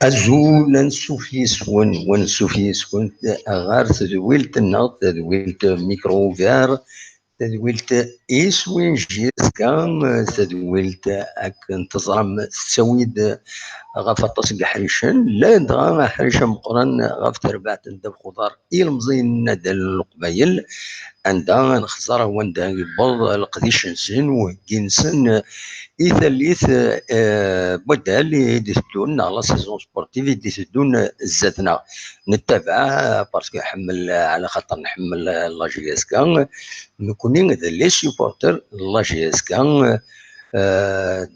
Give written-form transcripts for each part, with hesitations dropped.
أزول نسوف يسون ونسوف يسون غار تدويلت النغ تدويلت micro ouvert تدويلت إسوين JSK تدويلت أكن تزرم تسويد غاف أطاس قحريشن لا دغا حريشة مقرن غاف تربعت ندب خضار إلمزين ندى القبايل عندها نخزر وعندها يبض القديش نسن وهكي إثليث بدال يديثدون la saison sportive يديثدون زاتنا نتبع parce que حمل على خاطر نحمل la JSK نكوني les supporters la JSK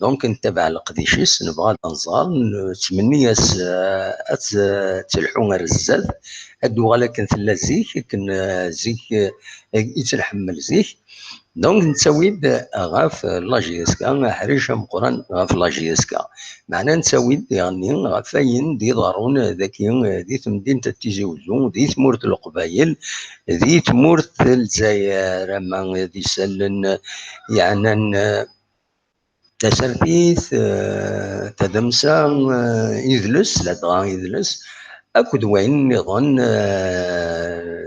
donc نتبع القديشيس نبغى نزار نتمنياس تلحو غير الزاد هادو غالا كان ثلا زيك كان زيك يتلحمل زيك donc نتساويد غاف la JSK حريشه مقران غاف la JSK معنا نتساويد يعني غاف اين دي ضارون ذاكي دي تمدينة تيزي وزو دي ثمورت القبايل دي ثمورت الجزائر اما دي سلن يعني تسرتيث تدمسا يذلس لدغا يذلس أكد وين نظن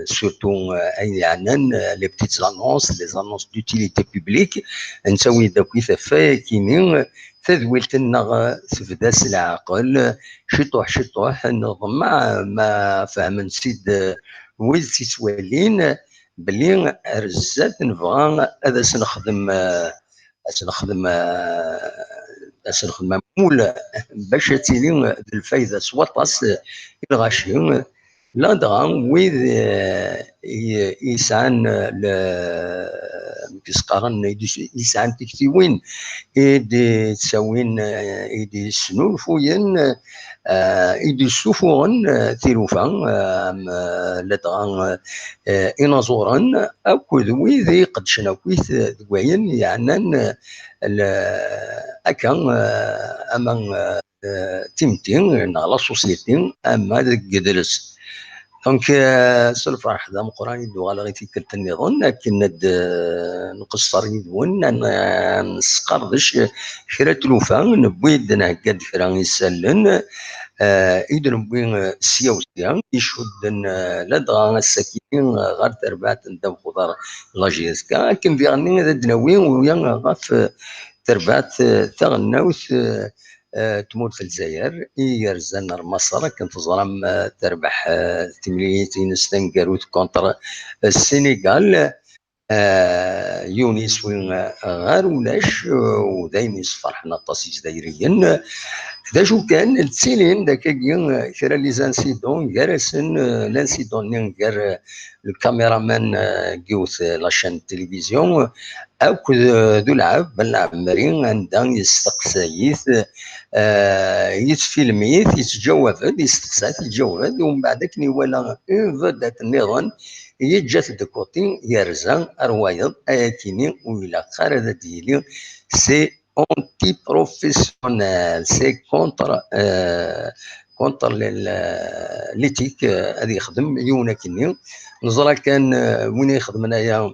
surtout أي يعنان les petites annonces les annonces d'utilité publique نسوي داك ثفا كيني تذويلت النغ تفداس العقل شطوح شطوح نظم ما فهم نسيد ويز تيتوالين بلي رزات نبغى هذا سنخدم سنخدم سنخدم مول باش تيلي الفايدة سواطاس الغاشي لا دغا ويد يسعن كيسقارن يسعن تكتيوين إيدي تساوين إيدي سنولفوين إيدي سوفوغن تيروفا لدغا إنازورن أكد ويد يقدشن أكويت ذوين يعني أكا أما تيمتين la société أما ذك donc س الفرح ذا مقران يدو غالا غي تيكلت النظام لكن نقصر يدون نسقردش كرا تلوفا نبويد نهكاد كرا يسالن إذا نبوي سيا يشدن لدغا الساكنين غير تربعت ندم خضار la JSK كن ديغني هذا دناوي ويا غاف تربعت تغناوت تموت في الجزائر يرزان مصر كنت زرام تربح تمليتين ستنكروت contre السنغال يونس وين غير ولاش ودايما يصفرحنا طاس جزائريا ذا شو كان التسيلين داك كرا les incidents كارسن l'incident كار الكاميرامان كيوث la chaîne télévision أو ذو العب بالعمرين عندها يستقسايث يتفيلميث يتجاوب يستقسايث يتجاوب ومن بعد كني ولا une vedette النظام يجات de côté يرزا روايض اياتيني وإلى خارج ديالي c'est anti-professionnel c'est contre l'éthique هذه يخدم يونا كني نزرا كان وين يخدم انايا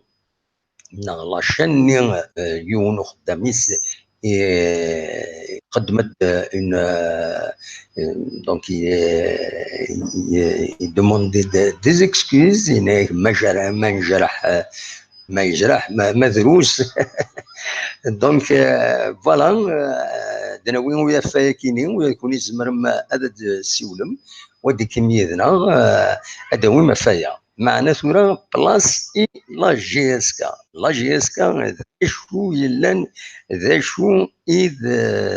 la chaîne يون خداميس قدمت une donc il demandait des excuses ما جرح ما نجرح ما يجرح ما دروس donc voilà دناوي ويا فاكيني ويا يكون يزمر هذا السيولم ودي كميدنا هذا وين ما فايا معنا ثورة place إي la JSK la JSK ذا شو يلان ذا شو إذ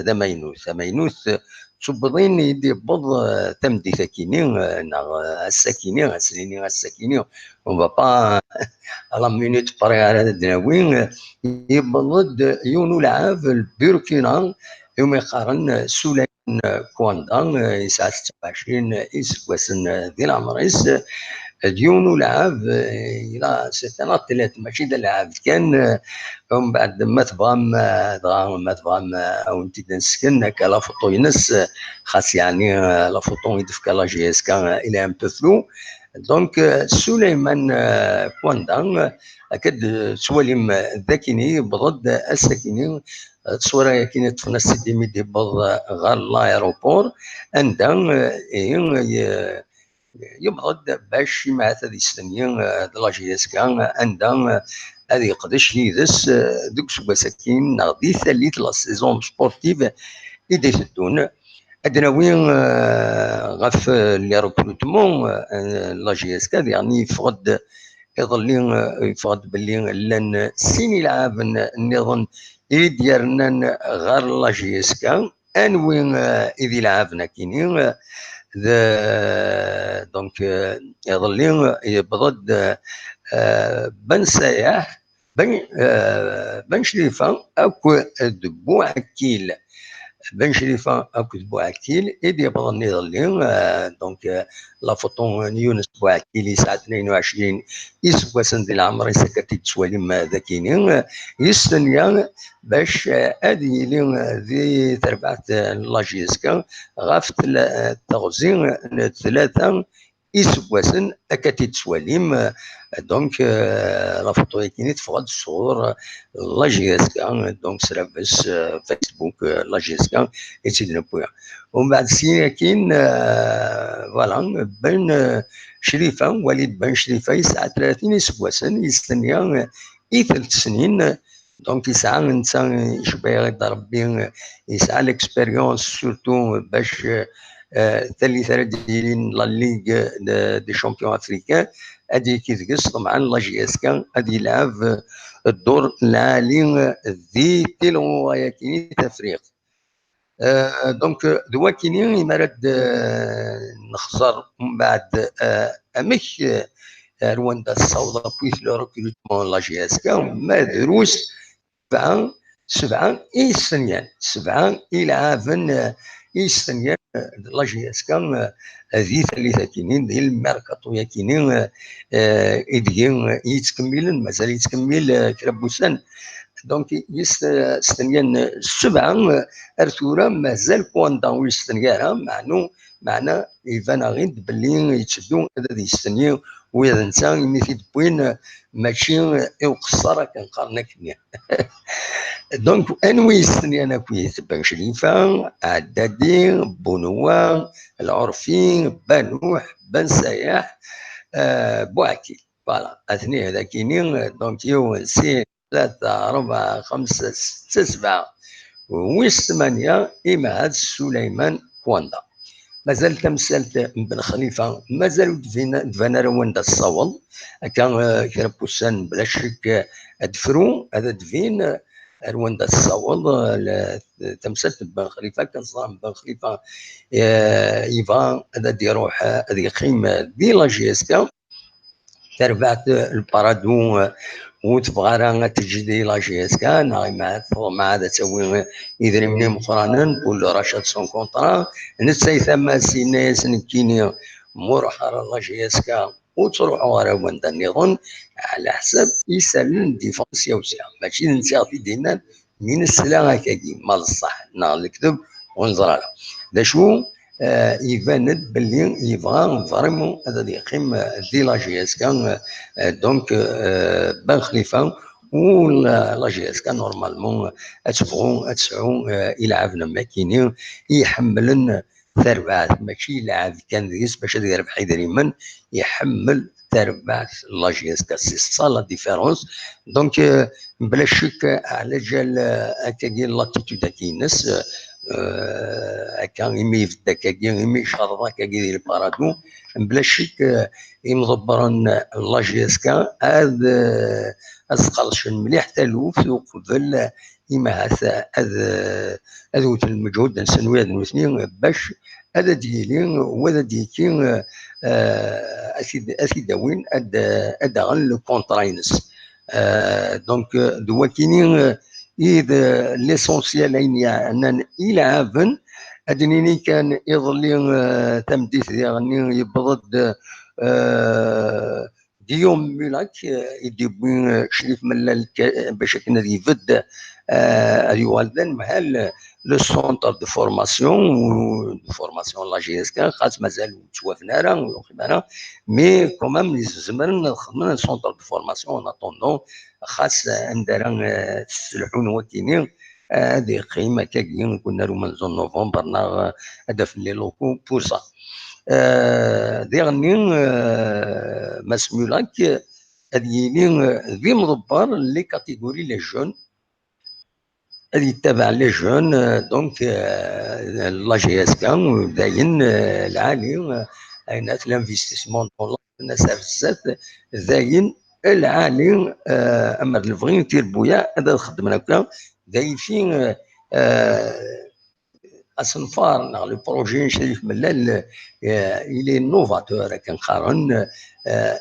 ذا ماينوث ماينوث تبضين يدي بض تمدي ثاكيني نغ الساكيني السنيني الساكيني on va pas à la minute près على الدناوي يبض يونو لعاب البوركينا يوم يقارن سولين كواندا يسعى 26 يسكواسن ديال عمريس ديونو لعب الى c'est un athlète ماشي لعب كان ومن بعد ما تبغى ما تبغى او انت نسكن هكا la photo ينس خاص يعني la photo يدفك la JSK elle est un peu floue. donc سليمان كواندا اكد تواليم ذاكيني بضد الساكنين تصويره كاين طفنا سيدي ميدي بض غار l'aéroport عندها يبغض باش مع هذه السنين la JSK عندها هذه يقدش يدس دوك سكين غادي ثالث la saison sportive إذا يتدون عندنا وين غف les recrutements la JSK يعني يفقد يظل يفقد باللي لان سين يلعب النظام يديرنا غير la JSK ان وين إذ يلعبنا كاينين donc يظل يبضد بن سياح بن شريفه اكو بوعكيل بن شريفه اكو بوعكيل إذ يبغى يظل donc la photo يونس بوعكيل يسعى 22 يسوى ديال العمر سكتي تسوالي ذاكينين يستنيا باش ادي لي ذي تربعت la JSK غاف تغزي ثلاثة يسواسن اكاتي تسواليم donc la photo كيني تفقد الصور la JSK donc سرافس فيسبوك la JSK يتسيدنا بويا ومن بعد سينا كاين voilà بن شريفه وليد بن شريفه يسعى 30 يسواسن يستنيا اي 3 سنين donc يسعى نتا يشبه غير ربي يسعى l'expérience surtout باش ثالث ديالين la Ligue des champions africains هادي كيتقص طبعا la JSK غادي يلعب الدور العالي ذي تيلو كيني تفريق donc دوا كيني يمرد نخزر من بعد امك رواندا الصوضة بويث le recrutement la JSK ما دروس سبعة سبعة إيستنيان سبعة يلعبن إيستنيان la JSK ذي ثالثة كينين ديال الميركاتو كينين إدغي يتكملن مازال يتكمل كرابوسان donc يستنيان سبعة ارثورا مازال كواندا ويستنيا معنو معنى يبان غير باللي يتشدو هذا يستني وإذا نتا مي تيدبوين ماشي يقصر كنقارنا كنيا donc انوي يستني انا كويت بن شريفه عدادي بونوا العرفي بنوح بن سياح بوعكي voilà اثني هذا كاينين donc يو سي ثلاثة أربعة خمسة ستة سبعة ويس ثمانية إما هاد سليمان كواندا مازال تمثالت بن خليفة مازال دفانا رواندا الصوال كان كربوسان بلا شك دفرو هذا دفين رواندا الصوال تمثالت بن خليفة كان صار بن خليفة يفا هذا يروح هذا يقيم دي la JSK تربعت البارادو وتبغى راه تجدي la JSK مع مع هذا تسوي يدري مقرانا pour rachat de son contrat نتا ثما سيناس نكيني مور la JSK وتروحوا راه وين النظام على حسب يسالن défense يوسع ماشي نتا في دينا من السلا هكاكي مال الصح نهار الكذب ونزرع دا شو يبان باللي يبغى vraiment هذا يقيم دي la JSK donc بن خليفة و la JSK normalement اتبغوا اتسعوا يلعبنا ما كاينين يحملن تربعات ماشي يلعب كان ديس باش يربح يدريمن يحمل تربعات la JSK c'est ça la différence donc بلا شك على جال هكا l'attitude كينس هكا إمي يفدا كاكي إمي شرطا كاكي ديال البارادو بلا شك يمضبرن la JSK هاد أسقلشن مليح تالوف وقبل إما هذا هذا المجهود نسنوي نوثني باش هذا ديالي وهذا ديكي أسيد أد أدغن le contrat ينس donc دوا كينين إذا l'essentiel أن يلعبن أدنيني كان يظل تمديث ديالني يبضد ديوم ميلاك يدي شريف ملال باش كنا يفد يوالدن محل le centre de formation de formation la JSK خاص مازال توافنا راه، mais quand même زمرنا خدمنا centre de formation en attendant، خاص عندنا تسلحون وكيني هذه قيمة كاين كنا رو زون نوفمبر هذا في les locaux pour ça. ديغني ماسمولاك هذه ذي مضبر les catégories les jeunes، هذه يتبع les jeunes، donc la JSK داين العالي اينات l'investissement الناس بزاف داين العالي. اما الفغي تيربويا هذا خدمنا هكا دايفين اسنفار le projet شريف ملال il est novateur، كنقارن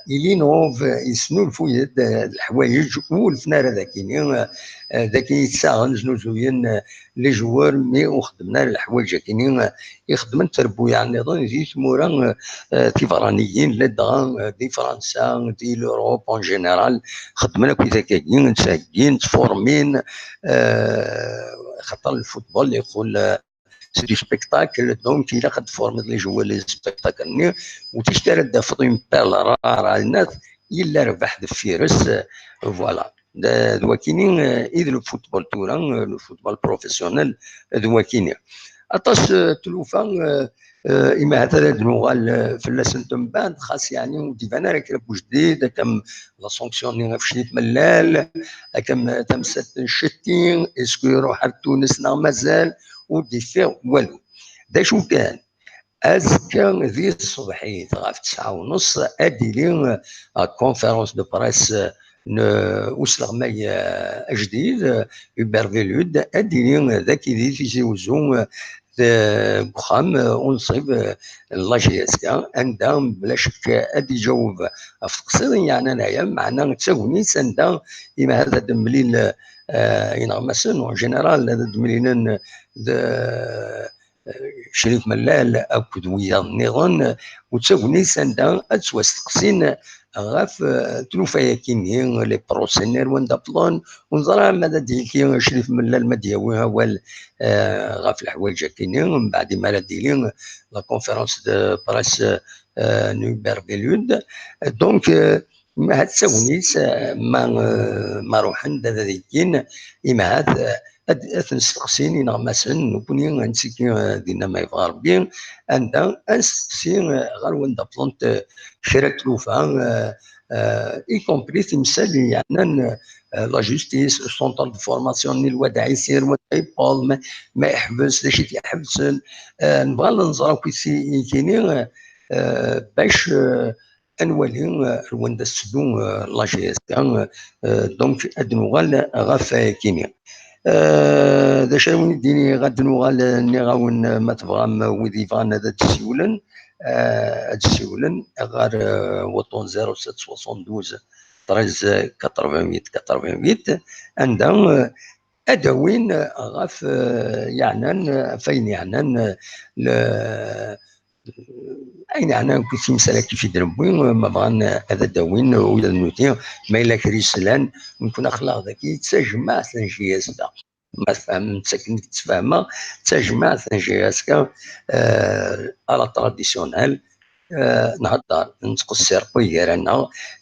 il innove، يسنو الفويد الحوايج والفنار هذاكيني ذاك يتساغن زنوزوين les joueurs، mais وخدمنا الحوايج كاينين يخدم التربوية النظام في ثمورا تيفرانيين لدغا دي فرنسا دي l'Europe en général، خدمنا كي ذاك نتساقين تفورمين، خاطر ال football يقول c'est du spectacle، donc الا قد former les joueurs les spectacles وتشتري دافض une perle rare الناس الا ربح دفيرس. voilà دواكيني اذ le football تورا le football professionnel دواكيني اطاس تلوفا اما هذا نوغال فلاس من بعد خاص يعني وديفانا راه كرا جديد كم la sanction في شريف ملال كم تمست شتين est-ce que يروح لتونس مازال ودي والو. دا شو كان ازكى ذي الصبحي غاف 9:30 ادي لي conférence de presse وسلغماي جديد Hubert Velud ادي لي ذاك ذي في وزو بخام ونصيب la JSK عندها بلا شك ادي جاوب في تقصير يعني انايا معنا تساونيت عندها إما هذا دمليل ينغمسن en général هذا دمليل شريف ملال اكد ويا النظام وتساونيت عندها اتواستقسين غاف تلوفايا كيني les procès وين دابلون ونظرا ماذا ديكي شريف ملال ما دياوي هو غاف الحوايج كيني من بعد ما ديلي la conférence de presse ن Hubert Velud. donc ما هاد تساونيت ما روحن هذا ديكين إما هاد نستقسين ينغمسن نكوني نسيكي دينا ما يبغى ربي عندها نستقسي غير وين دابلونت شرا تلوفا y compris تمثال يعني la justice centre de formation ني الوداع يسير وين ما يحبس لا شي تيحبس نبغى نزرا كي كيني باش نولي رواندا سدو la JSK، donc اد نوغال غاف كيني دا شاوني ديني غاد نوغال ني غاون ما تبغى ويدي بغان هذا تسيولن تسيولن غير وطون 07 72 13 88 88 عندها ادوين غاف يعني فين يعني اين يعني كنت مسألة كيف يدربوين ما بغان هذا داوين ولا نوتي ما الا كريسلان نكون اخلاق ذاك تجمع سنجياسكا ما فهم ساكن تفهم تجمع سنجياسكا à la traditionnelle نهضر نتقصر قوي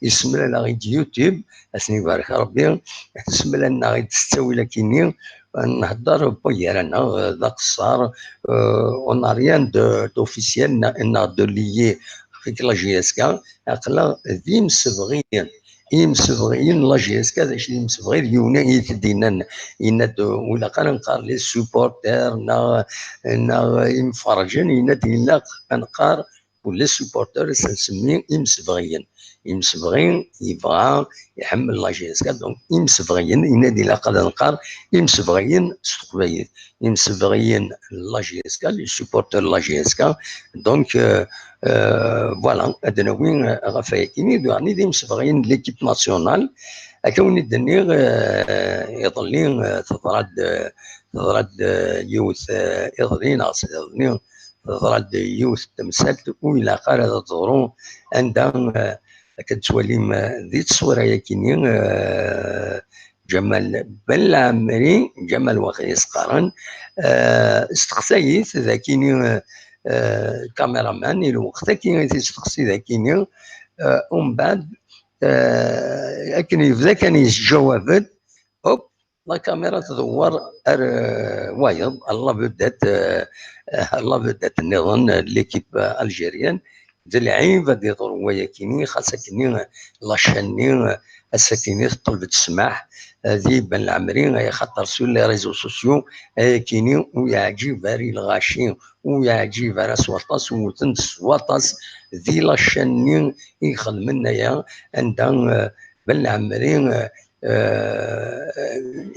يسمى لنا غير يوتيوب اسني يبارك ربي يسمى لنا غير تستوي لكني نهضر بويرنا ذاك الصار on n'a rien d'officiel نا de lié avec la JSK اقلا ذي مسبغيين يمسبغيين la JSK داكشي اللي مسبغي اليونا يتدينا يناد ولا قال نقار les supporters نا نا يمفرجن يناد يلا نقار و les supporters نسمي يمسبغيين يمسبغين يبغى يحمل la JSK، donc يمسبغيين ينادي لا قال نقار يمسبغيين ستقبايل يمسبغيين la JSK les supporters la JSK. donc voilà هذا وين غاف كيني يعني دي مسبغيين l'équipe nationale هكا وين دني يظلي تضرد يوث يظلي ناص يظلي تضرد يوث تمثال وإلى قال هذا تظهروا عندها كتولي ذي التصويره كيني جمال بلعمري جمال وخيس قارن استقسيت ذاكيني كاميرامان الوقت كي تستقسي ذاكيني ومن بعد لكن يبدا كان يتجاوب hop la caméra تدور وايض الله بدات الله بدات النظام l'équipe algérienne العيب غادي يضر وياكيني خاصة كني la chaîne الساكنين طلبت السماح ذي بن العمري خاطر sur les réseaux sociaux كيني ويعجب ري الغاشي ويعجب راه سواطاس وتنت سواطاس ذي la chaîne يخدم لنا يا عندها بن العمري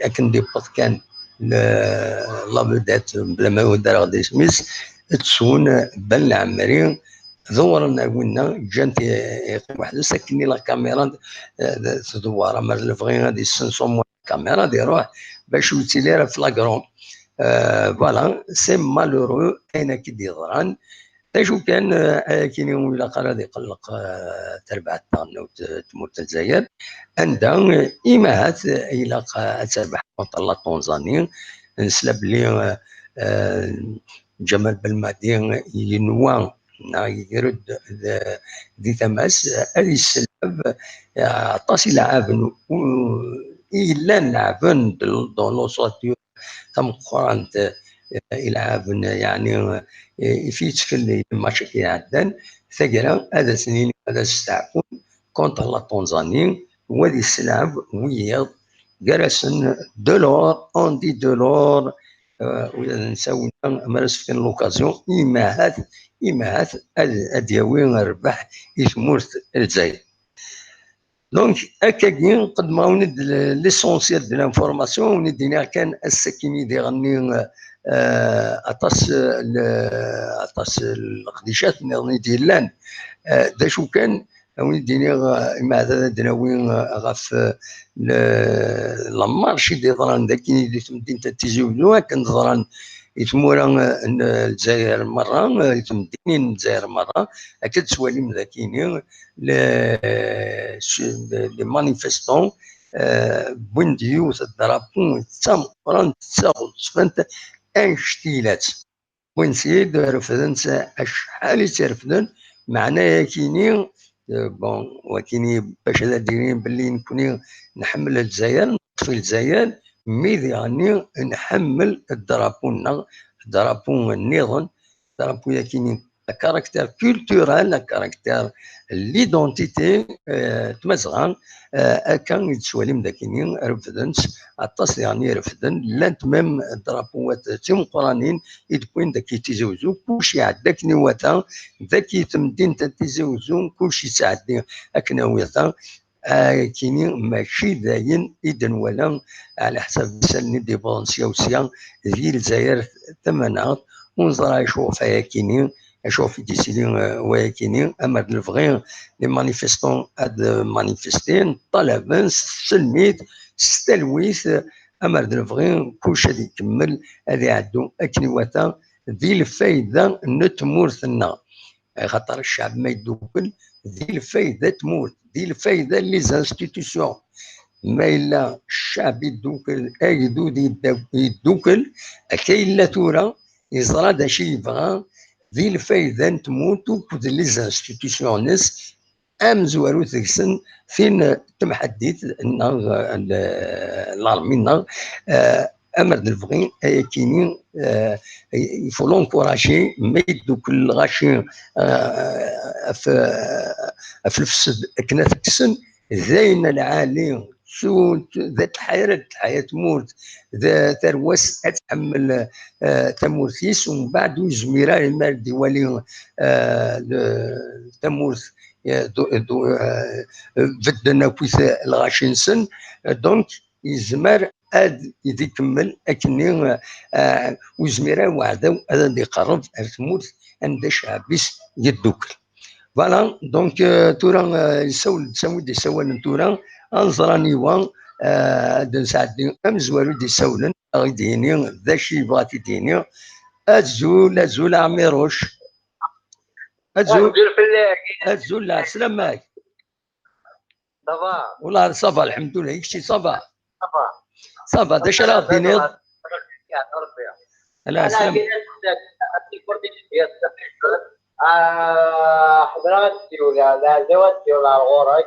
اكن دي كان la vedette بلا ما دار غادي سميس تسون بن العمري دورنا قلنا جانت واحد ساكني la caméra تدور ما الفغي غادي يسنسون الكاميرا دي يروح باش يوتيلي flagrant. voilà c'est malheureux اين كي ديضران شو كان كاين ولا قال غادي يقلق تربع الطن تموت الجزائر عندها إماهات إلى تربح contre la Tanzanie. نسلا بلي جمال بلماضي ينوى يرد دي تماس هذه السلاب عطاس لعاب إلا لعبن dans l'ossature تم قرانت يلعب يعني في تكل الماتش كي عدان ثقرا هذا سنين هذا استعفون contre la Tanzanie وهذه السلعب ويض جالسن دولور اون دي دولور ولا نساوي مارس في l'occasion إما إما أدياوي ربح يثمورت الجزائر. donc هكاكي قد ما ولد l'essentiel de l'information وندينا كان السكيني دي غني اطاس اطاس القديشات نظني ديالان دا شو كان ونديني ما هذا دناوي غاف la marche دي ضران داكي دي مدينة تيزي وزو كان ضران يتمورا الجزائر مرة يتمدينين الجزائر مرة أكد سواليم ذاكيني les manifestants بونديو ال drapeau تام تاغ انشتيلات وين سيد رفدن اشحال يترفدن معناها كيني bon وكيني باش هذا ديرين باللي نكوني نحمل الجزائر نطفي الجزائر mais يعني نحمل ال drapeau ال drapeau النظام ال drapeau كيني caractère culturel caractère l'identité تمازغان كان يتسواليم داكينين رفدنت عطاس يعني رفدن لانت même درابوات تيمقرانين يدكوين داك تيزوزو كلشي عداك نواتا ذاك تمدين تيزوزو كلشي تعدي اكناويتا كيني ماشي داين إذن ولا على حساب سالني دي بونسيا وسيا ديال الجزائر ثمنات ونزرا يشوف كيني اشوف ديسيدي وياكيني اما الفغي les manifestants اد manifester طلبا سلميت ستلويت اما الفغي كلشي غادي يكمل غادي يعدو اكني ذي الفايدة نتمورثنا خاطر الشعب ما يدوكل ذي الفايدة تموت ذي الفايدة les institutions ما الا الشعب يدوكل اجدود يدوكل كاين لا تورا يزرى داشي يبغى ذي الفايدة تموت وكود les institutions نس ام زوارو تكسن فين تمحديت l'armée امر الفغي كيني il faut l'encourager ما يدوك الغاشي في الفسد كنا تكسن زين العالي شو ذات الحياة الحياة تموت ذات رواس تحمل تمورثيس ومن بعد زميرة المال ديوالي تمورث بدنا كويس الغاشينسن donc يزمر اد يكمل اكني وزميرة وعدا هذا يقرب تموت عند شعبيس يدوكل voilà donc تورا يسول تساوي دي سوال تورا انظراني وان نسعدي ام زوارو دي ساولن غيديني ذا شي بغات يديني ازول ازول عميروش ازول ازول سلامك ça va والله ça va الحمد لله يكشي ça va ça va داش راه دينيض لا سلام حضرات ولا لا زوات ولا الغورك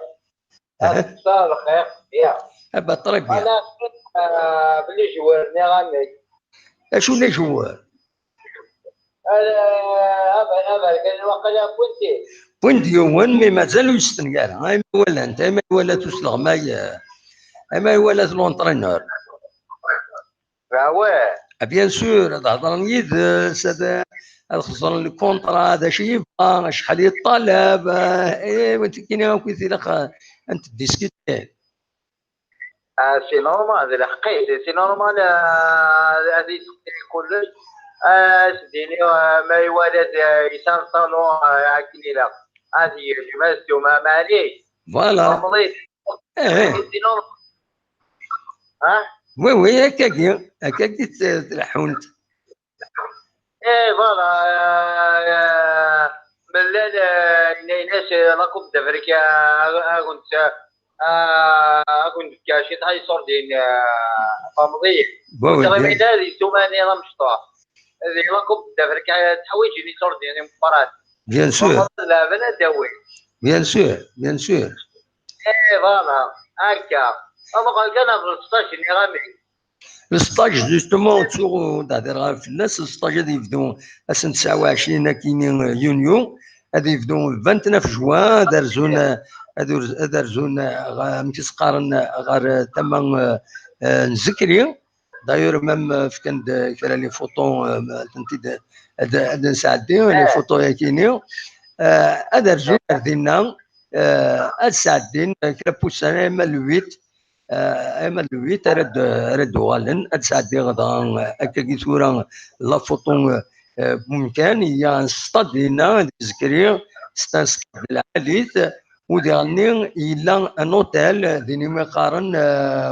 صار الخير يا ابا très bien. انا بلي joueur ني غامي اشو les joueurs؟ هذا كان وقيلا بوينتي بوينت يوان mais مازالو يستنقال هاي ولا انت ما ولا تسلغ ما ولا l'entraîneur. واه bien sûr هضر يد هذا خسر ال contrat هذا شي يبغى شحال يطلب اي وانت كاين كي انت discuter. c'est normal هذا الحقيقي c'est normal هذه كلش سديني ما يولد يسان صالون هاكني لا هذه جمازتو ما معليش voilà ايه c'est normal ها oui oui هكاك هكاك تلحونت ايه voilà ملال ناس la Coupe d'Afrique كنت كنت كاشي تاع سوردين فامضي oui هذه سوماني راه مشطوح هذه la Coupe d'Afrique تحويجني سوردين مباراة bien sûr لا بلا داوي bien sûr bien sûr ايه voilà هكا اما قال كان في 16 ني غامي ال stage justement تو تهضر في الناس ال stage هذا يبدو سنة 29 كاينين يونيو هذا يبدو 29 جوان دارزون دارزون متسقارن غير تما نزكري d'ailleurs même كان كرا les photos تنتي هذا نسعدي les photos كاينين هذا رزون ديالنا هاد سعدين كرا بوسان اما le huit اما le huit رد غالن هاد سعدي غدا هكا كي ثورا la photo ممكن هي ستاد ديالنا زكري c'est un stade العاليت وديالني إلا un hôtel ديني مقارن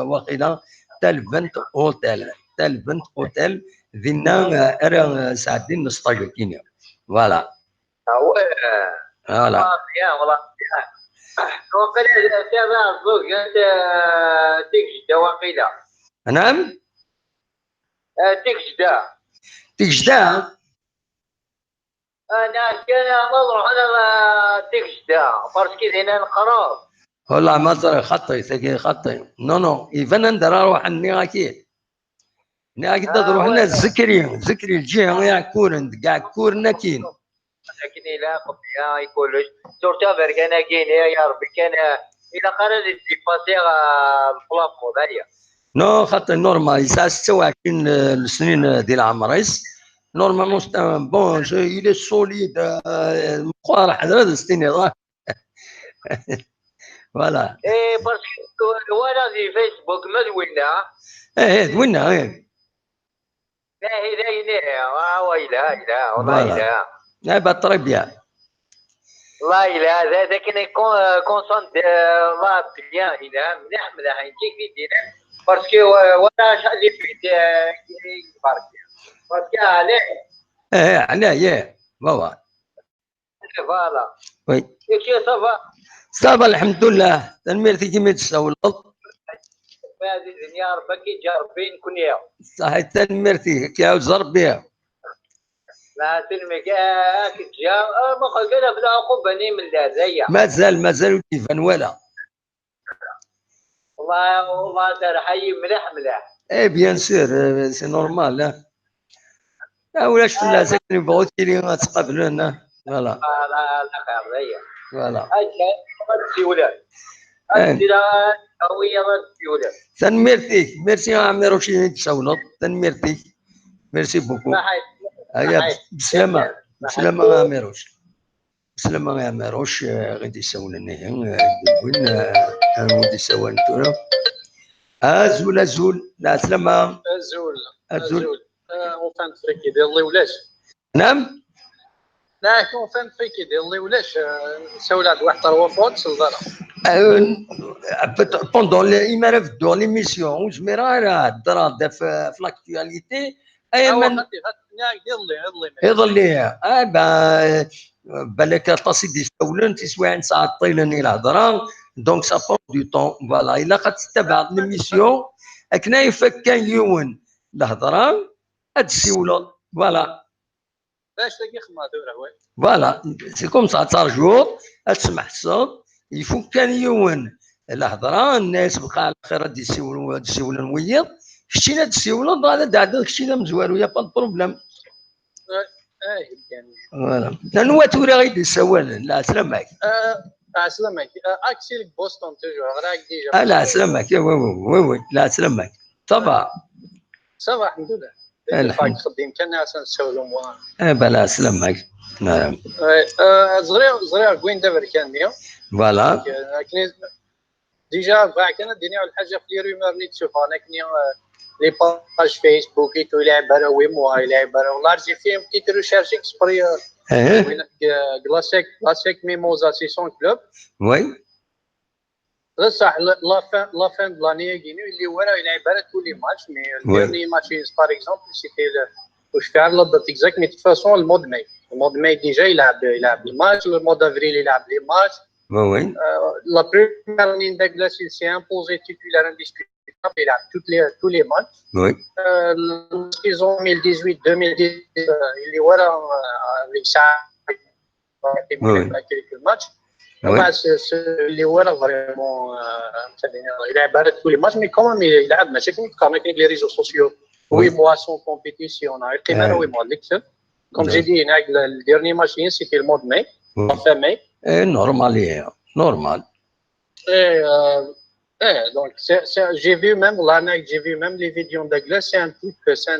واقيلا تالفنت اوتيل تالفنت اوتيل دينا ارا سعدين stage كينيا voilà voilà والله وقيلا تابع الزوج تيك واقيلا. نعم تيك جدا تيك جدا انا كان نروح انا تيك جدا parce que هنا نقرا والله ما طري خطي ثقيل خطي non non ايفان ندير اروح ني اكيد ني اكيد تروح لنا زكري زكري الجهه يا كورن كاع كورنا كاين لكن الى قبيا يكولش surtout برك انا كاين يا ربي كان الى قرر dépasser ال plafond هيا non خاطر normal يسعى 26 سنين ديال عمريس normalement c'est un bon il est solide مقارح هذا ستيني voilà ايه parce que وانا في فيسبوك ما دوينا ايه دوينا ايه لا لا لا ويلا لا والله لا لا با très bien والله لا هذا كان كونسون الله bien الى مليح مليح كيف دير parce que وانا شحال اللي بيت parce que علاه ايه علاه ياه voilà voilà oui كي ça va ça va الحمد لله تنميرتي كيما تساول هذه الدنيا ربك كي جا ربي نكون يا صحيح تنميرتي كي عاود ربي لا تنمي كي جا ما قال في العقوبه ني من لا مازال مازال كيفان ولا والله والله دار حي مليح مليح ايه bien sûr c'est normal لا لا ولاش في الناس يبغوا تيلي تقابلونا voilà لا لا خير هي voilà تنميرتيك ميرسي عمي روشي تساونط تنميرتيك merci beaucoup هيا بسلامة بسلامة يا عميروش بسلامة يا عميروش غادي يساولنا وين غادي يساول تورا ازول ازول لا سلامة ازول ازول اون فريكي ديال الله ولاش نعم لا اون فريكي ديال الله ولاش نساول عند واحد trois fois تسلطنا pendant إما راه في l'émission وزميرا راه هضر في l'actualité ايمن يظل لي بالك طاسي دي ساولن تسوى ساعة طيلن الى الهضره donc ça prend du temps voilà الا قد تتبع l'émission اكنا يفك يون الهضره هاد السيولو voilà. باش تلاقي خما دورة oui. voilà, c'est comme ça. ترجو تسمح الصوت يفك كان يون الهضره الناس بقى على خير غادي يسولوا هاد السيوله نويض شتينا هاد السيوله هذا دعدل شتينا مزوار y a pas problème. اه يعني voilà لانه توري غير يسوال لا سلامك. سلامك اكسيل بوستون toujours راك déjà. لا سلامك oui oui oui لا سلامك ça va. ça va الحمد لله. فاك خديم كان عشان نسولو موا. اه بلا سلامك نعم. صغير صغير وين دابا كان مية. voilà. déjà فاع كان ديني على الحاجه في les rumeurs ني تشوف انا كني les pages Facebook et tout يلعب راه 8 mois يلعب راه والله j'ai fait une petite recherche exprès وين كلاسيك كلاسيك ميموزا c'est son club. oui. بصح la fin de l'année كيني اللي هو راه يلعب على tous les matchs, mais ال dernier match par exemple c'était واش فيها la date exacte, mais toute façon ال mois de mai, ال mois de mai déjà يلعب الماتش, ال mois d'avril يلعب les matchs. oui. La première année d'Aglas, il s'est imposé titulaire indiscutable. Il a tous les matchs. oui. La saison 2018-2010, il est voilà avec ça, quelques matchs. اللي هو vraiment يلعب على tous les matchs, mais quand même يلعب ماشي كيما تقارن les réseaux sociaux, 8 mois sans compétition يقيم 8 mois اللي comme j'ai dit, le dernier match, c'était le mois de mai, fin mai. ايه normal normal. Et donc, j'ai vu même là, j'ai vu même les vidéos d'Agla, c'est un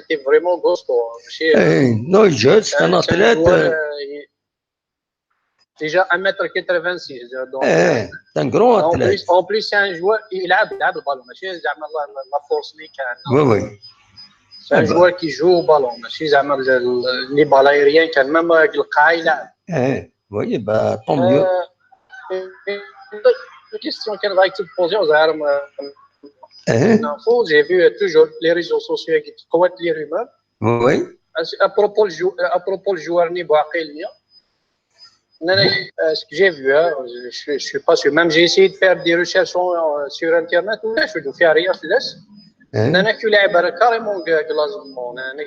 type vraiment costaud. Eh, non, jeune, c'est un athlète. Déjà 1m86. Donc, eh, c'est un grand athlète. En plus c'est un joueur, يلعب البالون ماشي زعما la force اللي كان. oui. C'est un joueur qui joue au ballon, ماشي زعما les balles aériennes كان même القاع يلعب. Eh, oui, bah, tant mieux. Question qu'elle va te poser aux armes. J'ai vu toujours les réseaux sociaux qui تقوات les rumeurs. Oui. À propos du joueur ني بوعقيل, ce que j'ai vu, hein, je ne suis pas sûr. Même j'ai essayé de faire des recherches sur Internet, je ne fais rien في انا كي لعب carrément classement, انا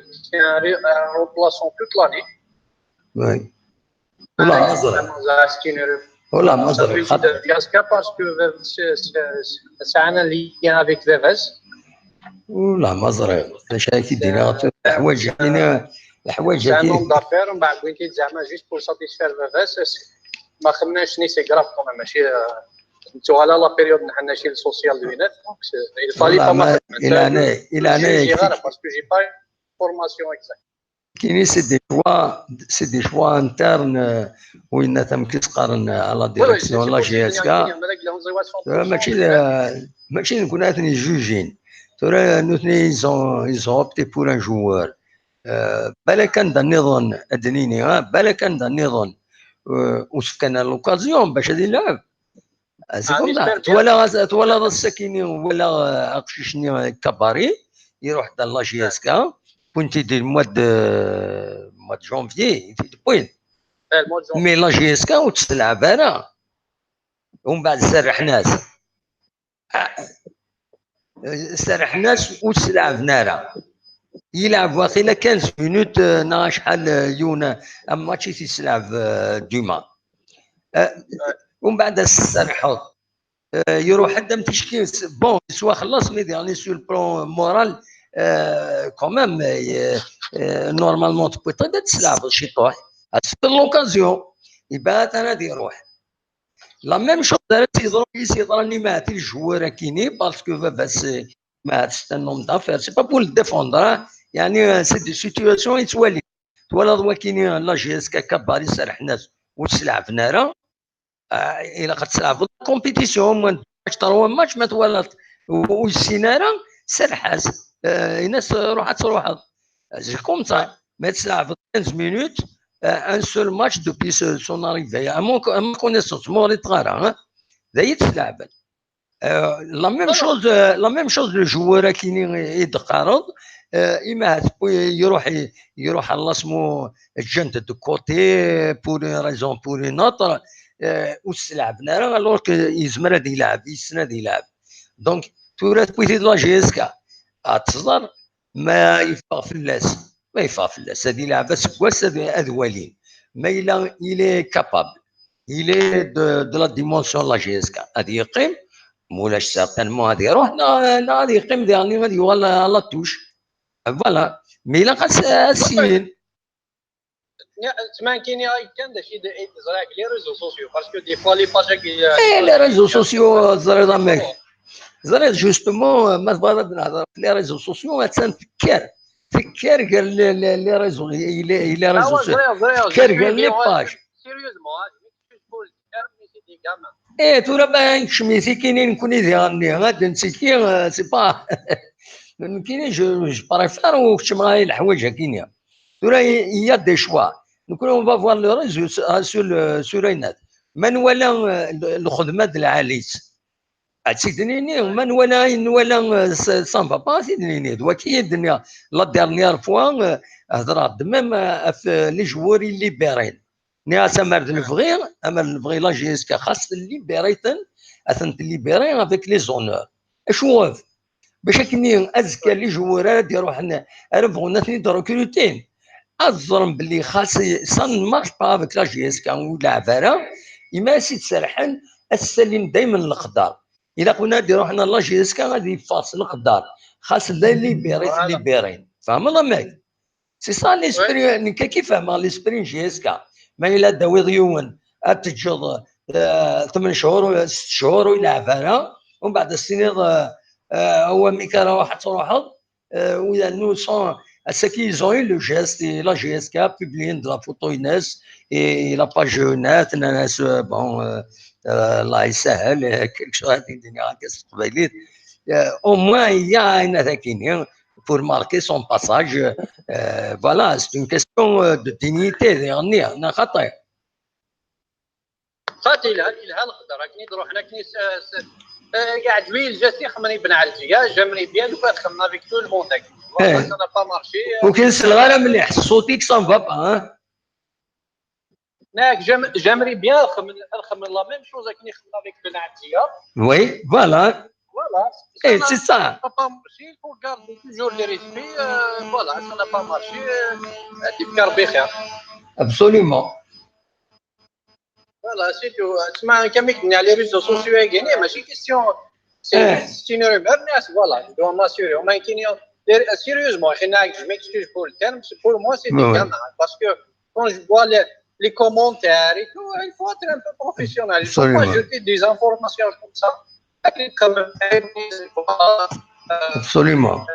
un remplaçant toute l'année. oui. والله ما زرع والله ما زرع. JSK parce que c'est un lien avec VVS. والله ما زرع اش كيدير الحوايج يعني الحوايج c'est un homme d'affaires ومن بعد وين زعما juste pour satisfaire VVS ما خمناش ني c'est grave quand même ماشي نتو على la période نحن شي ال social دوينات donc il fallait pas ما الى انا parce que j'ai pas information exacte. كاين c'est des choix internes وين تم كتقارن على direction la JSK ماشي نكون اثني جوجين ترى نوثني ils ont opté pour un joueur بالك كان دا النظام ادنيني بالك كان دا النظام وسكان l'occasion باش غادي يلعب ولا ولا الساكيني ولا اقشيشني كباري يروح دا la JSK كنت يدير mois de janvier وين mais la JSK وتلعب انا ومن بعد سرح ناس سرح ناس وتلعب نارا يلعب واقيلا 15 minutes نا شحال يونا ماتش تيلعب دوما ومن بعد سرحوا يروح حتى تشكي bon سوا خلص mais يعني sur le plan moral quand même normalement تبغي تقدر تلعب شي طوح l'occasion يبات انا دي يروح la même chose دارت يضرني مع ال joueur كيني parce que بس ما c'est un homme d'affaires, c'est pas pour défendre يعني c'est des situations يتوالي ولا ضوا كيني la JSK كباري سرح ناس وتلعب نارا الى قد تلعب compétition match trois matchs ما توالات والسينارا سرحاس الناس روح تروح c'est comme ça ما تلعب 15 minutes un seul match depuis son arrivée à ma connaissance موري تغارا ذا يتلعب la même chose le joueur كيني يدقارض اما يروح يروح على اسمو جنت de côté pour une raison pour une autre وتلعب نارا alors يزمر هذا يلعب يسند يلعب donc تورات بويتي la JSK اتزر ما يفغ فلاس ما يفغ فلاس هذه لعبه سكواس اذوالين ما الى il est capable, il est de la dimension la JSK غادي يقيم مولاش certainement غادي يروح لا غادي يقيم ديالني غادي يوغال la touche voilà mais الا خاص السين تما كاين كان داكشي زراك les réseaux sociaux parce que des fois les pages اي les réseaux sociaux زريض ماك زريض justement ما تبغى نهضر في les réseaux sociaux تنفكر فكر قال les réseaux les réseaux فكر قال les pages ايه تورا ما نكشمي كاينين نكون ديالني غادي نسيكي c'est pas كاينين je préfère وكشم غاي الحوايج كاينين تورا y a des choix نكون on va voir le réseau sur رينات من ولا الخدمه د العاليس سيدنيني من ولا ولا ça va pas سيدنيني دوا كي الدنيا la dernière fois هضرات même في les joueurs libérer ني سامر نبغي اما نبغي la JSK خاص libérer تن اثن libérer avec les honneurs اشوف باش كني ازكى les joueurs يروح ربغونا ثني recruter الظلم باللي خاص ça marche pas avec la JSK ولا عفاره اما سي تسرحن السليم دائما القدار الا قلنا ديرو حنا la JSK غادي يفاص القدار خاص لا libérer libérer فاهم الله ماك c'est ça l'esprit كيف فاهم l'esprit JSK ما الا داوي ضيون تجض 8 شهور 6 شهور ولا عفاره ومن بعد السنين هو مي كان واحد تروح ولا nous sont ce qu'ils ont eu le geste et la JSK a publié de la photo Inès et la page net ناس bon الله يسهل كل شيء غادي الدنيا كاس قبيليت au moins il y a une attaque pour marquer son passage. Voilà, c'est une question de dignité يعني خطير خاطي لها الخضر كني نروح حنا كني قاعد ويل جاسي خمني بن علجي j'aimerais bien لو كان خمنا avec tout le monde ça n'a pas marché وكنسل غير مليح صوتيك ça va pas ناك j'aimerais bien نخمن la même chose كني خمنا avec بن عبديه oui voilà. Voilà. Et c'est ça. Ça n'a pas marché, il faut garder toujours le respect. Voilà, ça n'a pas marché. تفكر بخير. Absolument. Voilà, c'est tout. تسمع كما كنا على les réseaux sociaux كاين ماشي question c'est une rumeur mais voilà, je dois m'assurer. وما كاين sérieusement, je m'excuse pour le terme, pour moi c'est des gamins parce que quand je vois les commentaires et tout, il faut être un peu professionnel. Il ne faut pas jeter des informations comme ça. Absolument.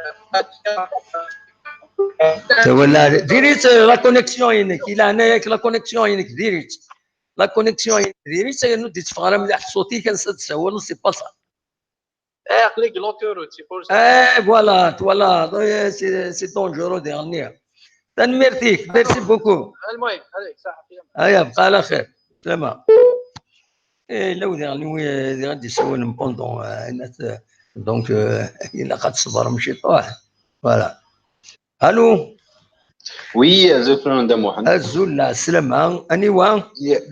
ولا ديريت la connexion ينك الى هنايا la connexion ينك ديريت la connexion ينك ديريت انه دي تفغر مليح صوتي كان تسول c'est pas ça. ايه خليك l'autoroute c'est pour ايه voilà voilà c'est dangereux ديالني تنميرتيك merci beaucoup. المهم هذيك صح. هيا بقى على خير سلامة. إيه لو يعني غادي يسول pendant donc الا قد صبر مشي طاح voilà. الو oui azul دا محمد. azul السلامة انيوا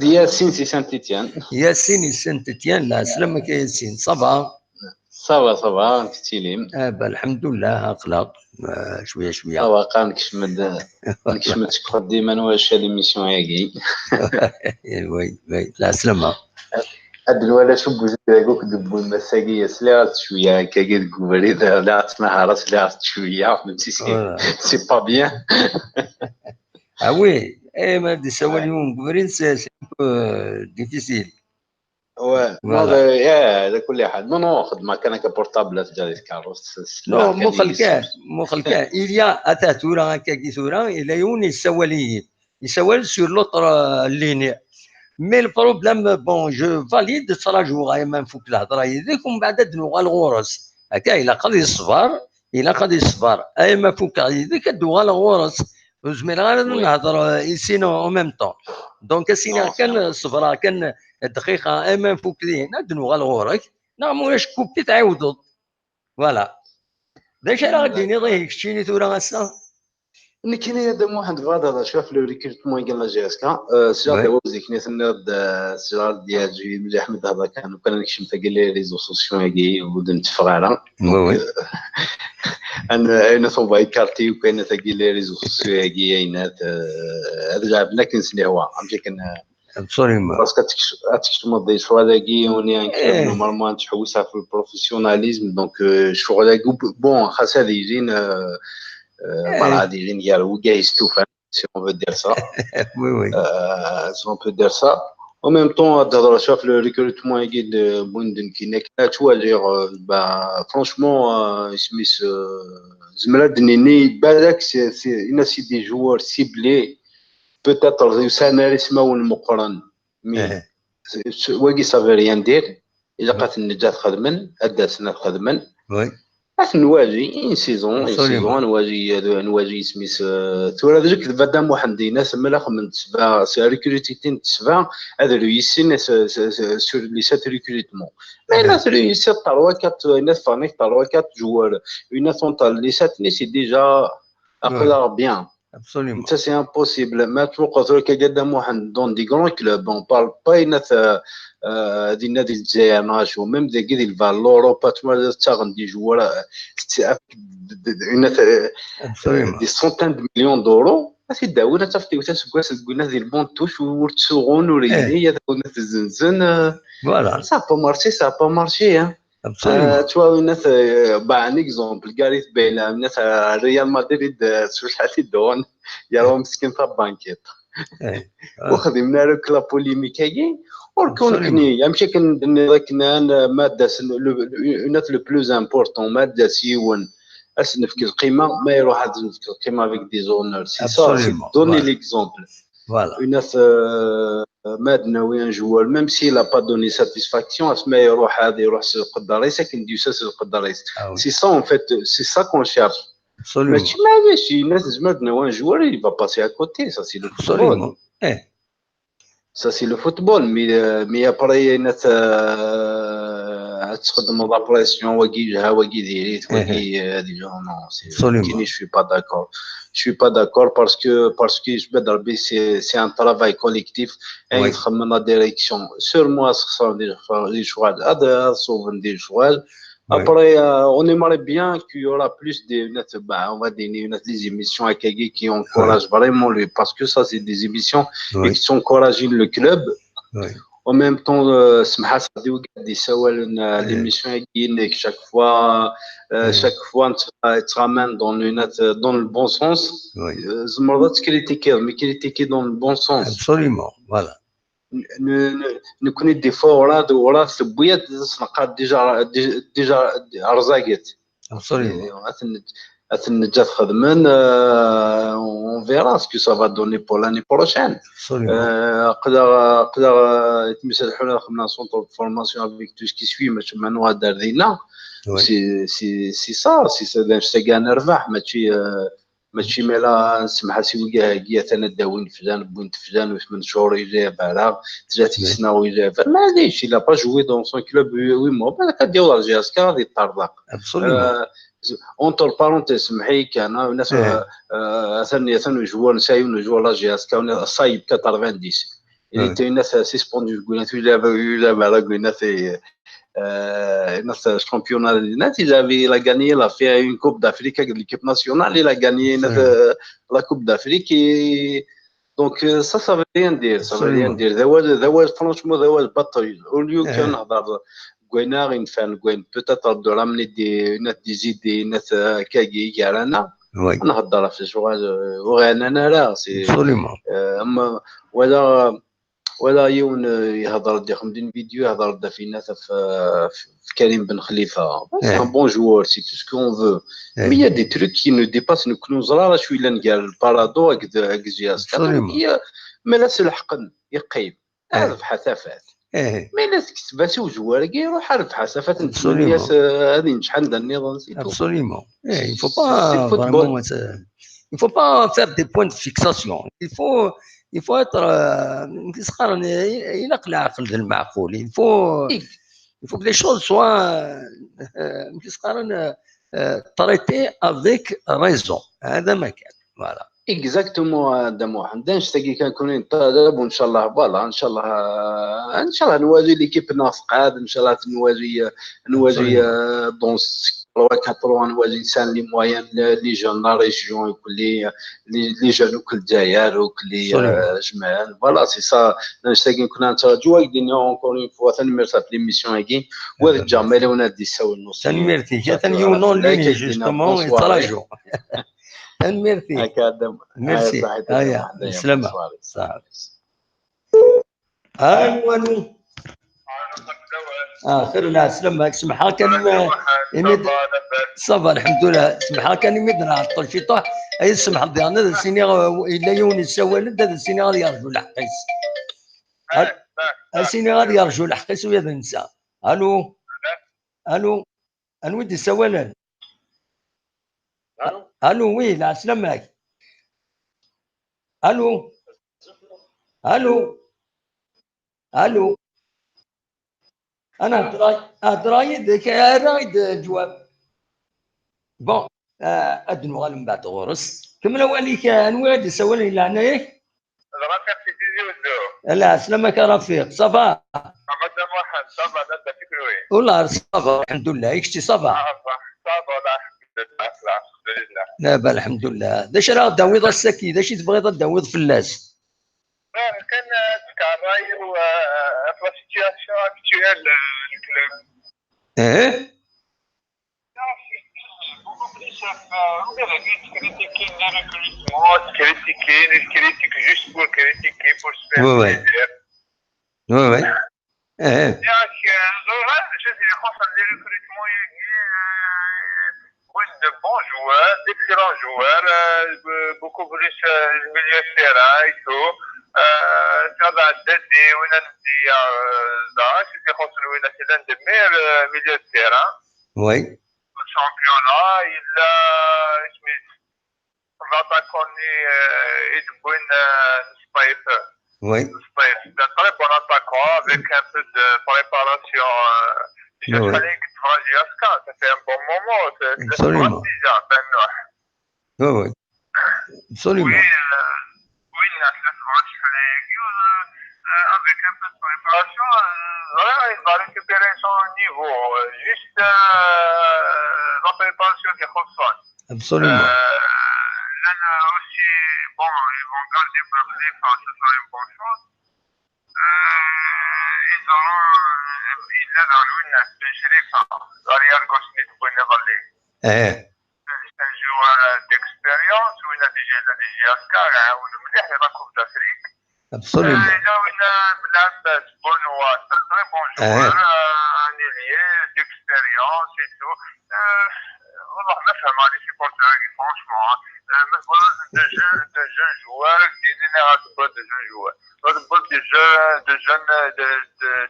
ياسين سي Saint-Étienne. ياسين Saint-Étienne لا سلامك ياسين ça va؟ ça va ça va انت تيليم؟ الحمد لله اخلاق شويه شويه. ça va قا نكشمد ديما واش l'émission ياكي. oui oui لا سلامة. هاد الولا شو بوزيد دبو المساقية سلي شوية هكا كوبري لا تنهارت لا شوية فهمتي c'est pas bien. ah oui اي ما دي سوا اليوم كوبري c'est difficile. oui يا على كل حال non non خدمة كان ك portable في الكاروس. non مو خلكان مو خلكان إليا أتا ثورة هكا كي ثورة إلى يون يسوالي يسوال sur l'autre ligne. mais ال problème bon je valide تراجعو غاية ما نفوك الهضره يديك ومن بعد نوغا الغورس هكا الا قد يصبر الا قد يصبر اي ما فوك يديك دوغا الغورس زميل غير نهضر sinon en même temps donc sinon كان صبرا كان دقيقه اي ما نفوك ليه هنا دنوغا الغورك نعم واش couper تعاودو voilà داك راه غادي نضيق شتيني ثورا غاسا. كاين هذا محمد فاد هذا شوف le recrutement ديال la JSK سجار دوزي كني سند سجار ديال جوي ملي احمد هذا كان نكشم تا قال les réseaux sociaux كي ودنت فغاره oui oui. انا on va écarter وكاين تاكي les réseaux sociaux كي هذا لعبنا كنسني هو عمشي كان absolument parce que تكشف des choix ذاكي on est un club normalement تحوسها في ال professionnalisme donc شغل bon خاص هذا يجين voilà هذا يجين ديال وكاع يستوفى si on veut dire ça. Oui. Si on peut dire ça. En même temps, تهضر في le recrutement يجي بوندن كي tu vois bah franchement سميس زمرا دنيني بالك c'est une c'est des joueurs ciblés peut-être سنة اسمه المقرن mais واقي ça veut rien dire الا قات النجاة خدمن ادى سنة خدمن oui نواجي une saison une saison نواجي نواجي سميس ثورة ذيك بدا محمد ناس ملا من تسبا recruter تسبا هذا réussir sur les sept recrutements mais لا réussir 3 4 ناس فانيك 3 4 joueurs une entre les sept c'est déjà اقدر bien. Absolument. Ça, c'est impossible. ما توقع ذلك قدام واحد dans des grands clubs on parle pas ناس دي نادي الجزائر ناشو même des كي l'Europe تما تاغن des joueurs des centaines de millions d'euros تداوي تفتي تسكواس تقول ديال ال banc de touche ورتسوغون وريني تزنزن voilà ça pas marché ça pas marché. Tu vois, الناس bah un exemple غاريث بيل الناس ريال مدريد شحال يدون يا مسكين تا بانكيت وخدمنا لك la polémique هاكي وركون كني يمشي كن كنا ماده le plus important ماده سيون اسنفك القيمه ما يروح نفك القيمه avec des honneurs c'est ça donner l'exemple. Voilà. الناس مادنا وين joueur même s'il a pas donné satisfaction اسما يروح هذا يروح سوق الدريس كنديو سوق الدريس c'est ça en fait c'est ça qu'on cherche. ماشي معليش الناس زمرنا وين joueur il va passer à côté, ça c'est le football. Ça c'est le football mais après الناس تخدم la pression وكي جها وكي ديريت وكي هذه non c'est je suis pas d'accord. Je suis pas d'accord parce que je ربي c'est un travail collectif. يتخمم la direction sûrement خسر des choix هذا souvent des choix. Après, on aimerait bien qu'il y aura plus de, bah, on va dire, des émissions à Kagi qui encouragent vraiment lui, parce que ça, c'est des émissions qui encouragent le club. En même temps, l'émission chaque fois, tu ramènes dans le bon sens. Critiquer, mais critiquer dans le bon sens. Absolument, voilà. نكون des fois وراد وراد ثبويات نقاد déjà رزاقت. النجاة خدمن on verra ce que ça va donner pour l'année prochaine. قدر قدر يتمثل حنا خدمنا centre de formation avec tout ce qui suit ماشي منو دار دينا c'est ça c'est ça ساكان نربح ماشي ماشي مالا نسمح سي كاع انا داوين فلان بوين فلان وثمان شهور يجي فراغ 30 سنه ويجي معليش il a pas joué dans son club 8 mois بالك ديال JSK غادي يطرق. Entre parenthèses سمحي كان ناس ثاني ثاني joueur نسايون joueur la JSK صايب 90 il était ناس suspendu قلنا لا قلنا في notre championnat il a gagné, il a fait une Coupe d'Afrique avec l'équipe nationale, il a gagné la Coupe d'Afrique et donc ça veut rien dire, ça veut rien dire. ذا franchement ذا بطل au lieu كان نهضر قوينا غير نفهم قوين peut-être de ramener des ناس des idées ناس كاكي كارانا نهضر في شغل وغانا لا c'est اما ولا يون يهضر دي خمدين فيديو يهضر دا في الناس في كريم بن خليفه c'est un bon joueur, c'est tout ce qu'on veut, mais y a des trucs qui nous dépassent نكونوا زرارة شويه نقال البارادو هكذا JSK mais لا سلحقن يقيم ربح ثفات mais لا تكتبات joueur يروح ربح ثفات الناس هذه نجح عندها النظام. Absolument. Il faut pas vraiment, il faut pas faire des points de fixation. Il faut être ينقل العقل المعقول. Il faut que les choses soient traitées avec raison. هذا ما كان. Voilà. Exactement هذا محمد نشتاقي كنكون نطالب وان شاء الله voilà ان شاء الله ان شاء الله نواجه l'équipe ناس قاد ان شاء الله نواجه نواجه dans 3 4 ans الانسان les moyens les jeunes la région les jeunes وكل الجزائر وكل جمال voilà c'est ça نشتاقي كنا نتراجعوا دينا encore une fois ثاني في l'émission هاكي وهذا جامي ونا دي ساوي النص ثاني ثاني يونون لي justement يتراجعوا ثاني ميرسي هيا سلامة صح. الو الو خير الله سلامك سمحة كان ça va الحمد لله سمحة كان يمدنا عطل شي طاح اي سمح ديالنا سيني الا يوني سوالد هذا سيني غادي يرجو الحقيس سيني غادي يرجو الحقيس ويا ننسى. الو الو انودي سوالا الو oui لا سلامك الو الو الو انا هضرايد رايد جواب bon ادنو غالم بعد غورس كمل واليك انوي غادي سوالي الى هنايا رفيق في تيزي وزو. لا سلامك يا رفيق ça va غدا واحد ça va لا فكروي والله ça va الحمد لله يكشتي ça va ça va الحمد لله لا بال الحمد لله. داش راه داويض السكي داش تبغي داويض فلاس كان تكراي و la situation actuelle ال club ايه critiquer, critique juste pour critiquer, pour se faire plaisir. Oui, oui. De bons joueurs, d'excellents joueurs, beaucoup plus le milieu de terrain et tout. Ça va d'aider, on a dit, là, c'est l'un des meilleurs milieux de terrain. Oui. Au championnat, il a. L'attaquant Edwin Spaif. Oui. C'est un très bon attaquant avec un peu de préparation. Déjà, oui. Ça fait un bon moment. Absolument. Déjà, ben, oui, oui. Absolument. Oui, oui, avec un peu de préparation, il va récupérer son niveau. Juste la préparation qui ressort. Absolument. Là aussi, bon, ils vont garder Khalifa, ce sera une bonne chose. Ils auront, ils auront Ben Cherifa, l'arrière gauche de Bounévalé. C'est un joueur d'expérience, où il a déjà la DGSK, où il a la Coupe d'Afrique. Absolument. Il a Blaise Benoît, c'est un très bon joueur, un ailier d'expérience et tout. والله ما فهم les supporters franchement. De jeunes joueurs, des de jeunes joueurs, de jeunes,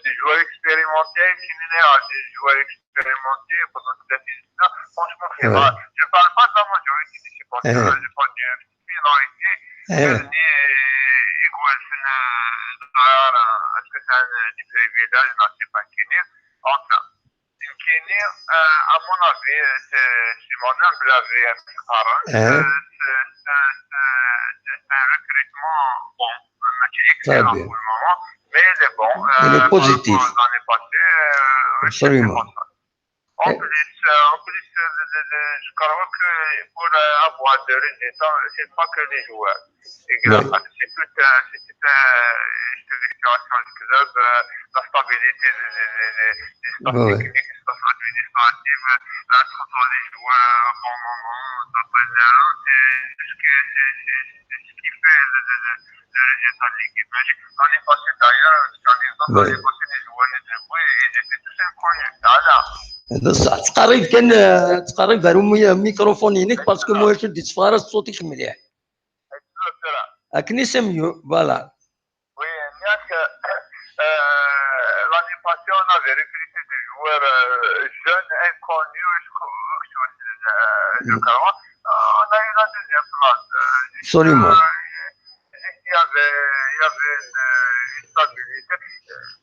des joueurs expérimentés, des joueurs expérimentés pendant toute la saison. Franchement, c'est vrai. Je ne parle pas de la majorité des supporters, je parle d'une petite minorité. Est-ce que c'est un des privilèges? Non, c'est pas Kenya. Enfin, Kenya, à mon avis, c'est mon humble avis, c'est un recrutement bon, excellent pour le moment, mais il est bon. Il est positif. L'année passée, absolument. En plus, je crois que pour avoir des résultats, c'est pas que les joueurs. C'est toute une structuration du club, la stabilité des staff techniques, des staff administratif, la traitement des joueurs au bon moment, c'est ce qui fait le résultat de l'équipe. L'année passée d'ailleurs, l'année passée, les joueurs ils étaient tous inconnus. Voilà. هذا صح. تقريب كان تقريب ميكروفون هناك parce que moi شديت تفغر صوتك مليح. اكني c'est mieux voilà. Oui, l'année passée, on avait recruté des joueurs jeunes, inconnus, je crois. On a eu la deuxième place. Absolument. Il y avait une stabilité.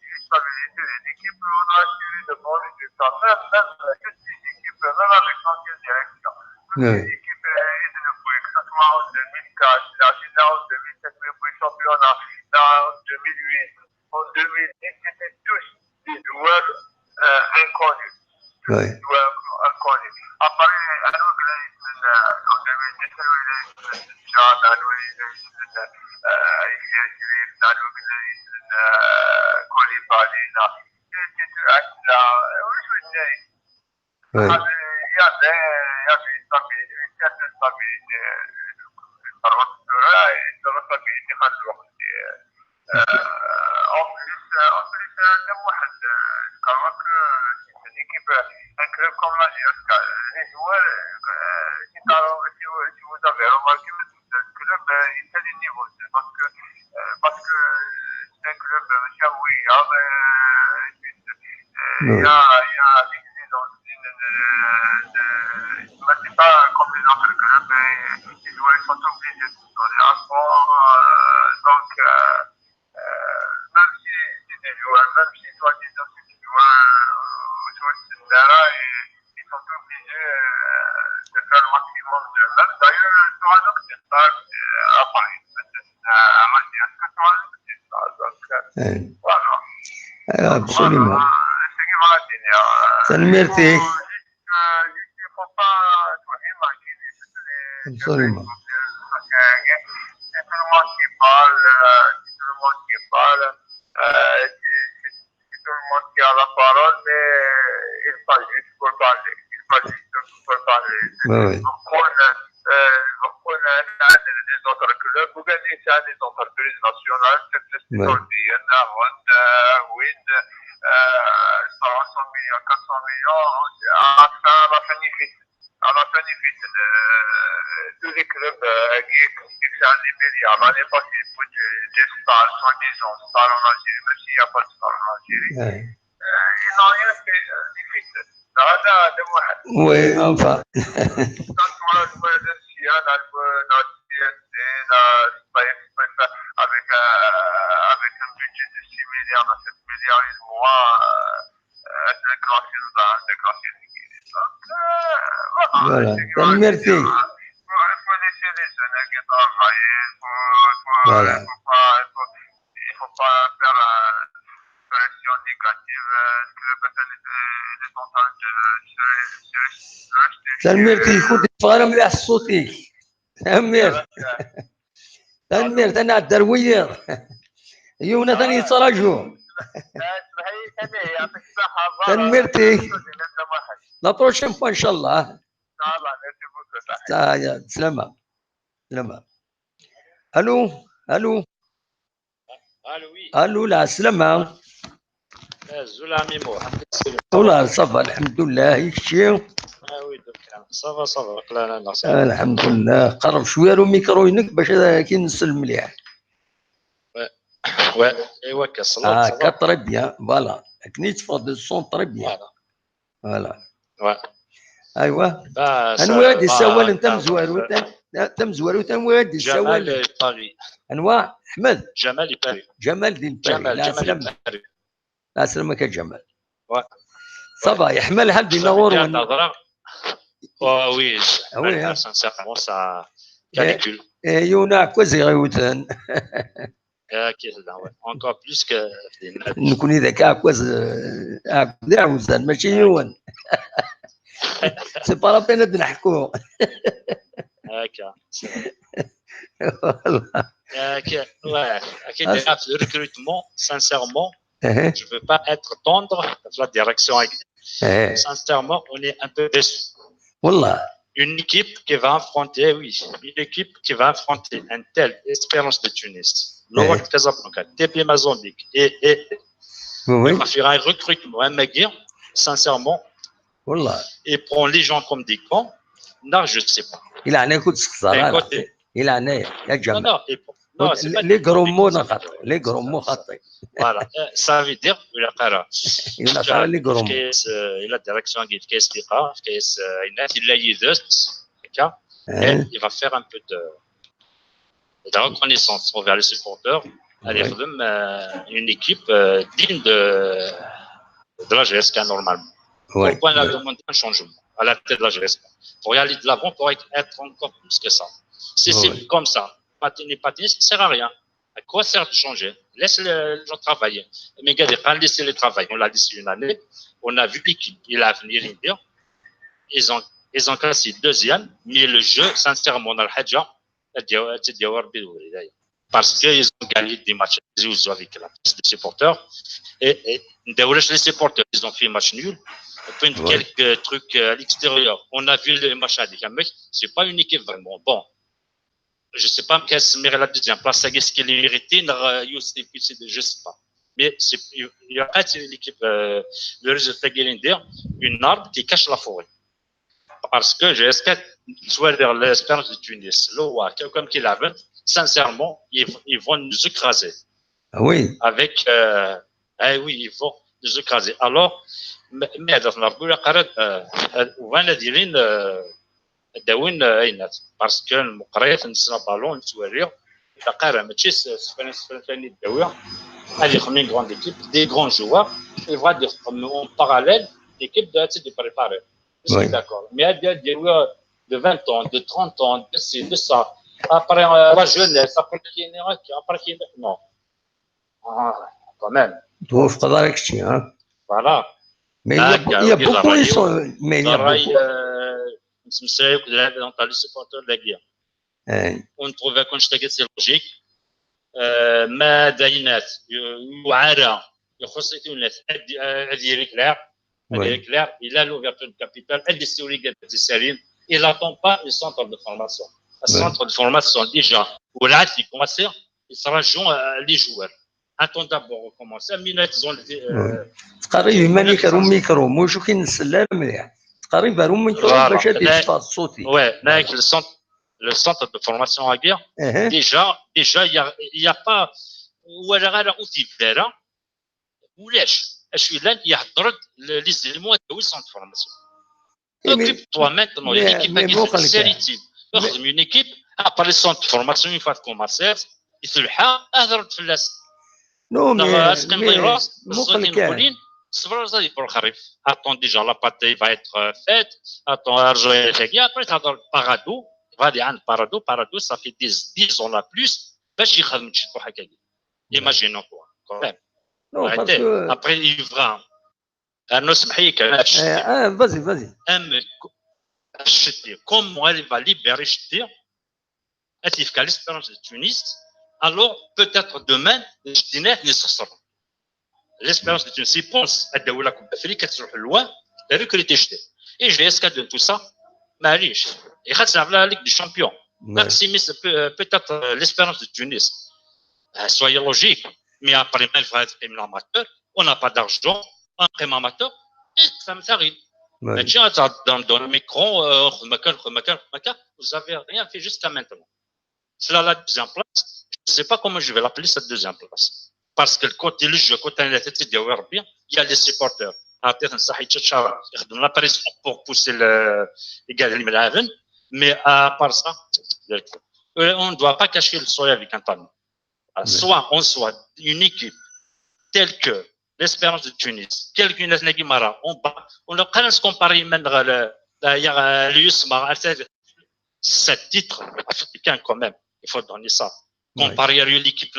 Une stabilité de l'équipe, on a assuré de bons résultats. Même toutes les équipes, même avec l'ancienne direction, toutes les équipes, que ce soit en 2004, là en 2007, le championnat, là en 2008, en 2010, c'était tous des joueurs inconnus. Tous des joueurs inconnus. Il y avait une stabilité, une certaine stabilité. Stabilité. En plus, je crois que c'est une équipe, un club comme la JSK, les joueurs, si vous avez remarqué, le club, il fait du niveau. Parce que c'est un club شاوية, il y a l'exigence. C'est pas comme les autres clubs, les joueurs sont obligés de se donner à fond. Donc, même si c'est des joueurs, même si soi-disant c'est des joueurs, ils sont obligés de faire le maximum d'eux-mêmes. D'ailleurs, c'est ça à Paris. Donc, voilà. Absolument. تنميرتي. Il faut pas imaginer. Absolument. C'est tout le monde qui parle, c'est tout le monde qui parle, c'est tout le monde qui a la parole, mais il parle juste pour parler. Il parle juste pour parler. Oui. نكون عندنا des autres clubs وكان des entreprises nationales ديالنا هون وين 300 millions, 400 millions, à la fin tous les clubs qui sont des milliards. L'année passée, des stars, soi-disant stars en Algérie, même s'il n'y a pas de stars en Algérie, ils n'ont rien fait difficile. هذا هذا واحد. Oui, enfin. Avec un budget de 6 milliards à 7 milliards et moins, déclassé. Donc, voilà. Merci. Il faut laisser les jeunes qui travaillent. Il faut, voilà. Il faut pas faire pression négative. Le club est en train de se تنميرتي كنت فغرا مليح صوتي تنمير تنمير انا الدروير يونا ثاني يتراجعوا. تنميرتي, la prochaine fois ان شاء الله. ان شاء الله, merci beaucoup. سلامة سلامة. الو الو. الو, oui. الو, لا سلامة. زول عمي موح. والله ça va الحمد لله, يكشي. Ah oui, donc ça va, ça va. لا لا. الحمد لله. قرب شويه le micro ينك باش كي نسل مليح. Ouais, ايوا كصلت. اه كا très bien, voilà, كني تفضل le son très bien, voilà. Ouais. ايوا انا غادي السوال انت مزوار انت مزوار انت غادي السوال. جمال باري. انواع احمد. جمال باري. جمال ديال باري. جمال. لا جمال سلامة. باري. لا سلامك يا جمال. Ouais. Ça va يحمل هل دينا غور. Oh oui, Oui, hein. sincèrement, ça canicule. يونا كوزي غيوتن. Ouais. Encore plus que نكون اذا كاكوز عاوزان ماشي يون, c'est pas la peine نحكو. هكا. والله. Ouais. Le recrutement, sincèrement, je ne veux pas être tendre dans la direction. Sincèrement, on est un peu déçus. والله. Une équipe qui va affronter, oui, une équipe qui va affronter un tel Espérance de Tunis, le Casablanca, TP Mozambique et oui va faire un recrutement, un Maguire, sincèrement, والله et prend les gens comme des cons, non, je ne sais pas. الى عناية كنت خسارة الى عناية يا جماعة. Non, non, c'est pas les gros mots خاطئ, les gros mots خاطئ. Voilà, ça veut dire il قرا الى قرا les gros mots. الى direction كيف كيس ثقه كيس il a يدس هكا, il va faire un peu de reconnaissance envers les supporters, aller une équipe digne de la JSK normalement. Pourquoi on a demandé un changement à la tête de la JSK? Pour y aller de l'avant, pour être encore plus que ça. Si c'est comme ça, patiner, patiner, ça ne sert à rien. À quoi sert de changer? Laisse les gens travailler. Mais gars, pas laisser les travailler. On l'a laissé une année. On a vu l'équipe. Il a venir bien. Ils ont classé deuxième, mais le jeu, sincèrement, on a le hadja, parce qu'ils ont gagné des matchs avec la des supporters. Et les supporters, ils ont fait match nul. Quelques trucs à l'extérieur. On a vu le match à mais c'est pas une équipe vraiment. Bon, je sais pas quelle est la deuxième place, est-ce qu'il est mérité, je sais pas. Mais il y a l'équipe, le résultat une arbre qui cache la forêt. Parce que JSK, soit vers l'Espérance de Tunis, l'OA, comme qu'il avait, sincèrement, ils vont nous écraser. Ah oui. Avec, eh oui, ils vont nous écraser. Alors, mais parce que المقريف نسنا بالون نتوري تقرا ماشي سفراني الداويه هذه خمين grande équipe des grands joueurs il va dire en parallèle l'équipe doit être préparée. Oui. D'accord. Mais il y a des joueurs de 20 ans, de 30 ans, de ci, de ça. Après la jeunesse, après qui non. Ah, quand même. توافق ذلك الشيء ها. Voilà. Mais il y a beaucoup mais il y a beaucoup. Dans les supporters de la guerre. On trouvait qu'on c'est logique. ما داينات وعارة يخص الناس هذه clair. Elle est claire, il a l'ouverture de capital, elle est Salim, il n'attend pas le centre de formation. Le centre de formation, déjà, où là, il commence, il sera joint les joueurs. Attends d'abord recommencer. تقريبا مانيك ميكرو موش كي نسلم مليح تقريبا ميكرو باش يتصفى الصوتي. Ouais, mais le centre de formation à guerre, déjà il y a pas ولا غير اوتي فيرا ولاش اش يحضر les éléments de centre de formation. Occupe-toi maintenant, l'équipe qui est une équipe, après le centre de formation, une fois commencé, يتلحى اهضر في اللاس. Non, mais attends déjà la pâte va être faite, attends après تهضر Paradou, va aller عند Paradou, Paradou ça fait 10 ans la plus باش يخدم شي حاجه. Imaginons quoi, quand même. Non, parce que... Après, il va. Vas-y, vas-y. Comment elle va libérer Ch'ti, elle l'Espérance de Tunis, alors peut-être demain, Ch'ti ne sera pas. L'Espérance de Tunis, il pense à la Coupe d'Afrique, elle sera loin, elle recrute Ch'ti. Et je l'ai de tout ça, mais riche. Et la Ligue des Champions. Maximise peut-être l'Espérance de Tunis. Soyez logique. Mais après, même un amateur, on n'a pas d'argent, un prime amateur, et ça me s'arrête. Mais tiens, dans le micro, vous n'avez rien fait jusqu'à maintenant. C'est là la deuxième place. Je ne sais pas comment je vais l'appeler cette deuxième place. Parce que quand il joue, quand il y a les supporters. La pression pour pousser les gars de mais à part ça, on ne doit pas cacher le soleil avec un panneau. Soit on soit une équipe telle que l'Espérance de Tunis, quelqu'un on n'a pas se comparer même sept titres africains quand même, il faut donner ça. Comparer l'équipe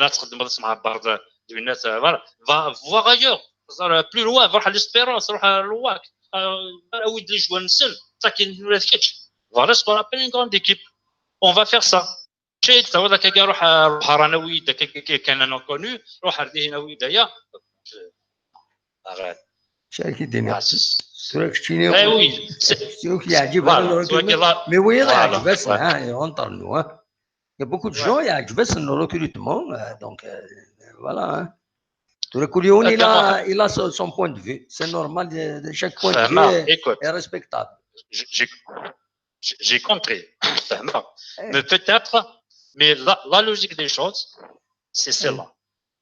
voilà, va voir ailleurs, plus loin, voir l'Espérance, voir l'OAC, où les joueurs voilà ce qu'on appelle une grande équipe. On va faire ça. شيء تصور لك روح روح رانا ويدا كان انا كونو روح ردي هنا ويدا شاركي الدنيا سورك شتيني اي وي سورك يعجب مي وي يعجب ها اونتر نو يا بوكو دو جون يعجب انه ريكروتمون دونك فوالا كل يوم il a son point de vue, c'est normal, chaque point de vue est respectable. J'ai compris, mais peut-être. Mais la logique des choses, c'est celle-là.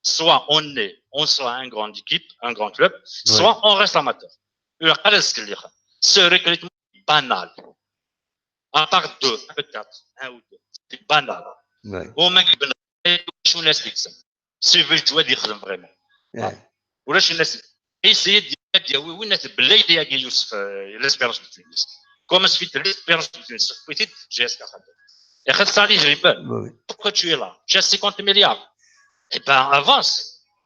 Soit on soit une grande équipe, un grand club, soit on reste amateur. Ce recrutement est banal. À part deux, peut-être, un ou deux. C'est banal. Au mec, si veut jouer, vraiment. Ou là, essayer de dire oui, oui, l'Espérance de Tunis. Comment se fait l'Espérance de Tunis? GSK. Et pourquoi tu es là? J'ai 50 milliards. Eh ben, avance.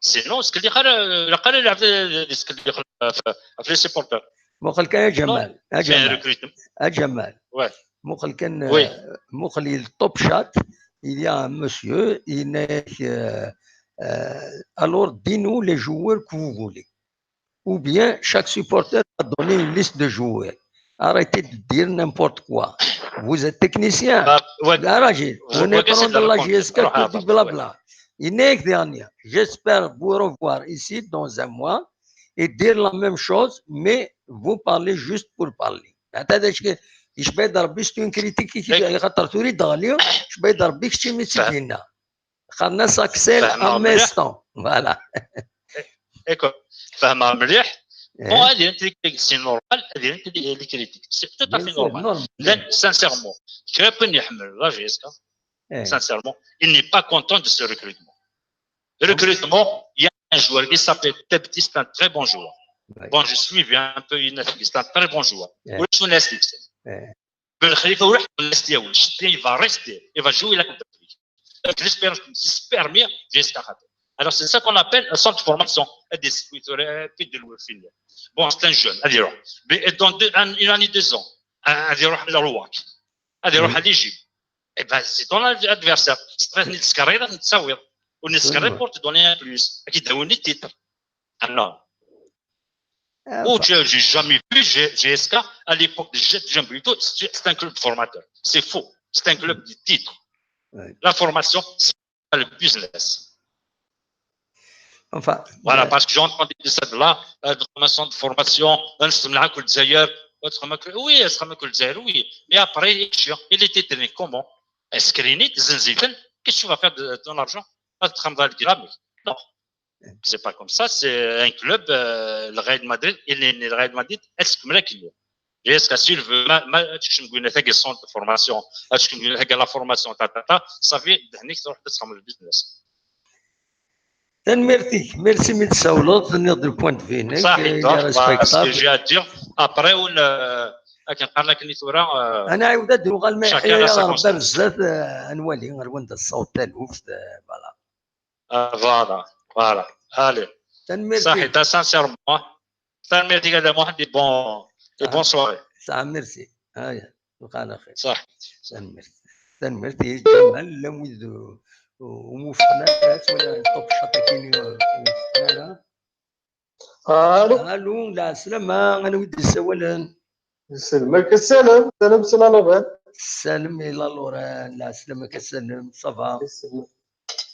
Sinon, ce que les supporters. مقال كان يا جمال يا جمال يا جمال. مقال كان مقال التوب شات. Il y a un monsieur, il est alors dis-nous les joueurs que vous voulez. Ou bien chaque supporter va donner une liste de joueurs. Arrêtez de dire n'importe quoi. Vous êtes technicien. لا راجل, venez prendre la JSK que du blabla. Il dernière. J'espère vous revoir ici dans un mois et dire la même chose, mais vous parlez juste pour parler. هذا يشبه ربي c'est une critique كي خاطر تريد غاليو شبه ربي كشي ميتينا خلنا ساكسيل en instant, voilà. Écoute, فاهمها مليح. Bon, هذه c'est normal, هذه les critiques, c'est tout à fait normal. Là, sincèrement, كريبن يحمل la JSK, sincèrement, il n'est pas content de ce recrutement. Le recrutement, il y a un joueur qui s'appelle Tebti, c'est un très bon joueur. Bon, je suis un peu c'est un très bon joueur. ولاش الناس بن خليفه وراح الناس ديالو, il va rester, il va jouer la Coupe d'Afrique. L'Espérance se permet jusqu'à. Alors, c'est ça qu'on appelle un centre de formation. Bon, c'est un jeune, mais dans une année, 2 ans, à l'Égypte. Eh ben, c'est ton adversaire. C'est pour te donner un plus. Qui te donne le titre. Ah non. Oh, j'ai jamais vu JSK à l'époque de Jean Brito, c'est un club formateur. C'est faux. C'est un club de titre. La formation, c'est pas le business. Enfin, voilà, parce que j'ai entendu ça là, formation de formation, oui, oui, mais après, il était tenu comment? Qu'est-ce que tu vas faire de ton argent? Non, c'est pas comme ça, c'est un club, le Real Madrid, il est le Real Madrid, est-ce que JSK s'il veut, ما تكش نقول لك centre de formation, تكش نقول لك la formation تا تا تا صافي دهنيك تروح تخدم ال business. Merci, merci من تساولوت نيض point de vue. صحيح, ce que j'ai à dire après ولا كنقال لك اللي ثورا. انا عاود ادرو ما يحيى ربا بزاف نولي غير وند الصوت تالوف, voilà. Voilà, voilà, allez. صحيح, sincèrement تنميرتي هذا محمد, bon, bonne soirée. صح, ميرسي, هيا بقى على خير. صح. تنميرتي تنميرتي جمال لم وموفقنا ولا طوب شطاكيني وفقنا. الو. الو, لا سلامة, انا ودي السوالان. يسلمك, السلام سلام سلام لوران. سلام الى لوران, لا سلامة كسلم, ça va؟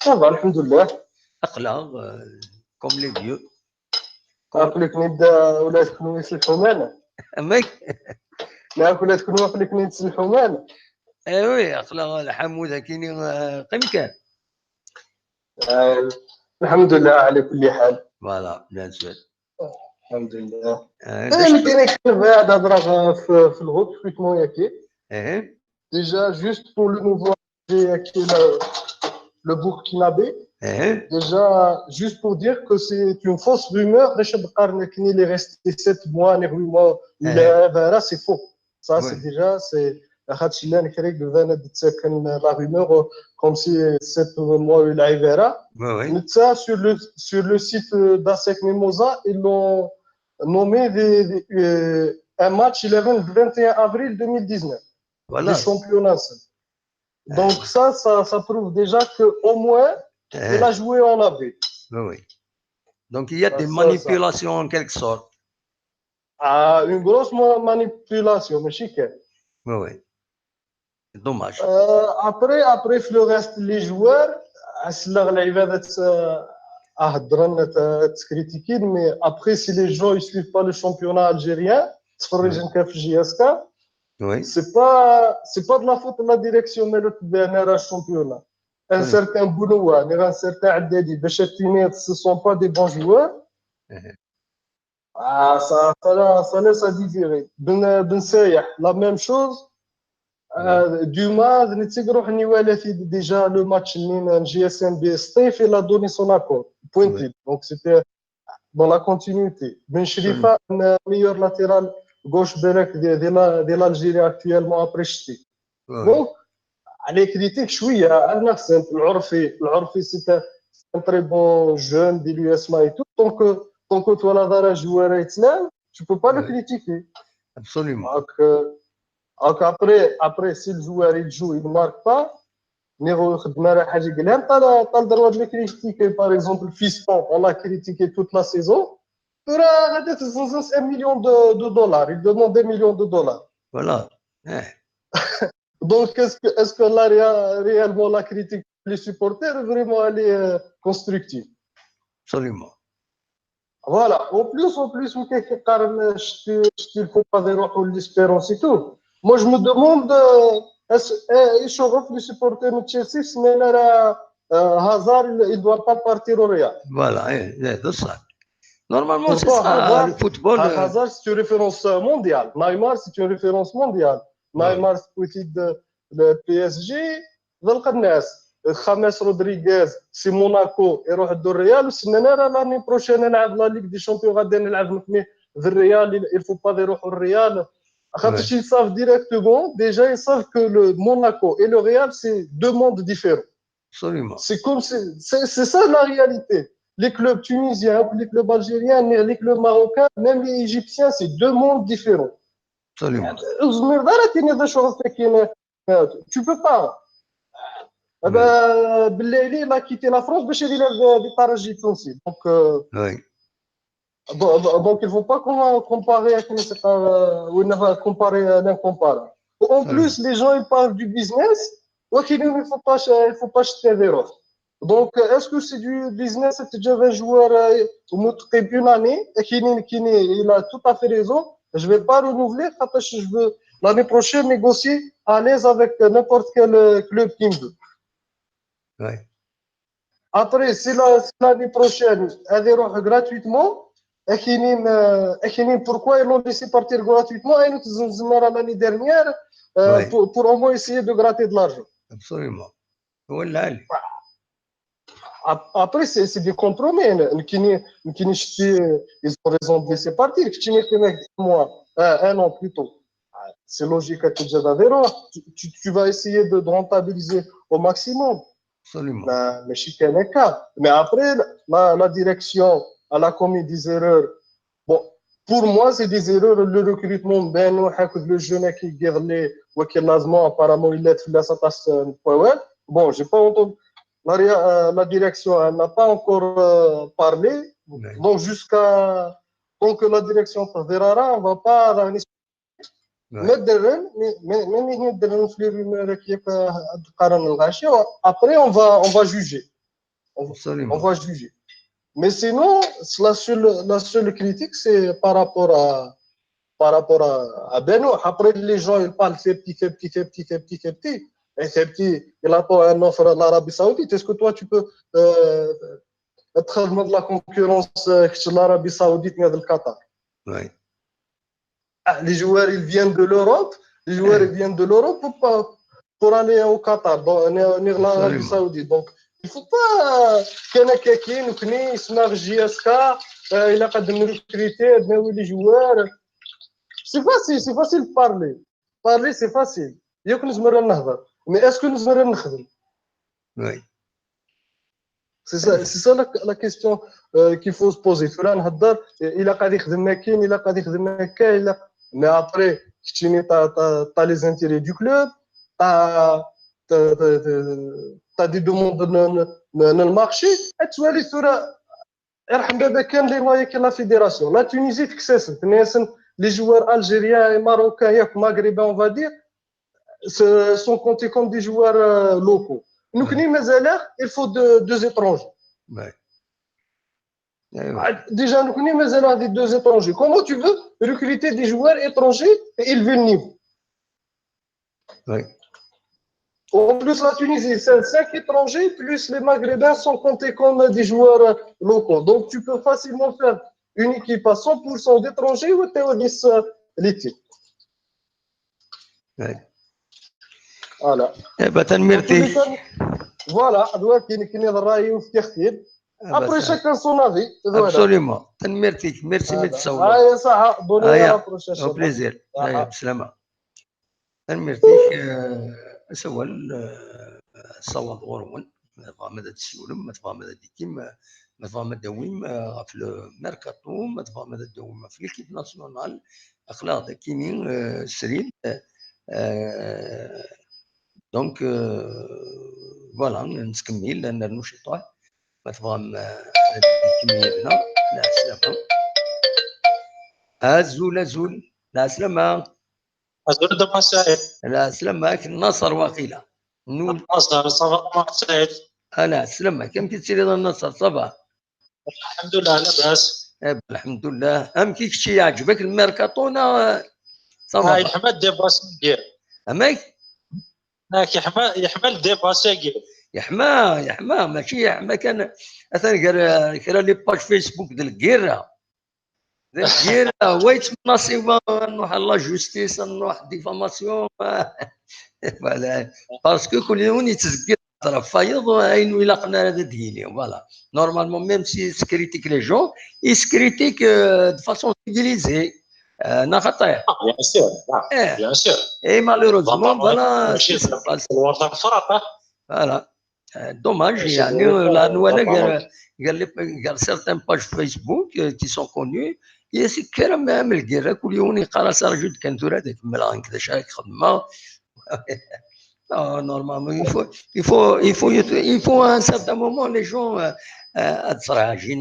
Ça va, الحمد لله. اقلا comme les vieux. عقلك نبدا ولا تكونوا يسلحوا معنا. امك. لا ولا تكونوا عقلك يتسلحوا معنا. اي oui, اقلا الحموده كاينين قيم كان. الحمد لله على كل حال. Voilà, bien sûr. الحمد لله. انا كاين بعد هضره في ال recrutement ياكي. ايه. Déjà, juste pour le nouveau qui est le Burkinabé. ايه. Déjà, juste pour dire que c'est une fausse rumeur, il est resté 7 mois, 8 mois, là, c'est faux. Ça, c'est déjà, c'est la rumeur comme si 7 mois il a. Ça, sur le site d'ASEC Mimosa, ils l'ont nommé un match, il avait le 21 avril 2019. Voilà. Les championnats. Donc ça prouve déjà qu'au moins, il a joué en avril. Oui. Donc il y a des manipulations en quelque sorte. Ah, une grosse manipulation, mais chic. Oui. Dommage. Après, le reste, les joueurs, العبادة هضرنا تكريتيكي, mais après, si les gens ils suivent pas le championnat algérien, تفرج في JSK, c'est pas de la faute de la direction, mais le dernier championnat. Un certain Bounoua, un certain Haddadi, Béchatini, ce sont pas des bons joueurs. Ah, ça laisse à désirer. Ben Sayah, la même chose. Dumas, déjà le match JSMB Steve, il a donné son accord. Pointé. Donc c'était dans la continuité. Ben Sherifa, meilleur latéral gauche de l'Algérie actuellement après Chti. Donc, les critiques, شوية أنا العرفي العرفي c'est un très bon jeune de l'USMA et tout. Tant que toi, la joueur est tu peux pas le critiquer. Absolument. Donc après, si le joueur il joue, il ne marque pas, t'as le droit de le critiquer. Par exemple, Fiston, on l'a critiqué toute la saison. غادي تزنزنس 1 million de dollars. Il demande 1 million de dollars. Voilà. Donc, est-ce que là, réellement, la critique des supporters, vraiment, elle est constructive? Absolument. Voilà. En plus, il faut pas l'espérance et tout. Moi, je me demande, est-ce que les supporters de Chelsea, Hazard, il ne doit pas partir au Real. Voilà, c'est ça. Normalement, c'est ça, le football. Hazard, c'est une référence mondiale. Neymar, c'est une référence mondiale. Neymar, c'est le PSG. ذلك الناس خامس رودريغيز c'est Monaco يروح الدور الريال وسننا راه l'année prochaine نلعب la Ligue des Champions غادي نلعب نكمي في الريال il faut pas يروحوا الريال خاطر ils savent directement déjà ils savent que le Monaco et le Real c'est deux mondes différents. Absolument. C'est comme c'est ça la réalité. Les clubs tunisiens, les clubs algériens, les clubs marocains, même les égyptiens, c'est deux mondes différents. Absolument. Tu peux pas. Belaïli, il a quitté la France باش يلعب في الترجي التونسي. Donc donc il faut pas comparer comparer l'incomparable. En plus les gens ils parlent du business ولكن il faut pas jeter. Donc est-ce que c'est du business تجيب un joueur ومتقيب une année كاين il a tout à fait raison, je vais pas renouveler خاطرش je veux l'année prochaine négocier à l'aise avec n'importe quel club qui me veut. Ouais. Après, si l'année prochaine, elle est gratuitement, pourquoi ils l'ont laissé partir gratuitement? Et nous, l'année dernière, pour au moins essayer de gratter de l'argent. Absolument. Voilà. Après, c'est des compromis. Ils ont raison de laisser partir. Moi, un an plus tôt. C'est logique que tu vas essayer de rentabiliser au maximum. Absolument. Mais après, la direction, elle a commis des erreurs. Bon, pour moi, c'est des erreurs. Le recrutement, ben, le jeune qui guerre ou qui apparemment, il est là, ça passe. Bon, j'ai pas entendu. La direction, elle n'a pas encore parlé. Ouais. Donc, jusqu'à tant que la direction verra, on va pas. Après, on va juger. On va juger. Mais sinon, la seule critique, c'est par rapport à Benoît. Après, les gens, ils parlent Thabti, Thabti, Thabti, Thabti, Thabti. Et Thabti, il attend un offre de l'Arabie Saoudite. Est-ce que toi, tu peux être de la concurrence de l'Arabie Saoudite et le Qatar? Oui. Les joueurs, ils viennent de l'Europe. Les joueurs, ils viennent de l'Europe pour aller au Qatar, dans l'Arabie Saoudite. Donc, il ne faut pas qu'il y ait JSK, il a pas de recruter les joueurs. C'est facile de parler. Parler, c'est facile. Il y a que nous sommes. Mais est-ce que nous sommes? Oui. C'est ça la question qu'il faut se poser. Il a pas dit il a pas dit. Mais après, tu as les intérêts du club, tu as des demandes dans le marché, et tu vas aller sur la fédération. La Tunisie, les joueurs algériens et marocains, et maghrébins, on va dire, sont comptés comme des joueurs locaux. Nous, il faut deux étrangers. Ouais. Déjà, nous connaissons des deux étrangers. Comment tu veux recruter des joueurs étrangers et élever le niveau? Oui. En plus, la Tunisie, c'est 5 étrangers, plus les Maghrébins sont comptés comme des joueurs locaux. Donc, tu peux facilement faire une équipe à 100% d'étrangers ou tu es l'été. Oui. Voilà. Eh ben, merci. Voilà, après, chacun son avis. Absolument. Merci, merci, merci. Ah, ça, bonne prochaine. Au plaisir. بسلامة. تنميرتيك سوال صواب غرون ما تبغى مدى تسولم ما تبغى مدى ديكيم ما تبغى مدى دويم في الميركاتو ما تبغى مدى دويم في l'équipe nationale اخلاق كينين سرين donc voilà نكمل نرنو شي طوع ما تبغى ديكيم لا سلامة. ازول ازول لا سلامة. ازول دابا سعيد. لا سلامة النصر واقيلا. النصر ça va سعيد. انا سلامة كم كتسيري النصر ça va؟ الحمد لله لاباس. الحمد لله. ام كي كشي يعجبك الميركاتو نا ça va؟ يحمى débat كير. اماك؟ يحمى يحمى débat كير. يحمى يحمى ماشي يحمى كان مثلا قال كرا les pages Facebook ديال الكيرة ديال الكيرة هو يتمنى نروح la justice نروح diffamation voilà parce que كل يوم يتزكي طرف فايض عين ولا قلنا هذا ديالي voilà normalement même si se critique les gens ils se critiquent de façon civilisée انا خطير bien sûr bien sûr et malheureusement voilà voilà dommage يعني لانه انا قال لي قال certaines pages Facebook qui sont connues يسكر même الكيرة كل يوم يقرا سرجود كان ثورة هذاك ملا كذا شارك خدمه. Normalement, il faut à un certain moment les gens se réagir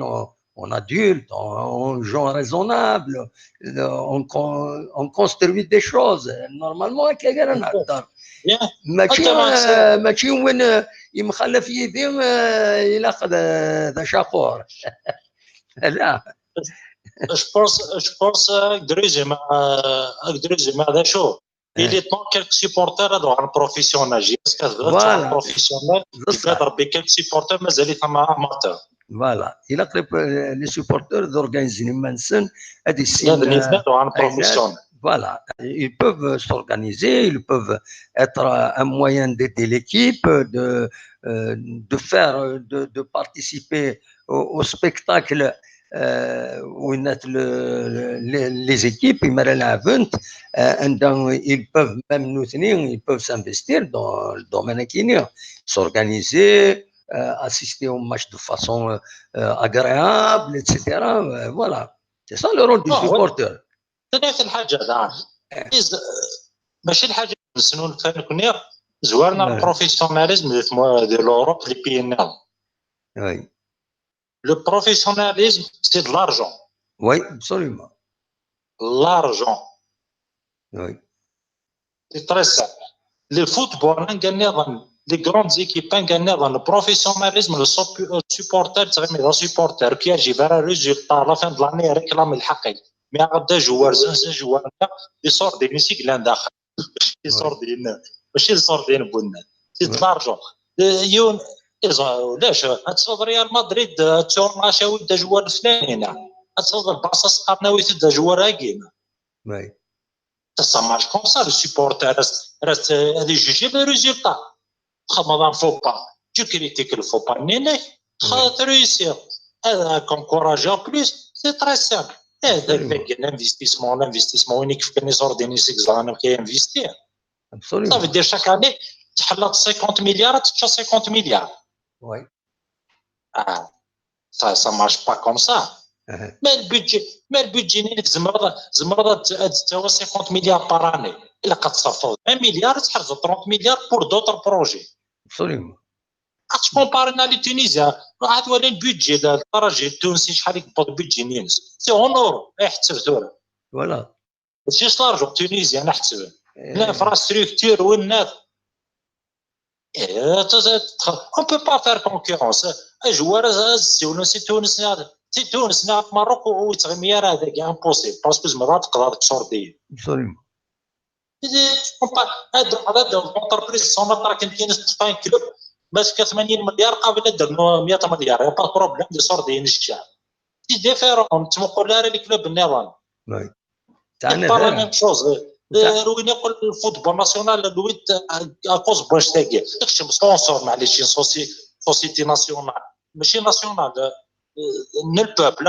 en adulte, en gens raisonnables, on construit des choses. Normalement, هكا نهضر. ماشي ماشي وين يمخلف يدي الى ذا شاقور. لا. Je pense دريزي مع ذا شو. Il est temps quelques supporters هذو professionnels JSK professionnel يقدر ب quelques supporters مازال ثما amateur. voilà الى قريب les supporters d'organiser منسن هذه السين professionnel. Voilà, ils peuvent s'organiser, ils peuvent être un moyen d'aider l'équipe, de faire, de participer au spectacle où les équipes, ils peuvent même nous tenir, ils peuvent s'investir dans le domaine équinier, s'organiser, assister au match de façon agréable, etc. Voilà, c'est ça le rôle du supporter. ثلاث الحاجة ماشي الحاجة نسنو كنا زوارنا ال professionnalisme ديال l'Europe les pays النظام. oui le professionnalisme c'est de l'argent. oui absolument l'argent. oui c'est très simple. le football نظام les grandes équipes نظام ال professionnalisme le supporter تغمي le supporter كي يجيب راه résultat la fin de l'année réclame الحقي mais غدا joueur زوج joueur les صور ديال سيكلان داخل ماشي صور ديال ماشي صور ديال بونا c'est de l'argent يون علاش تصور ريال مدريد تصور ماشاوي دا joueur الفلاني تصور البارسا سقطناوي دا joueur هاكينا oui ça marche comme ça le supporter reste هذه juger le résultat تخدم faux pas tu critiques ال faux pas نينك تريسير هذا qu'encourager en plus c'est très simple. هذاك l'investissement l'investissement وين كيف كان يزور سيكزان كي investir صافي دير chaque année تحلط 50 مليار تتشا 50 مليار. oui ça marche pas comme ça. ما ال budget ما ال budget نينك زمرض زمرض تساوي 50 مليار par année الا قد 1 مليار تحرز 30 مليار pour d'autres projets. absolument تكومبارينا les Tunisiens عاد ولا ال budget الترجي التونسي شحال يقبض budget نينس c'est en euro يحسب ثورة. voilà ماشي l'argent tunisien نحسب l'infrastructure والناس on peut pas faire concurrence. joueur سي تونس سي تونس نا في Maroc ويتغمي راه هذاك impossible parce que زعما تقدر تصوردي. absolument هاد هاد l'entreprise سوناطرا كان كاين un club ماسكه 80 مليار قابله دير 100 مليار y a pas problème دي صوردي الشعب c'est différent تمقول لا les clubs النظام. oui تاعنا la même chose روين يقول ال football national لويت à cause باش تاكي تخشم sponsor معليش société nationale ماشي nationale نل peuple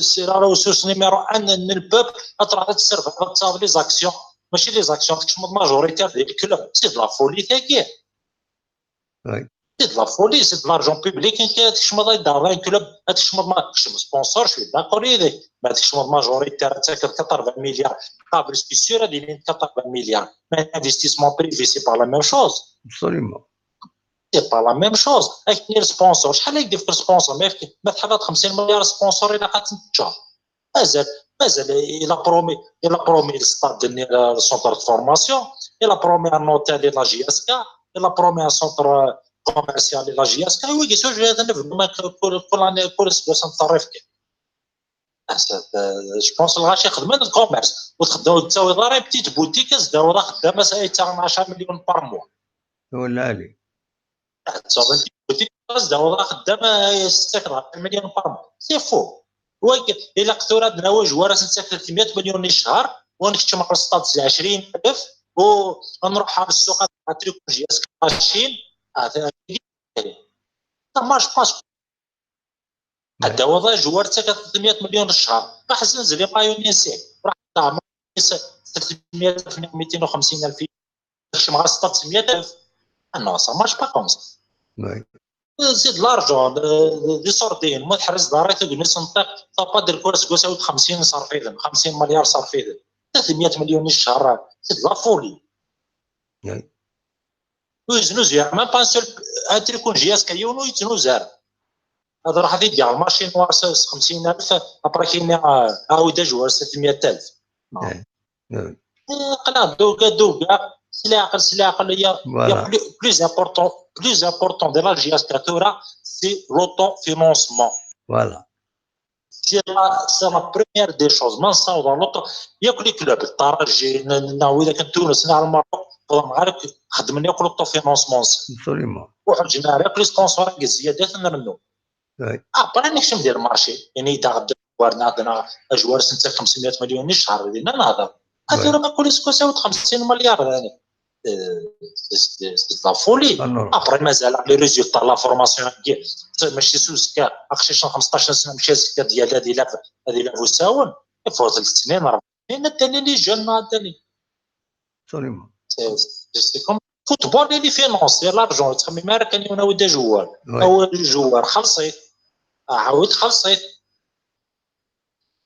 c'est la ressource numéro 1 نل peuple تروح تسرف تصاوب les actions ماشي les actions تكشم majoritaire ديال ال club c'est de la folie تاكي. oui c'est de la folie c'est de l'argent public انت تكشم دار un club تكشم ما تكشم sponsor شوي d'accord يديك ما تكشم majoritaire تاكل 4 مليار قابل c'est sûr هذه 4 مليار mais investissement privé c'est pas la même chose. absolument c'est pas la même chose. كاين sponsor شحال يدير في ال sponsor ما تحط 50 مليار sponsor الا قعدت تشوف مازال مازال il a promis ال stade, ال centre de formation, il a promis un hôtel la JSK, il a promis un centre commercial la JSK. وي سو كل كل كل اسبوع نتصرف. je pense الغاشي يخدم ال commerce وتخدم تساوي غير petite boutique زداو راه خدامه تاع 10 مليون par mois. ولا علي. تساوي بوتيك زداو راه خدامه 6 مليون par mois, c'est fou. الا قتورا عندنا joueur 300 مليون الشهر ونكتب مع السطاد 20000 ونروح على السوق tricot JSK شين ça marche pas. هذا هو joueur تا 300 مليون الشهر راح زنزل مايونيزي راح تاع 300 250 الف مع 600000. non, ça marche pas comme ça. زيد l'argent دي سوردين ما تحرز داري تقول نطيق طابا دير كورس كوساوي 50 صرفيدا 50 مليار صرفيدا 300 مليون الشهر, c'est la folie. ويزنوز même pas seul un tricot JSK يونو يتنوزار هذا راح يدير ال marché noir 50000 après كاين عاود joueur 600000. قلا دوكا دوكا سلاقل سلاقل يا plus important, plus important de la JSK c'est l'autofinancement. Voilà. C'est la première des choses. ما نصاوب l'auto ياك les clubs الترجي اذا كان تونس على المغرب معاك خدمني ياك l'autofinancement. Absolument. وحجنا ياك les sponsors زيادات نرنو. après نكشم ندير marché يعني اذا غدا عندنا joueur سنة 500 مليون الشهر ديالنا نهضر هذا راه ما كل سكو 50 مليار يعني c'est la folie. après مازال les résultats, la formation ماشي سوسكا اخشيش 15 سنه مشى سكا ديال هذه لا هذه لا فوساون فوز 3 سنين 4 سنين الثاني les jeunes الثاني. Absolument. c'est comme football les finances, l'argent تخمم ما كان يناود des joueurs او joueur خلصيت عاود خلصيت.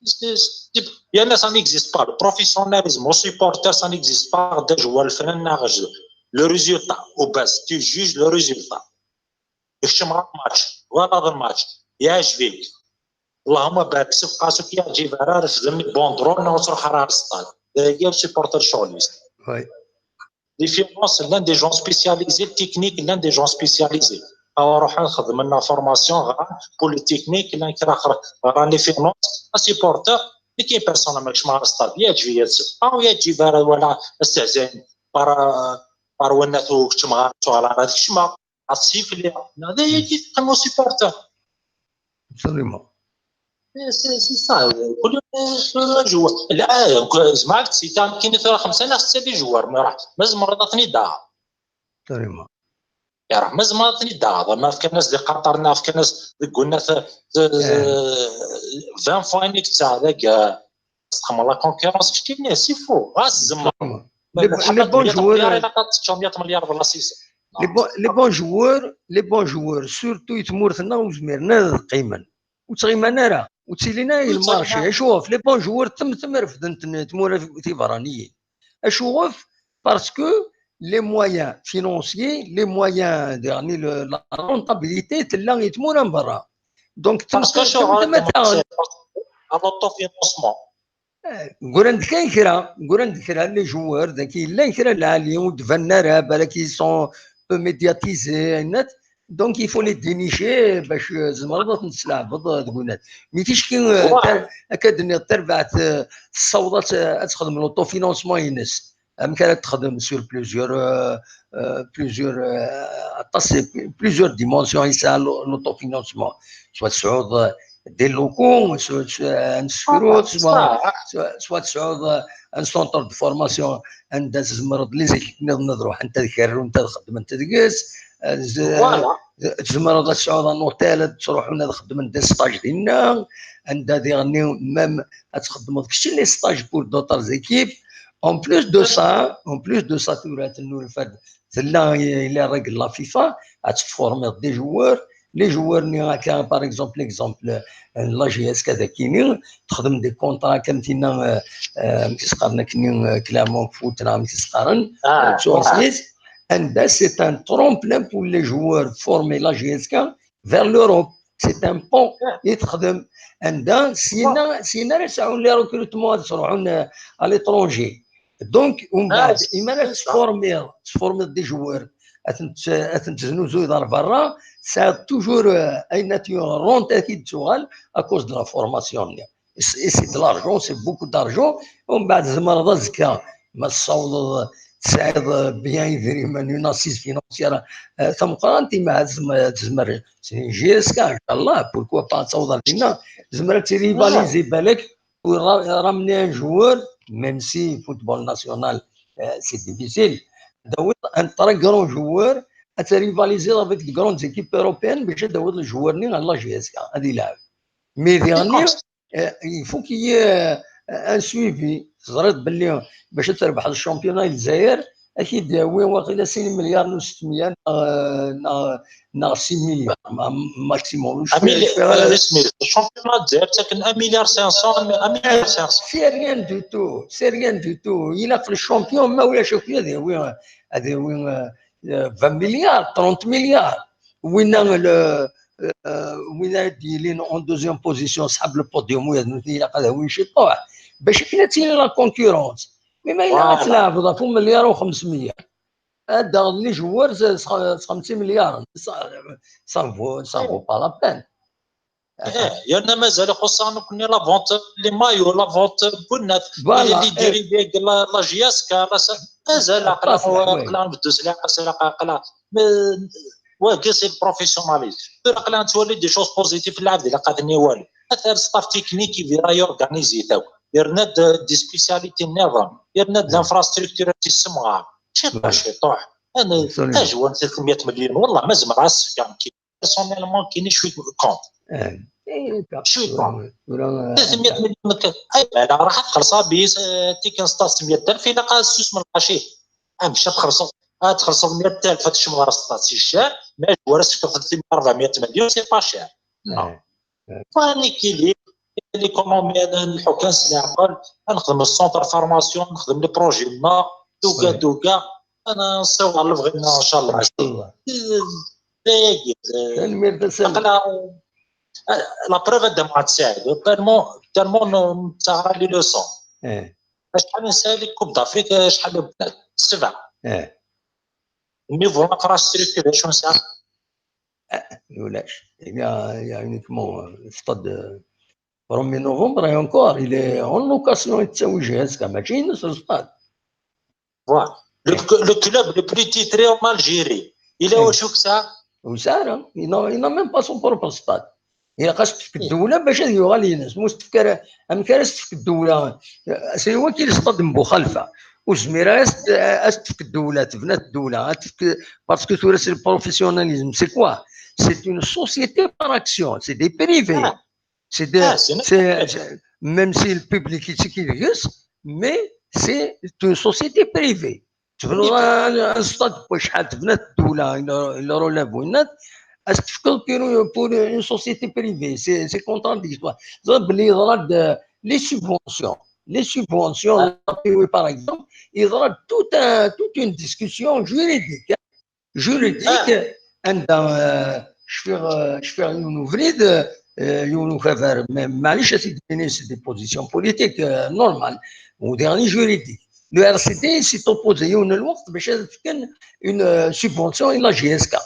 Il y en a, ça n'existe pas. Le professionnalisme au supporter, ça n'existe pas. Des joueurs, le résultat, au bas, tu juges le résultat. يخشم ماتش ولا هذا الماتش يعجبك اللهم بارك سوف يعجب راه رفدني banderole وتروح راه الستاد هي supporter شغليست. Les finances, l'un des gens spécialisés, technique, l'un des gens spécialisés. نروح نخدم لنا formation pour les techniques لان راه les finances supporter اللي كاين personne ماكش مع الستاد يا تجي او يا تجي ولا استهزاء par par وناتو كتما على هذيك الشما السيف اللي هذا هي كيتقنوا supporter. Absolument. c'est ça كل joueur لا زعما سي كاين خمسه ناس ستة les joueurs ما راح مازال مرات دا. Absolument. يا راه مازال مرات دا ما في ناس اللي قطرنا في ناس قلنا 20 fois انك تاع ذاك تخمم la concurrence كاين c'est fou غاس زعما les bons joueurs 100 مليار بلا سيس. les bons joueurs surtout يتمورثنا وزميرنا قيما وتغيما راه وتسيلينا ال marché شوف les bons joueurs تم تم رفدن تمورا تيفرانيين اشوف parce que les moyens financiers, les moyens يعني la rentabilité تلا يتمورا من برا donc تم تم l'autofinancement. قول عندك كاين كرا قول عندك كرا les joueurs ذاك لا كرا العالي ودفنا راه بالك sont peu médiatisés نت donc il faut les dénicher باش زعما تلعب تقول mais كيش كي هكا تربعت الصوضات تخدم l'autofinancement ينس امكان تخدم sur plusieurs plusieurs dimensions يسعى l'autofinancement soit تسعود des locaux نسكرو soit تسعود un centre de formation عند تزمرض les équipes نروح انت تكرر وانت تخدم انت تقيس تزمرض تسعود un hôtel تروح تخدم انت stage ديالنا عندها دي même تخدم داكشي les stages pour d'autres équipes. en plus de ça, en plus de ça تورات النور الفرد لا الى règle la FIFA تفورمي des joueurs, les joueurs ني كان par exemple l'exemple la JSK كذا كيني تخدم des contrats كمتينا كيسقارنا كني Clermont Foot راه كيسقارن تونسيس عندها c'est un tremplin pour les joueurs formés la JSK vers l'Europe. c'est un pont يتخدم عندها سينا سينا راه ساعون les recrutements تروحون à l'étranger. donc ومن بعد اما لا تفورمي تفورمي des joueurs اتنتزنوزو دار برا ça toujours une rente اكيد تغال à cause de la formation. c'est de l'argent, c'est beaucoup d'argent. ومن بعد زعما زكا ما تصوض تساعد bien يدري من une assise financière ثم مع تزمر JSK ان شاء الله pourquoi pas تصوض لنا زمر تريفاليزي بالك ramener un joueur, même si football national, c'est difficile داود un très grand joueur à rivaliser avec de grandes équipes européennes باش داود ال joueur ني على la JSK هذه يلعب. mais يعني il faut qu'il y ait un suivi. زريت باللي باش تربح ال championnat الجزائر اكيد وين واقيلا 6 مليار و 600 نا 6 مليار maximum. ال championnat الجزائر تاكل 1 مليار 500, 1 مليار 500. c'est rien du tout, c'est rien du tout. الى في ال champion ما ولا شوف هذه وين هذه وين 20 مليار 30 مليار وين وين ديالين en deuxième position صحاب البوديوم وين الى وين شي طوع باش كنا تيني la concurrence. mais ما الا تلعب ضافو مليار و500 هذا les joueurs 50 مليار ça vaut pas la peine. يانا مازال خصنا كنا la vente les maillots, la vente بونات les dérivés la JSK مازال عقلا عقلا نبدو سلاح عقلا واكي c'est professionnalisme عقلا تولي des choses positives. العبد الا قادني والو اثر staff technique يفيرا يورغانيزي تاو يرند des spécialités النظام يرند l'infrastructure تيسمغا شي شي طوح. انا اجوان 300 مليون والله ما زعما راس كان كي personnellement كاين شوية contre شوية contre 300 مليون اي راح تخلصها بيس تيكن 600,000 الى قال السوس من الغاشي مشى تخلص تخلص 100,000 هادشي من راس c'est cher. mais وراسك 400 مليون c'est pas cher. فاني كي l'économie الحكام العقل نخدم ال centre formation نخدم les projets ما دوكا دوكا انا نصور على بغينا ان شاء الله. la preuve هذا ما تساعد tellement tellement تاع les leçons. شحال نسالي Coupe d'Afrique شحال بنات 7 niveau l'infrastructure شنو ساعة ولاش il y a uniquement stade 1er novembre et encore il est en location يتساوي جهاز ماشي نفس الستاد. voilà le club le plus titré en Algérie الى واش ساعة وسارة il n'a même pas son propre stade. إلا خاص تفك الدولة باش يغالي الناس موس تفكر أم كان تفك الدولة c'est هو كي الستاد بوخالفة وزميرة اس تفك الدولة تبنات الدولة تفك parce que تورا c'est ال professionnalisme c'est quoi c'est une société par actions, c'est des privés. C'est des, c'est, même si le public est qui mais c'est une société privée. تبنوا un stade شحال تبنات الدولة إلا relève وينات تفكر pour une société privée, c'est contradictoire. بلي يضرب les subventions, les subventions par exemple يضرب toute une discussion juridique juridique عندها شفيغ يونو فريد يونو كافر معليش اسيدي c'est des positions politiques normales و dernier juridique. le RCT s'est opposé يون الوقت باش تكون une subvention la JSK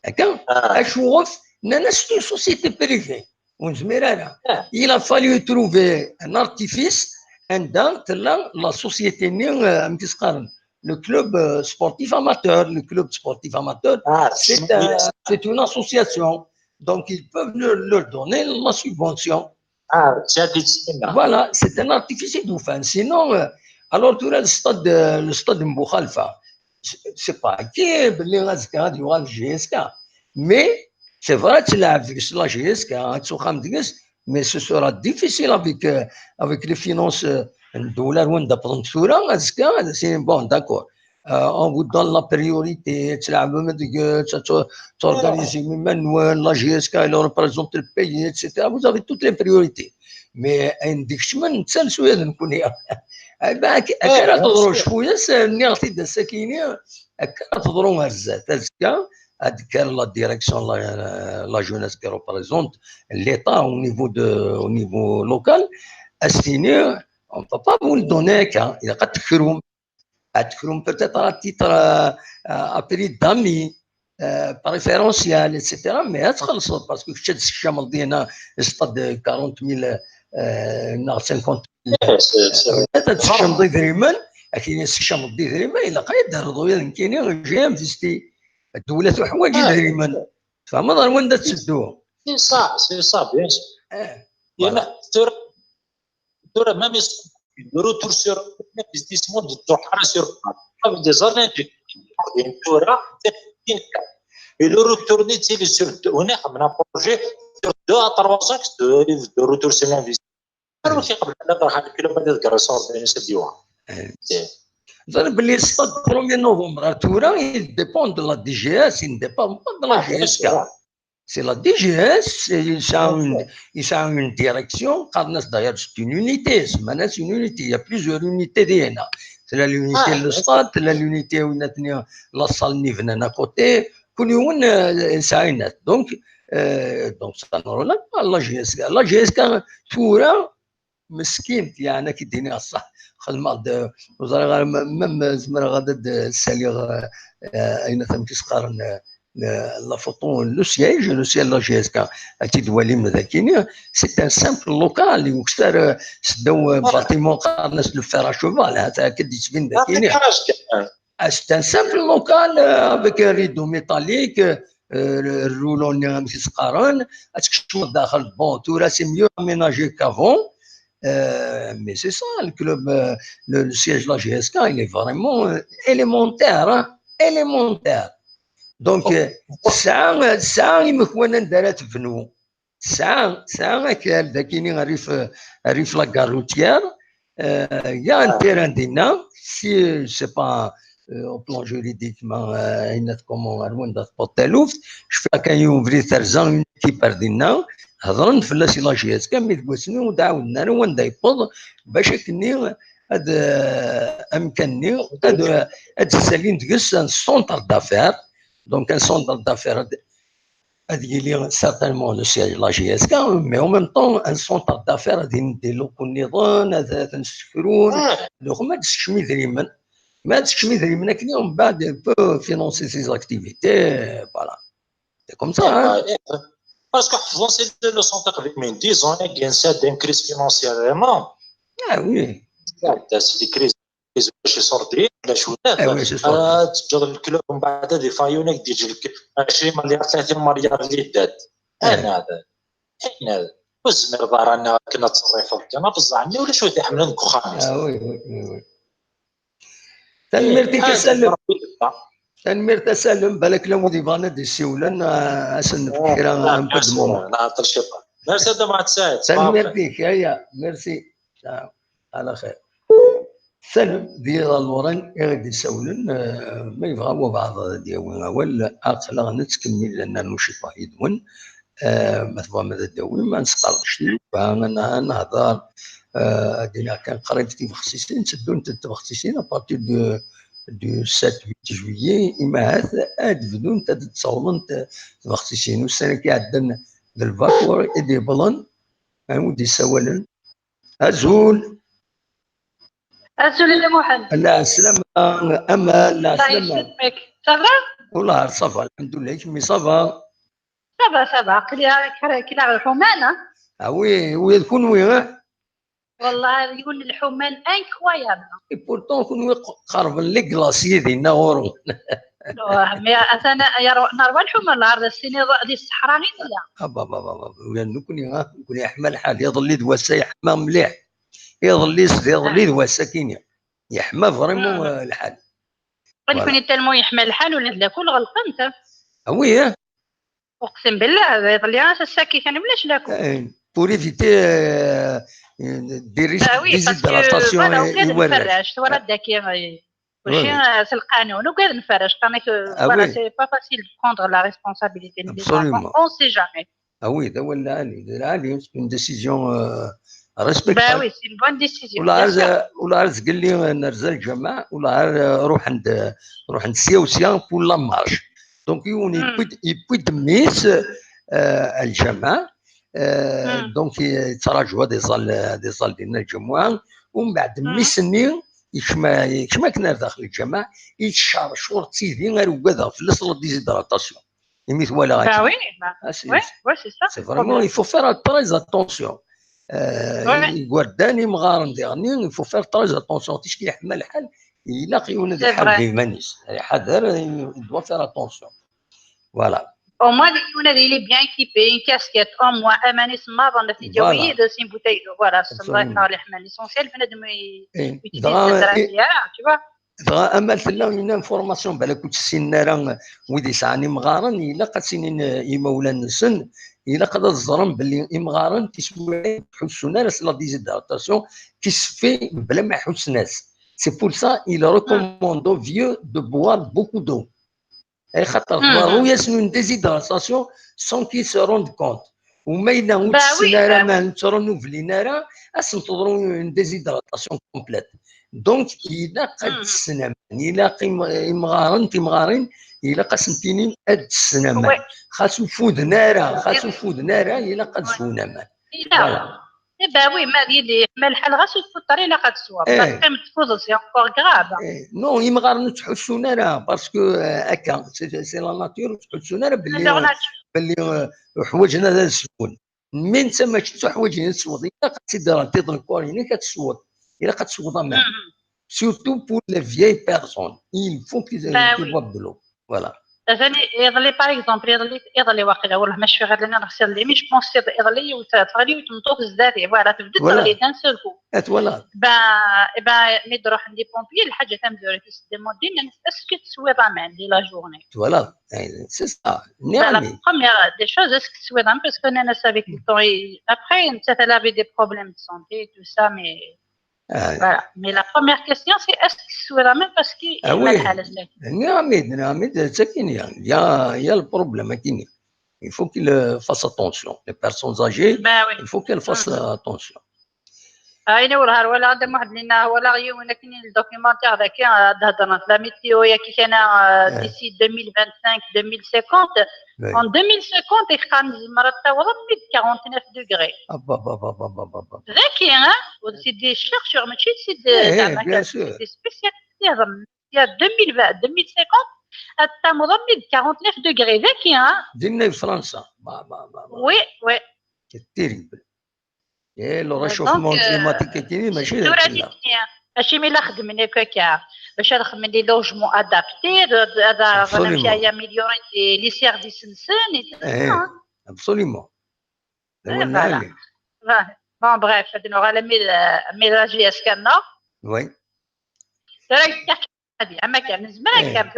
هكا اشوف نانا c'est une société privée ونزمير انا il a fallu trouver un artifice عندها تلا la société ني تسقارن le club sportif amateur. Le club sportif amateur, c'est une association. Donc, ils peuvent leur donner la subvention. Voilà, c'est un artifice d'oufan. Sinon, alors, tout le stade Mboukhalifa, c'est pas acquis, il y aura le JSK. Mais, c'est vrai que la JSK, mais ce sera difficile avec les finances. الدولار وين دابا c'est bon d'accord, on vous donne la priorité تلعب تورغانيزي من وين la JSK elle représente le pays et cetera, vous avez toutes les priorités. mais عندك شمن تسال شوية نكون هكا تضرو شوية نيغتي دا ساكيني هكا تضرو هزات هزكا هاد la direction la jeunesse qui représente l'État au niveau local استيني on peut pas vous donner كا اذا قد تكرهم تكرهم peut-être à titre à prix d'ami préférentiel et cetera mais تخلصوا parce que كنت الشامل ديالنا ستاد 40000 نا 50 تشم ضي دريمان اكيد الشام ضي دريمان الا قايد دار كاين j'ai investi الدولة تحوج دريمان فما ضر وين تسدوه c'est ça c'est ça bien sûr ترى même le retour sur investissement de تروح sur des années تورا Et le retour c'est sur on a un projet sur 2 à 3 ans de retour sur l'investissement. قبل راح الكلوب هذا الكراسون بين سديوها. ضرب باللي ستاد 1 نوفمبر تورا il dépend de la DJS, il dépend pas de la JSK. C'est la DJS, ils ont une direction, d'ailleurs c'est une unité, c'est une unité, il y a plusieurs unités ديالنا. C'est l'unité le stade, l'unité où la salle نيفنا à côté, كل يوم ساعينات. Donc ça ne relève pas la JSK. La JSK تورا مسكين يعني كيديني الصح خدمة وزارة même زعما غادا تسالي اين ثم كيسقارن la photo le siège la JSK تيدوالي من ذاكيني c'est un simple local وكثر سداو bâtiment قارنس le fer à cheval هذا كدي تبين ذاكيني c'est un simple local avec un rideau métallique ال rouleau اللي كيسقارن تكشف داخل bon تورا c'est mieux aménagé qu'avant. Mais c'est ça, le club, le siège de la JSK, il est vraiment élémentaire, hein, élémentaire. Donc, ça, il me connaît دارت فنو. Ça, كان ذاكيني غريف la gare routière. Il y a un terrain دينا, si c'est pas au plan juridique, ما comment وين تلوفت شفت كان يوم فري ترزان une équipe دينا. هضرن فلاس la JSK mais تقوسني ودعاودنا وين دايبوض باش كني هاد امكانني هاد السالين تقص un centre d'affaires donc un centre d'affaires هاد يلي certainement le siège la JSK mais en même temps un centre d'affaires غادي نديرو النظام هذا نسكرون donc ما تسكمي دريمن ما تسكمي دريمن كني ومن بعد peut financer ses activités voilà c'est comme ça. Parce que c'est le centre من 10 ans كاين une crise financière vraiment. Ah oui. C'est des crises باش يصردي ولا شو تجر ال club ومن بعد des faillites يجي لك 20 مليار 30 مليار اللي دات. انا هذا اين والزمر رانا كنا تصريف كنا بصح عمي ولا شو تحمل نكو خامس. oui oui oui. تنميرتي كسلم تنمير تسلم بالك لو ديفانا دي سيولان اسن فكرة un peu de moment. نعطي الشيطان. ميرسي مع تساعد. تنمير فيك هيا ميرسي على خير. سلم ديال الوران غادي يسولن ما يبغاو بعض ديال ولا اقلا نتكمل لان نشيط يدون ما تبغى ماذا داوي ما نسقرش نهضر دينا كان قريب تبخسيسين تسدون تبخسيسين à partir du 7 8 juillet إما هذا أدفدون تتصولن تبخسيسين والسنة كي عندنا الفاكور إدي بلان ودي سوالن أزول أزول يا محمد. لا سلامة أمل. لا سلامة. الله يسلمك. ça va؟ والله ça va الحمد لله mais ça va؟ ça va ça va كلا الحمان. ah oui oui كون oui والله يقول الحمان incroyable. et pourtant كون قرب les glaciers ديالنا غورو. mais انا نروى الحمان العرض السيني ديال الصحراء غير لا. با با با نكون نكون يحمى الحال يظل دواسا يحمى مليح يظل دواسا كاين يحمى vraiment الحال. ولكن tellement يحمى الحال ولا لا كل غلقنت. oui اقسم بالله يظل الساكي كان بلاش لاكو. pour éviter des risques déshydratation يورش ورا داكي ماشي c'est القانون وكذا نفرش قانك voilà c'est pas facile prendre la responsabilité on sait jamais. ah oui هذا هو العالي العالي une décision respectable. oui c'est bonne décision. ولا عرز قال لي نرزا الجماعة ولا روح عند سيا وسيا pour la marche. donc يون يبوي دميس الجامع donc يتراجعوا des salles des salles ديالنا الجمعة ومن بعد ميسني يكشما كنا داخل الجامع يتشار شور تيدي غير وكذا في la déshydratation يميت ولا غادي oui oui oui c'est ça c'est vraiment il faut faire très attention يقرداني مغارن ديالني il faut faire très attention تيشكي يحمل الحال إلا يولد الحال ديمانيس حذر doit faire attention voilà. Au moins, il est bien équipé, une casquette, au moins, أماني سما ظن في جوي c'est une bouteille d'eau, voilà, l'essentiel, بنادم utilise tu vois. دغا اما تلا une information بالك السن راه ويدي يسعاني مغارن الا قد سنين يمولان السن الا قد الزرم باللي امغارن تسوي حسنا la déshydratation كيسفي بلا ما يحس ناس. C'est pour ça qu'il recommande aux vieux de boire beaucoup d'eau. Et il y a une déshydratation sans qu'ils se rendent compte. وما إلا ما ترونوفلينا une déshydratation complète. Donc إلا قد السنة إلا إمغارن تمغارن إلا قسمتيني قد السنة خاصو فود نارا خاصو فود نارا إلا قد سونا. Eh ben oui, ما الحال غاس تفوت لا قد سوا قيمة تفوز c'est encore grave. non يمغار تحسونا راه parce que هكا c'est la nature تحسونا راه باللي حوايجنا لا تسون من انت ما شفتو حوايج تسوض الا قد تدير تيض الكوريني كتسوض الا قد تسوض même surtout pour les vieilles personnes il faut qu'ils boivent de l'eau voilà. ثاني يظلي par exemple يظلي واقيلا والله ما شفي غير لنا نغسل لي mais je pense يظلي وتغلي وتمطوط الزاتي voilà تبدا تغلي d'un seul coup voilà ben mais تروح عند les pompiers الحاجة تمزوري تيسديموندي est-ce que تسوي ضمان دي la journée voilà c'est ça la première des choses est-ce que تسوي ضمان parce que انا avec le temps après انت t'avais des problèmes de santé tout ça mais voilà. Mais la première question, c'est est-ce que c'est la même parce qu'il y a il y a le problème. Il faut qu'il fasse attention. Les personnes âgées, il faut qu'elles fassent attention. أنا والله ولا عندنا واحد لنا ولا غير كاين ال documentaire ذاك هضرنا في la météo يا كي كان d'ici 2025 2050 en 2050 يبقى مرة تاوض 49 degrés. ذاك c'est des chercheurs ماشي c'est des زعما des spécialistes يهضر يا 2020 2050 التموض 49 degrés ذاك دينا في فرنسا oui oui c'est terrible. إيه le réchauffement climatique كاين ماشي ماشي ملي خدمني كاكا باش نخدم les logements adaptés هذا غنمشي améliorer les services نسن absolument. bon bref هاد نوغ mais la JSK نا oui هذه اما كان زمان كان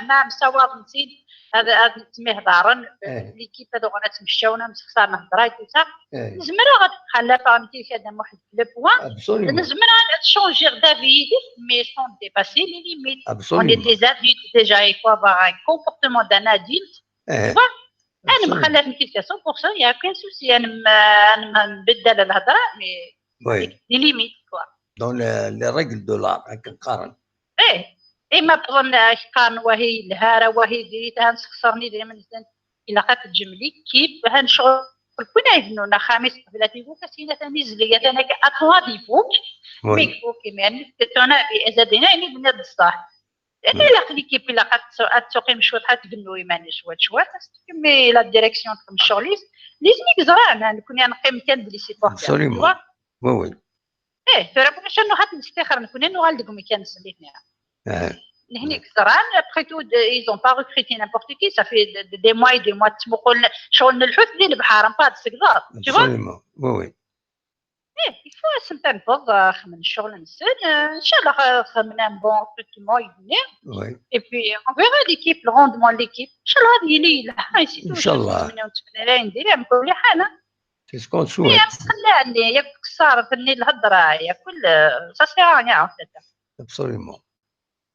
ما مساواض نسيت هذا تسميه دارن l'équipe هذو غنتمشاونا مسخسا نهضرا tout ça زمان غتخلى فهمتي هذا واحد le point زمان changer d'avis mais sans dépasser les limites. On est des adultes déjà, il faut avoir un comportement d'un adulte. انا مخلف نتي 100% y a aucun souci انا نبدل الهضرة mais les limites quoi dans les règles de l'art هكا نقارن. ايه اما بظن قارن وهي الهاره وهي ديريتها نسخسرني ديما الا قد تجملي كيف هنشغل كنا يبنونا خامس قبل تيفوك سينا ثاني زليه ثاني اطوا ديفوك ميكفوك يعني تانا بازادنا يعني بناد الصح الا l'équipe الا قد تقيم شوية تبنو يماني شوية شوية mais la direction تقيم الشغل لازم يزرع نكون نقيم كان بلي supporters oui oui ايه ترى باش انه حتى نستخر نكون نغال ديكم كان سليتنا هنيك زران après tout ils ont pas recruté n'importe qui ça fait des mois et des mois تمقول شغل الحوت ديال البحر من بعد السكضات tu vois oui oui ايه il faut سنتنفض خمن الشغل نسن ان شاء الله خمنا bon recrutement يبني et puis on verra l'équipe le rendement l'équipe ان شاء الله هذه ليلة ان شاء الله نتمنى نديرها بكل حال c'est ce qu'on souhaite خلاني يا كسار فني الهضرة يا كل ça sert à rien absolument.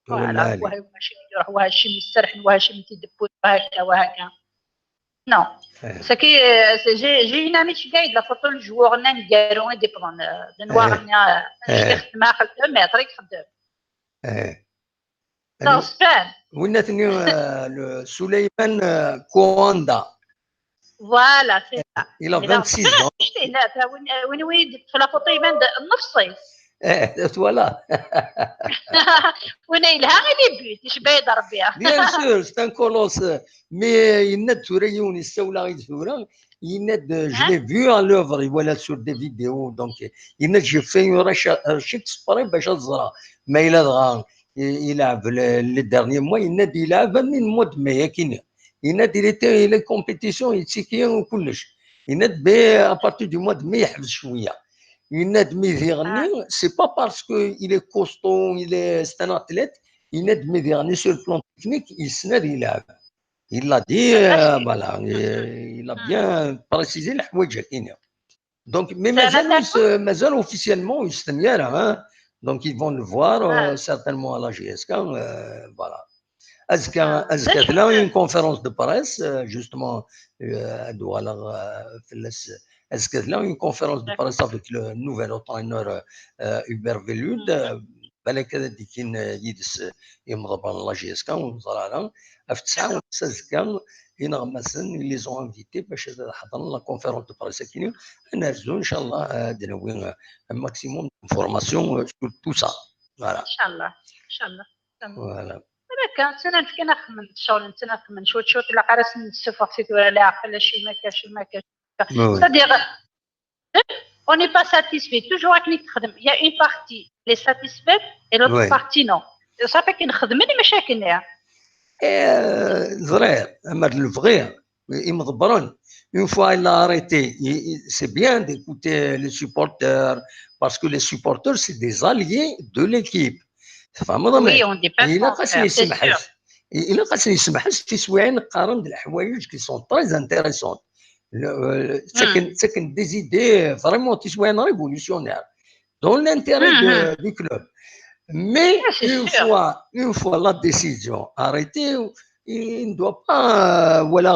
voilà وهاشم يروح وهاشم يسترح وهاشم تيدبو وهكا وهكا non ce qui j'ai une amie قايد la photo ال joueur نان دي بلون دو نوار خدمة خدمة متر يخدم ايه تصفان وين سليمان كواندا. Voilà, c'est ça. Il a 26 ans. وين وين في la photo يبان النفصي. ايه voilà. وين يلها غير les buts يشبه يضرب بها. Bien sûr, c'est un colosse, mais يند ثورة يونس استولى غير ثورة يند je l'ai vu à l'œuvre voilà sur des vidéos, donc يند j'ai fait une recherche exprès باش تزرع ما الا دغا يلعب les derniers mois يند يلعب من mois de mai كاين يناد il était les compétitions يتسيكي وكلش يناد mais à partir du mois de mai يحبس شويه يناد mais ذيغني c'est pas parce que il est costaud, il est c'est un athlète. يناد mais ذيغني sur plan technique يسند يلعب. Il l'a dit, voilà, il a bien précisé الحوايج كاينه. Donc, mais مازال مازال officiellement يستنى راه. Donc ils vont le voir certainement à la JSK, voilà. ازكى ازكى تلا une conférence de presse justement voilà في ازكى تلا une conférence de presse avec le nouvel entraîneur Hubert Velud بالك هذا دي كاين يدس يمضى la JSK ونزرع في 9:30 ازكى ينغمسن les ont invités باش حضرنا la conférence de presse كاين نرزو ان شاء الله دنوي maximum d'informations sur tout ça, voilà. ان شاء الله ان شاء الله. Voilà. هكا سنة كي نخمم الشغل نتنا نخمم شوت شوت لا قرا نسفق سيتو ولا عقل شي ما كاش ما كاش, c'est-à-dire on n'est pas satisfait toujours. Il y a une partie qui est satisfaite et l'autre partie non. Ça fait كنخدم مشاكل. vrai اما le vrai يمضبرون une fois il a arrêté, c'est bien d'écouter les supporters parce que les supporters, c'est des alliés de l'équipe. فهمت؟ Oui, on dit pas. الا قاسني يسمح الا قاسني يسمح في سوايع نقارن الحوايج qui sont très intéressantes تسكن تسكن des idées vraiment تسوين révolutionnaires dans l'intérêt du club. Mais une fois la décision arrêtée, il ne doit pas, voilà,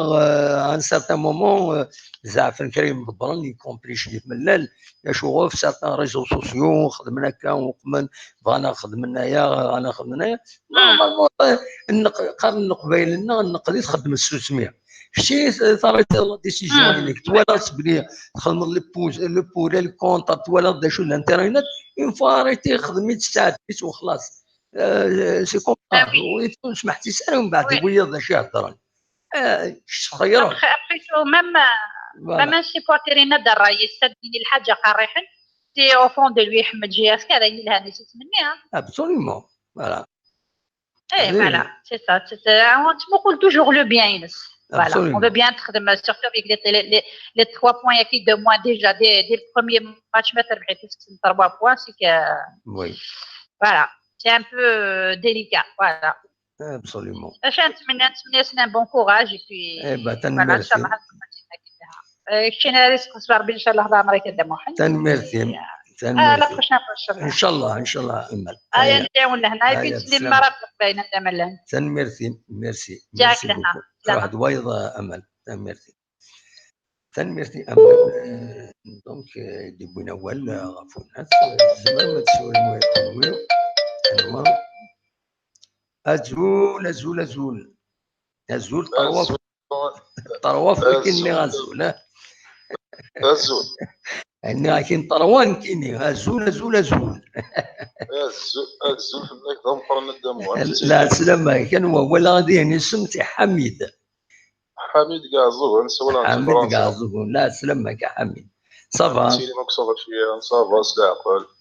à un certain moment, زعفن كريم ضبران y compris شريف ملال يشوف في certains réseaux sociaux خدمنا كان وقمن بغانا خدمنا يا انا خدمنا يا normalement قارن قبيل لنا النقدي تخدم السوسميه شتي صارت la décision انك توالا بلي تخدم les poses, le pour, le contre توالا دا شو الانترنت une fois arrêté خدمي ساعات وخلاص, c'est comme سمحتي سنه ومن بعد يبيض شي هضره خيروا. Après tout, même un supporter ينادر يستدني الحاجه قريحا c'est au fond de lui يحمد JSK هذا لها نسيت منيها. Absolument, voilà. ايه voilà, c'est ça, نقول toujours le bien ينس. Voilà, on veut bien تخدم surtout avec les trois points qui de moins déjà dès le premier match ما تربحي 3 points, c'est que voilà, c'est un peu délicat, voilà. Absolument. عشان نتمنى نتمنى سنة bon courage et puis Eh ben, voilà ان شاء الله شينا رزق صبر ان شاء الله هذا عمرك قدام واحد. تنميرتي. La prochaine ان شاء الله. ان شاء الله ان شاء الله امل. هيا نتعاون لهنا في تسليم مرافق باين امل. تنميرتي ميرسي. جاك لهنا. واحد وايض امل تنميرتي تنميرتي امل. Donc ديبونا اول غفونا زمان ما تسوي المهم ازول ازول ازول ازول طرواف طرواف كاين غازول. ازول. يعني كاين طروان كاين ازول ازول ازول. ازول ازول في لا سلامة كان هو ولا غادي يعني سمتي حميد. حميد كاع نسول. حميد كاع لا سلامة حميد, ça va? Ça va.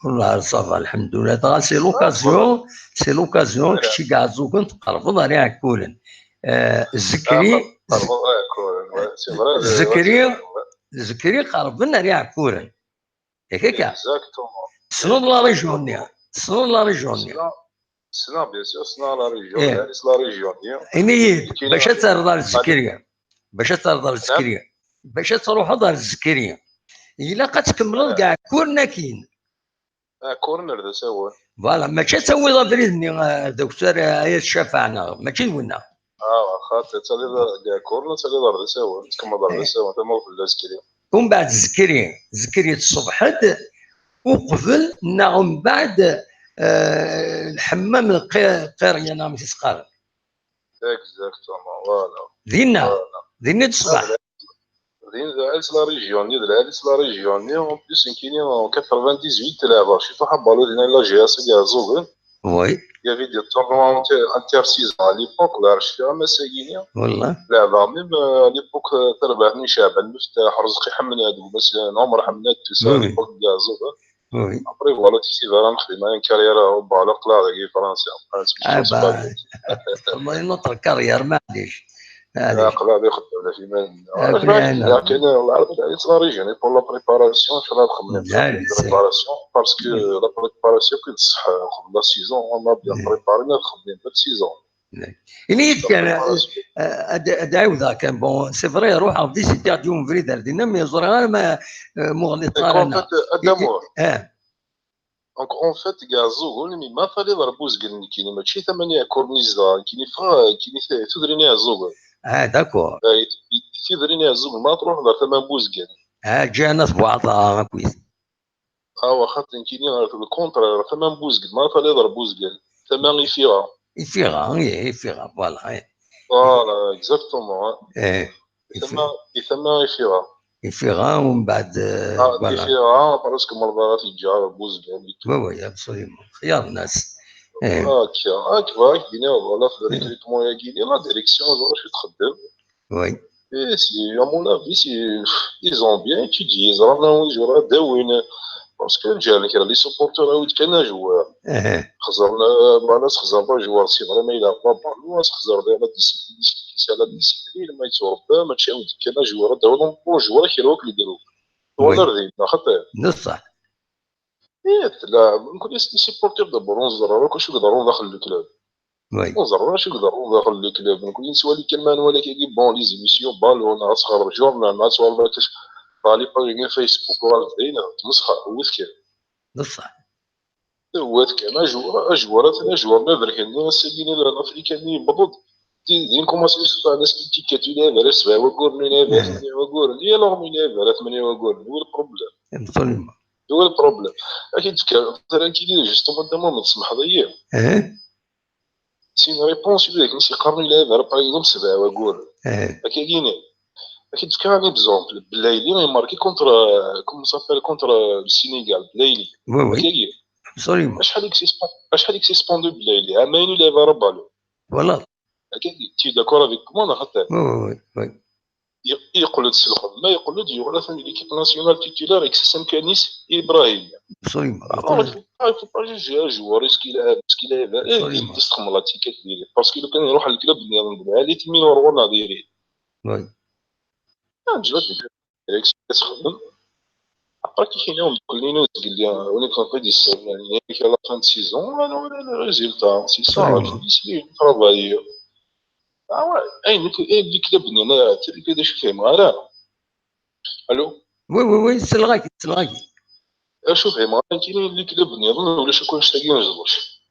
والله ça va الحمد لله. تغا c'est l'occasion كشي كاع زوكن تقربض عليها كولن الزكري الزكري الزكري قربنا عليها كورن هكاك سنو la région سنو la région. سنا bien sûr سنا la région la région. إني باش ترضى الزكريا باش ترضى الزكريا باش تروح دار الزكريا الا قد تكمل كاع كورنا كاين. كورنر ذا سوا. Voilà, ماشي تسوي ضافريني دكتور هي الشفعنا ماشي ونا. اه خاطر تسالي كاع كورنر تسالي دار سوا تكمل دار سوا تما في الزكريا. ومن بعد زكريا زكريا الصبح وقبل من بعد الحمام القريه نعم تسقار. Exactement, voilà. دينا دينا الصباح. دين عالس la région ني عالس la région ني en plus كاينين 98 تلعب شي طوح بالو دينا la JS كاع زوغن. Oui. Il y avait des tournois intersaison à l'époque, là, je suis à والله. لعبة même à l'époque تربحني شعبان مفتاح رزقي حمناد مثلا عمر حمناد tout ça à l'époque كاع زوغن. Oui. Après voilà تيسي فالا نخدم une carrière بالو قلا في فرنسا. اه با notre carrière معليش. قلا يخدم على في مال لكن العرض la région pour la préparation شغل نخدم préparation parce que la préparation كي تصح la saison on a bien préparé نخدم في saison. يعني كان داوود كان bon c'est vrai روح في سيتي ديوم فريدر دينا mais زرا ما مغني طارنا donc en fait كاع زوغون mais ما فالي ضربو زكل كاين ماشي ثمانية كورنيز كاين كاين تدريني زوغون. اه d'accord تدريني زوغون ما تروح دار ثمان بوزكل. جانا بعضها كويس. واخا كاين ال contraire ثمان بوزكل ما فالي ضربو زكل ثمان يفيغا يفيغا يفيغا voilà voilà exactement. ثمان يفيغا يفيغا ومن بعد voilà يفيغا parce que مرضى تيجار بوزكل. Oui oui absolument خيار الناس. هاك هاك فاك دينا voilà في ال recrutement يا كيني la direction زعما شو تخدم. Oui et c'est à mon avis c'est ils ont bien étudié زعما joueur داوين parce que رجال كرا les supporters عاود كان joueur خزرنا مع ناس خزر pas joueur c'est vrai ما يلعب pas ballon خزر la discipline c'est la discipline ما يتربى ماشي عاود كان joueur داو bon joueur كيروك اللي دارو ولا رضينا خطير نصح. إيه لا نقول les supporters d'abord نزرع كلشي يقدروا داخل ال club. Oui نزرع شي يقدروا داخل ال club نقول نسوالي كلمه ولا كي bon les émissions ballon غتصغر journal مع تصور كاش les pages فيسبوك ولا دينا تمسخر هو ذكي بصح هو ذكي ما joueur joueur joueur ما برك الناس اللي الافريكاني بضد دين commencer يسوق على l'étiquette ولا على سبعة وقول ولا ثمانية وقول يا لور ولا ثمانية وقول هو ال problème هو ال problème. اكيد مثلا كي justement دابا تسمح لي c'est une réponse يقول لك يقارنوا الى par exemple سبعة وقول كاينين اكيد تفكر un exemple بلايلي marqué contre comment s'appelle contre السينيغال بلايلي. Oui oui absolument. شحال اكسي suspendu بلايلي عامين ولا يلعب ballon voilà اكيد t'es d'accord avec moi خاطر. Oui oui يقلد الخدمه يقلد يغلط l'équipe nationale titulaire اكسس كانيس ابراهيم. Absolument. Faut pas juger un joueur est-ce qu'il a est-ce qu'il a تستخدم l'étiquette ديالي parce que لو كان يروح لل club ديال علي تمين وروانا ديالي. Oui نجبد تخدم après كي كاين كلينا قال لي on est en يعني la fin de saison le résultat c'est ça c'est travail. اين اللي كتبني انا كذا شو فاهم غير الو. Oui oui oui سلغاكي سلغاكي شوف فاهم غير كاين اللي كتبني ولا شكون شتاكي ما نجبرش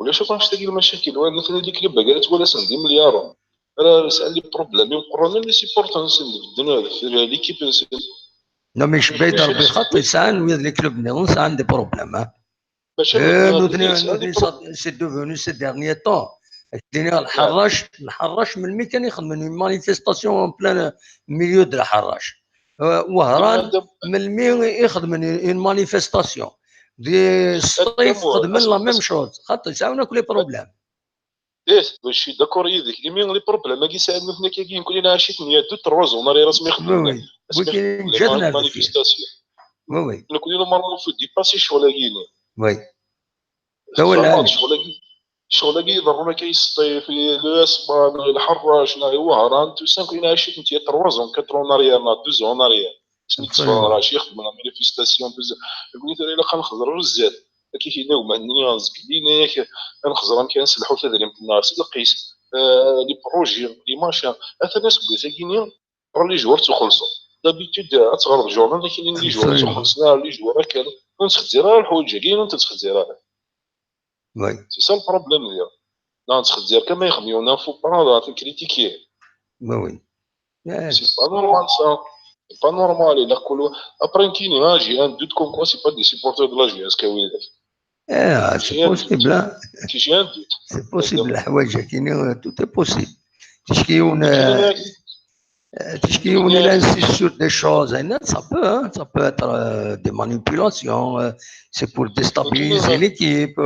ولا شكون شتاكي المشاكل مثلا اللي كلب قالت ولا سندي مليار راه سال les problèmes يقرن les supporters نسند في l'équipe نسند لا مش بعيد ربي خاطر سان ويا les clubs نظن سان des problèmes نوثني c'est devenu ces derniers temps. الحراش الحراش من مي كان يخدم من manifestation plein milieu de الحراش وهران من مي يخدم une manifestation دي الصيف خدم la même chose خاطر يساونا كل problèmes. ايه je suis d'accord يديك les mêmes les problèmes كي ساعدنا حنا كي كاين كلنا شي 8 2 3 زون راسم يخدم. Oui oui جاتنا manifestation. Oui oui نكون normalement faut dépasser شغل كيني. Oui هو شغل كي يضرونا كيسطي في الاسبان الحراش وهران tout ça كاين شي 3 ans 4 en arrière 2 ans en arrière سميت راه شي يخدم manifestation بزاف يقول لي الا كنخزروا الزاد كي كاين ما عندنا زكلينا كنخزر كنسلحوا تدريم الناس القيس les projets les machins اثنا ناس كاينين راه les joueurs تخلصوا d'habitude تغرب journal كاينين les joueurs تخلصنا les joueurs كان نتخزيرها الحوايج كاين انت تخزيرها. Oui c'est ça ال problème ديال لا نتخزير كما يخدموا faut pas critiquer. Oui c'est pas normal ça c'est pas normal الا كل après كاين j'ai un doute comme quoi c'est pas des supporters de la JSK ويلات. اه c'est possible. J'ai un doute. C'est possible الحوايج كاينين, tout est possible. تشكيون تشكيون il insiste sur des choses, ça peut, hein, ça peut être des manipulations, c'est pour déstabiliser l'équipe,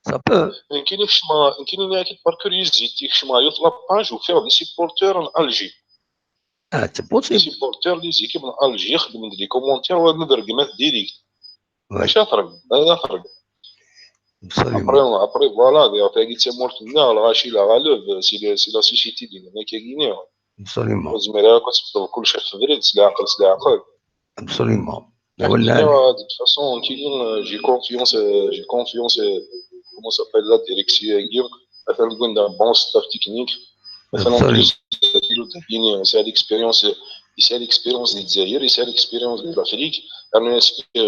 ça peut. كاين كشما كاين اكيد par curiosité كشما يوث la page وفيها des supporters en Algérie. اه c'est possible. Supporters les équipes en Algérie يخدم des commentaires ولا ندرك direct ماشي اثرق هذا اثرق. Après, voilà, d'ailleurs, تمورت الغاشي لا غالب c'est la société ديالنا كاينين. Absolument. زميرا كتبدل كل شيء في بريد سلا عقل سلا عقل. Absolument. ولا de toute façon كاين j'ai confiance, comment s'appelle, la direction. مثلا نقول bon staff technique مثلا pilote c'est l'expérience, يسال l'expérience ديال الجزائر, يسال l'expérience ديال l'Afrique, يعني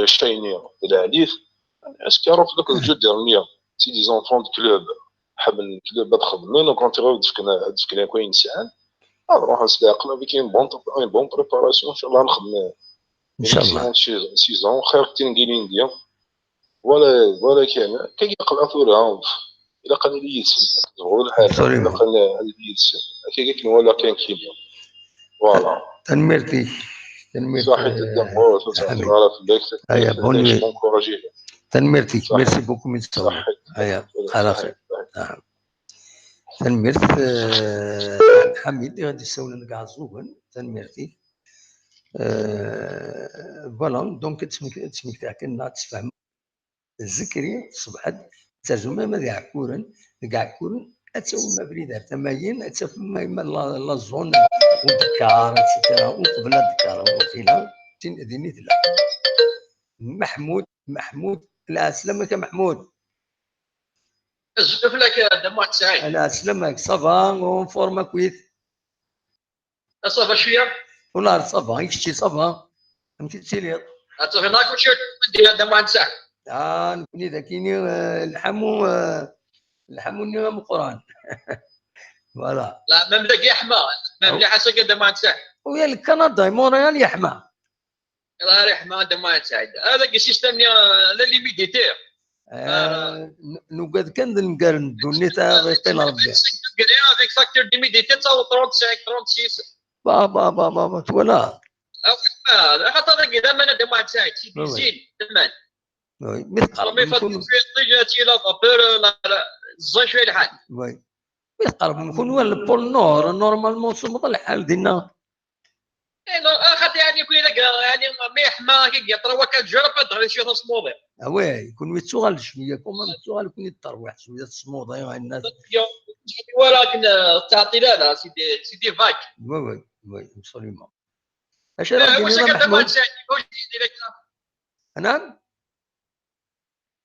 شايني العليف est-ce que يعرف دوك الجو dernier, c'est des enfants de club حب ال club تخدم donc تفكنا كوين انسان نروح نسلاقنا avec une bonne préparation ان شاء الله نخدم. ان شاء الله. Saison خير تنقيلين ديال ولا ولا كان كي يقلع ثورة الا قال لي يتسم تبغوا الحال الا قال لي يتسم كي كاين ولا كاين كيميا voilà. تنميرتي تنميرتي. صحيت الدم هيا bonne nuit. تنميرتي, merci beaucoup من هيا على خير. نعم تنميرت حميد غادي يسولنا كاع الزوغن تنميرتي. Voilà, donc تسمك تاعك تفهم الزكري صبحت ترجمة ما كورن كاع كورن اتسوي ما بريد تماين اتسوي ما la zone ودكار et cetera وقبل الدكار وقيلا ديني لا محمود محمود لا سلامك محمود. شوف لك دموع سعيد. لا سلامك, ça va, en forme كويس؟ Ça va شويه. والله ça va كشتي ça va فهمتي تسيلي. صافي ناكل شي ديال دموع سعيد. اه نكوني ذاكيني الحمو الحمو ني القران voilà. لا même ذاك يحمى même اللي حاسه قد ما سعيد. ويا الكندا مونريال يحمى. الله يرحمه دموع سعيد هذاك ال système لا l'humidité. نوقد كان نقار الدنيا تاع غيطين ربي. Avec facteur d'humidité تصاوب 35 36. با با با با با voilà. حتى ذاك اذا ما دموع سعيد زين تمان. Oui مثقل. mais فات la vapeur الزين شويه الحال. Oui مثقل نكون هو ال pôle nord, normalement سمط الحال ديالنا. خاطر يعني يكون يعني ما يحمى كي 3 4 jours دغيا شويه تصموضي. Oui يكون يتسوغل شويه كوما يتسوغل يكون يتروح شويه تصموضي الناس. ولكن التعطيل لا c'est des vagues. Oui, absolument. اش راه محمود؟ نعم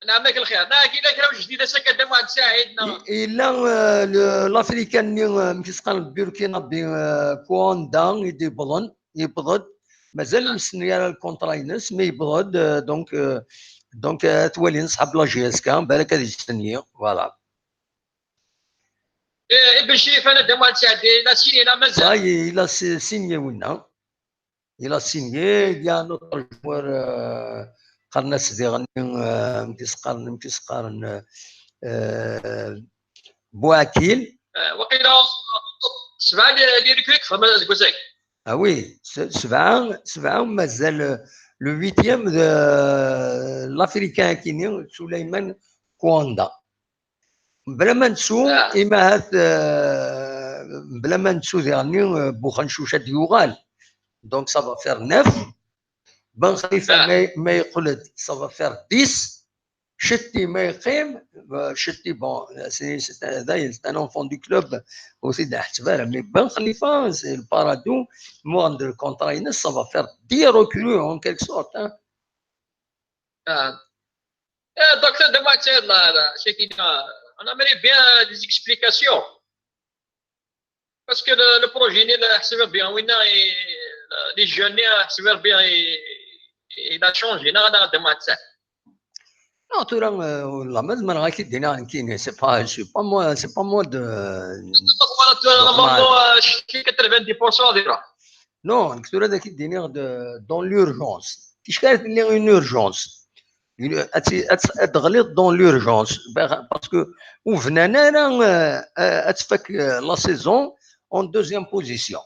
نعم لك الخير نا كي لا جديده سكن واحد سعيد. الا l'Africain مكيسقال بوركينا كواندا يبضن يبضد مازال مستني على ال contrat ينس mais يبضد donc تولي نصحاب la JSK بالك هذه يستني voilà. إيه بن شريف انا دم واحد سعيد il a signé لا مازال؟ ça y est, il a signé ونا il a signé, il y a un autre joueur قرناس ديغني مكيسقارن مكيسقارن بواكيل. وقيلا سبعه اللي recrues فما زكوزاك. اه oui سبعه سبعه ومازال le huitième, l'Africain كيني سليمان كواندا بلا ما نسو اما هات بلا ما نسو ديغني بوخنشوشه ديوغال donc ça va faire 9. بن خليفه ما يقلد ça va faire 10. شتي ما يقيم شتي bon c'est هذا c'est un enfant du club وسيد احتبال mais بن خليفه c'est البارادو moindre contrat ينس ça va faire 10 recrues en quelque sorte. اه docteur دموع لا شي on aimerait bien des explications parce que le projet حسب bien وين les jeunes حسب bien il a changé انا دموع. Non, tu والله ما زمان غا كيدينا كاين c'est pas moi de normalement شي 90% ديالها. Non, كثر هذا كيديني dans l'urgence كيش كانت اللي une urgence. تغلط dans l'urgence parce que وفنانا اتفك la saison en deuxième position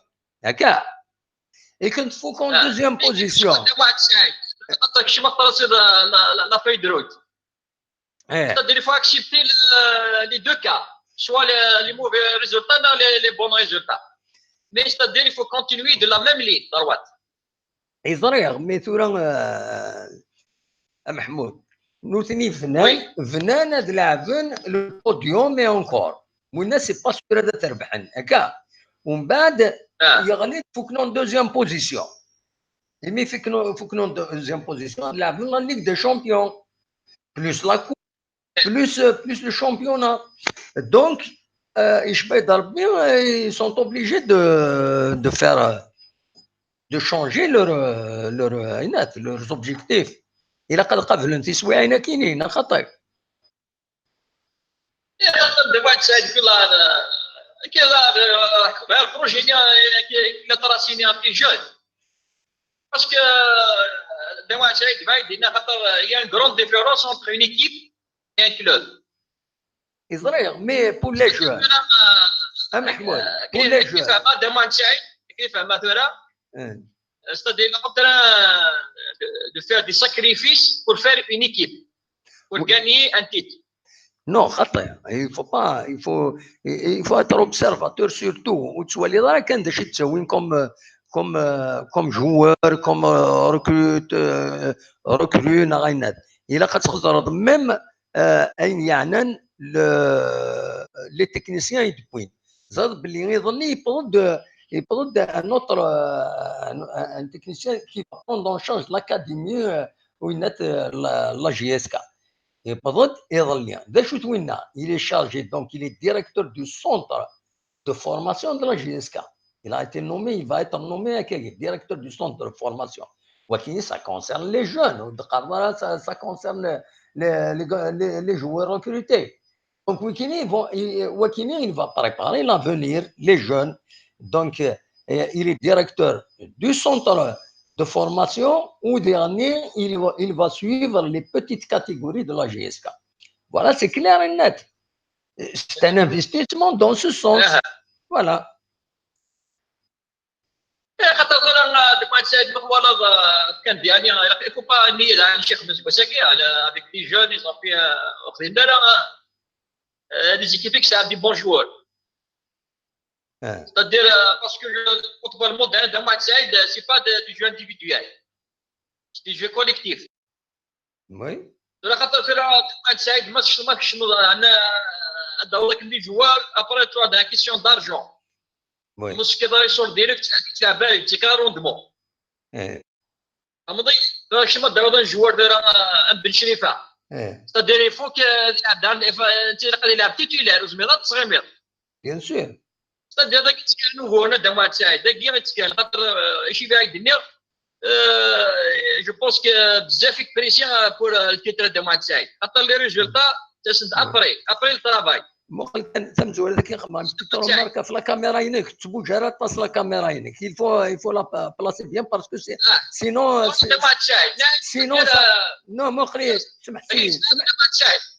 هكا اي كنت فوق en deuxième position. شي ما tracé la feuille de route. C'est-à-dire il faut accepter les deux cas, soit les mauvais résultats ou les bons résultats. Mais c'est-à-dire il faut continuer de la même ligne droite. يضريغ mais ثورا محمود نوثني فنان فنان هاد لعبن le podium et encore وين c'est pas sûr هذا تربحن هكا ومن بعد يغلي فوك en deuxième position mais فوك en deuxième position لعبن la Ligue des champions plus la coupe plus le championnat. Donc, ils sont obligés de faire, de changer leurs objectifs. إلا قد قبل تسويعنا كاينين خطير. دابا سعيد كي ال projet اللي tracé في jeunes parce que دابا سعيد بعيد خاطر y a une grande différence entre une équipe et un club. يزريغ mais pour les jeunes محمود pour les jeunes كيف دابا سعيد كيف مثلا c'est-à-dire en train de faire des sacrifices pour faire une équipe, pour gagner un titre. Non, خطير. Il faut pas, il faut être observateur surtout. وتولي راه كان داكشي تسوين comme joueur, comme recrue غاينات. إلا كتخزر même أين يعنان les techniciens يدبوين. زاد باللي يظني يبرد un autre un technicien qui va prendre en charge l'académie وينات la JSK. يبرد يظل ذا شو توينا il est chargé, donc il est directeur du centre de formation de la JSK. Il a été nommé, il va être nommé directeur du centre de formation. ولكن ça concerne les jeunes, ça concerne les joueurs recrutés. Donc Wakini, il va préparer l'avenir, les jeunes. Donc il est directeur du centre de formation ou dernier, il va suivre les petites catégories de la JSK. Voilà, c'est clair et net. C'est un investissement dans ce sens. Voilà. خاطر ولا كان يعني il faut pas nier على شي خدمه مساكي avec les jeunes, ils ont fait واخدين les équipes qui des bons joueurs. C'est-à-dire, parce que le football moderne, ce n'est pas du jeu individuel, c'est du jeu collectif. Oui. خاطر في سعيد ما ما شنو انا هذا les joueurs, après tout la question d'argent. Oui. نص كي يصور direct تلعب تيكا rendement. فهمتي شنو دار un joueur دار بن شريفه. C'est-à-dire il faut que يلعب انت يقدر يلعب titulaire وزميلات تصغيمير. Bien sûr. C'est-à-dire داك يتكال nouveau انا دابا سعيد داك يتكال خاطر شي فيها الدنيا je pense que بزاف فيك pression pour ال titre دابا سعيد خاطر les résultats تسند après ال travail. مقل كان تمزو هذاك يخمم remarque في la caméra ينك تبوج passe la caméra ينك il faut la placer bien parce que c'est sinon sinon non مقري سمح سيد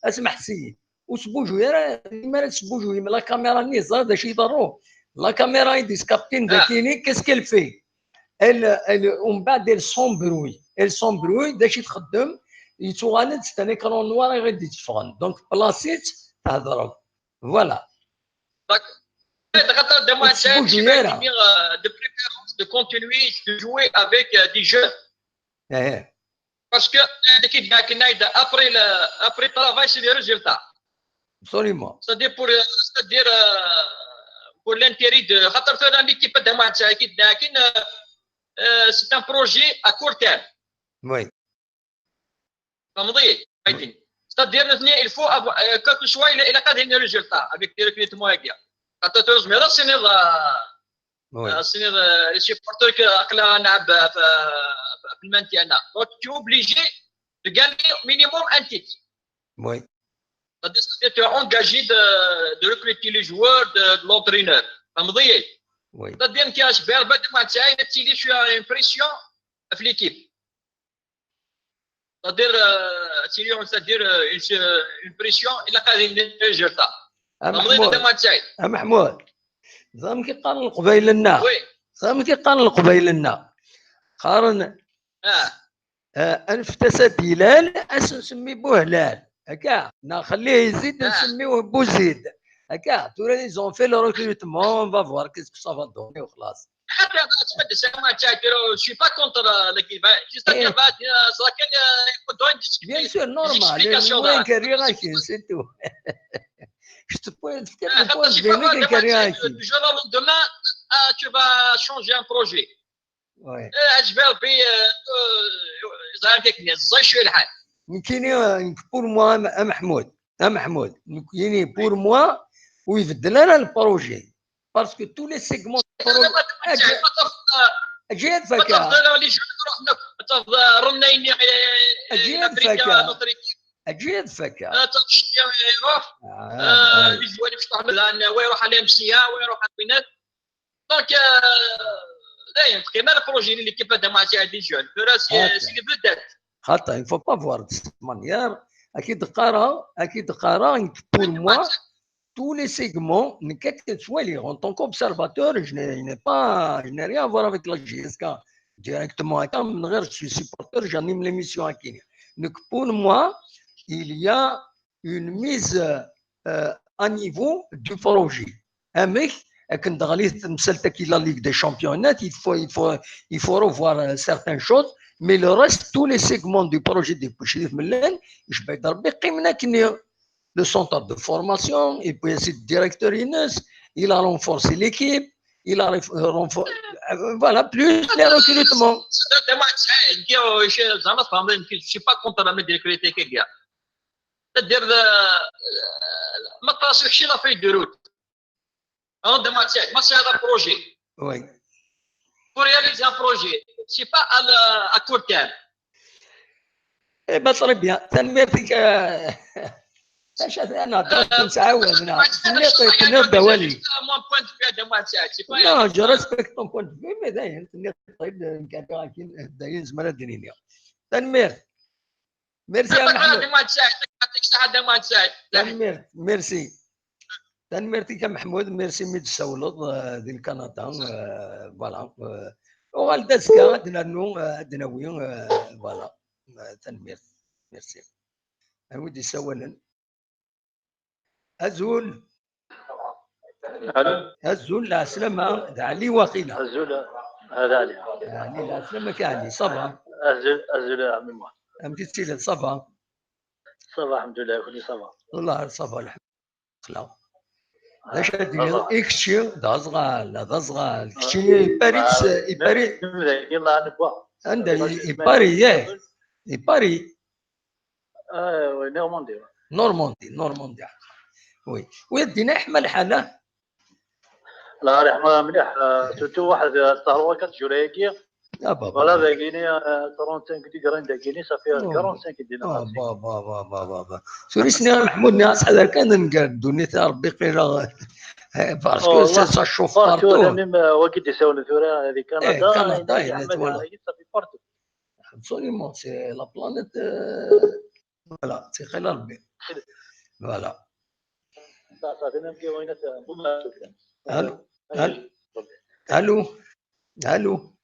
اسمح سيد وسبوجو يا ما تسبوجو la caméra ني زاد شي يضرو la caméra يديس كابتن داكيني qu'est-ce qu'elle fait, elle ومن بعد elle s'embrouille, elle s'embrouille داكشي تخدم يتوغالد c'est un écran noir غادي يتفغن donc بلاسيت تهضروا. Voilà. De préférence de continuer de jouer avec des jeunes. Parce que après le travail, c'est les résultats. Absolument. C'est-à-dire pour l'intérêt de l'équipe de c'est un projet à court terme. Oui. C'est-à-dire il faut avoir, quel que soit, il a qu'à donner un résultat avec des recrutements. C'est les supporters que نلعب في ال maintien. Donc tu es obligé de gagner minimum un titre. Oui. C'est-à-dire tu es engagé de recruter les joueurs, de l'entraîneur. فهمتي؟ Oui. C'est-à-dire كاش بعد ما تاعي تيلي شويه une pression في l'équipe. C'est-à-dire تيريون c'est-à-dire une pression الى قاعدين résultat. محمود محمود زعما كيقارن القبايل لنا، زعما كيقارن القبايل لنا قارن انفتس بلال نسمي بوهلال هكا نخليه يزيد نسميوه بوزيد هكا تورا ils ont fait le recrutement, va voir qu'est-ce que ça va donner وخلاص. حتى je suis pas contre l'équipe, juste bien sûr normal وين كاري c'est tout. Je te pointe Du jour au lendemain, tu vas changer un projet. Oui. Je vais الحال. يمكن pour moi محمود محمود يمكن pour moi ويبدل انا ال projet parce que tous les segments اجيد فكا اجيد فكا يروح les joueurs يفتح ويروح على MCA ويروح على البنات donc دايما كيما ال projet اللي كيف هذا مع تاع des jeunes c'est les vedettes. خاطر il faut pas voir de cette manière. اكيد قرا اكيد قرا pour moi tous les segments, quel que soit les, en tant qu'observateur, je n'ai pas, je n'ai rien à voir avec la JSK directement. Je suis supporter, j'anime l'émission à Kenya. Donc pour moi, il y a une mise à niveau du projet. Un mec, la Ligue des Champions, il faut revoir certaines choses, mais le reste, tous les segments du projet de Chérif Mellal, je vais dire, le centre de formation, et puis c'est le directeur Inès, il a renforcé l'équipe, il a renforcé, voilà, plus les recrutements. Je ne suis pas contre la médiocrité. C'est-à-dire, ما تراسلش la feuille de route. ما هذا projet. Oui. Pour réaliser un projet, c'est pas à court terme. Eh ben très bien. تنميرتك اش انا درت نتعاون نبدا والي. Non, je respecte ton point de vue, mais داين طيب داين زمان الدنيا. تنمير. ميرسي يا محمود. يعطيك الصحة تنمير ميرسي. تنميرتك يا محمود ميرسي مي تسولط ديال كندا voilà. وغال داسكا عندنا نو عندنا وين voilà تنمير ميرسي. ودي سوالا أزول الو أزول لا سلامة علي وقيلة أزول هذا علي علي لا سلامة كعلي ça va أزول أزول عمي محمد أمتي تسيلة ça va ça va الحمد لله كلي ça va والله ça va الحمد لله علاش هادي إكشي دا صغال دا صغال كشي باريس باريس يلا نبوا عندها باري ياه باري نورماندي نورماندي نورماندي oui ويدينا حمل حاله لا رحمه مليح surtout واحد الطهروه كتجولايكي voilà باكيني 35 degrés داكيني صافي 45 دينار بابا بابا بابا سوري سني محمود ناس هذا كان نقال دنيا ربي قيل parce que ça chauffe partout même وكي يساون ثورة هذه كندا كندا صافي partout absolument c'est la planète voilà c'est خير ربي voilà. الو الو الو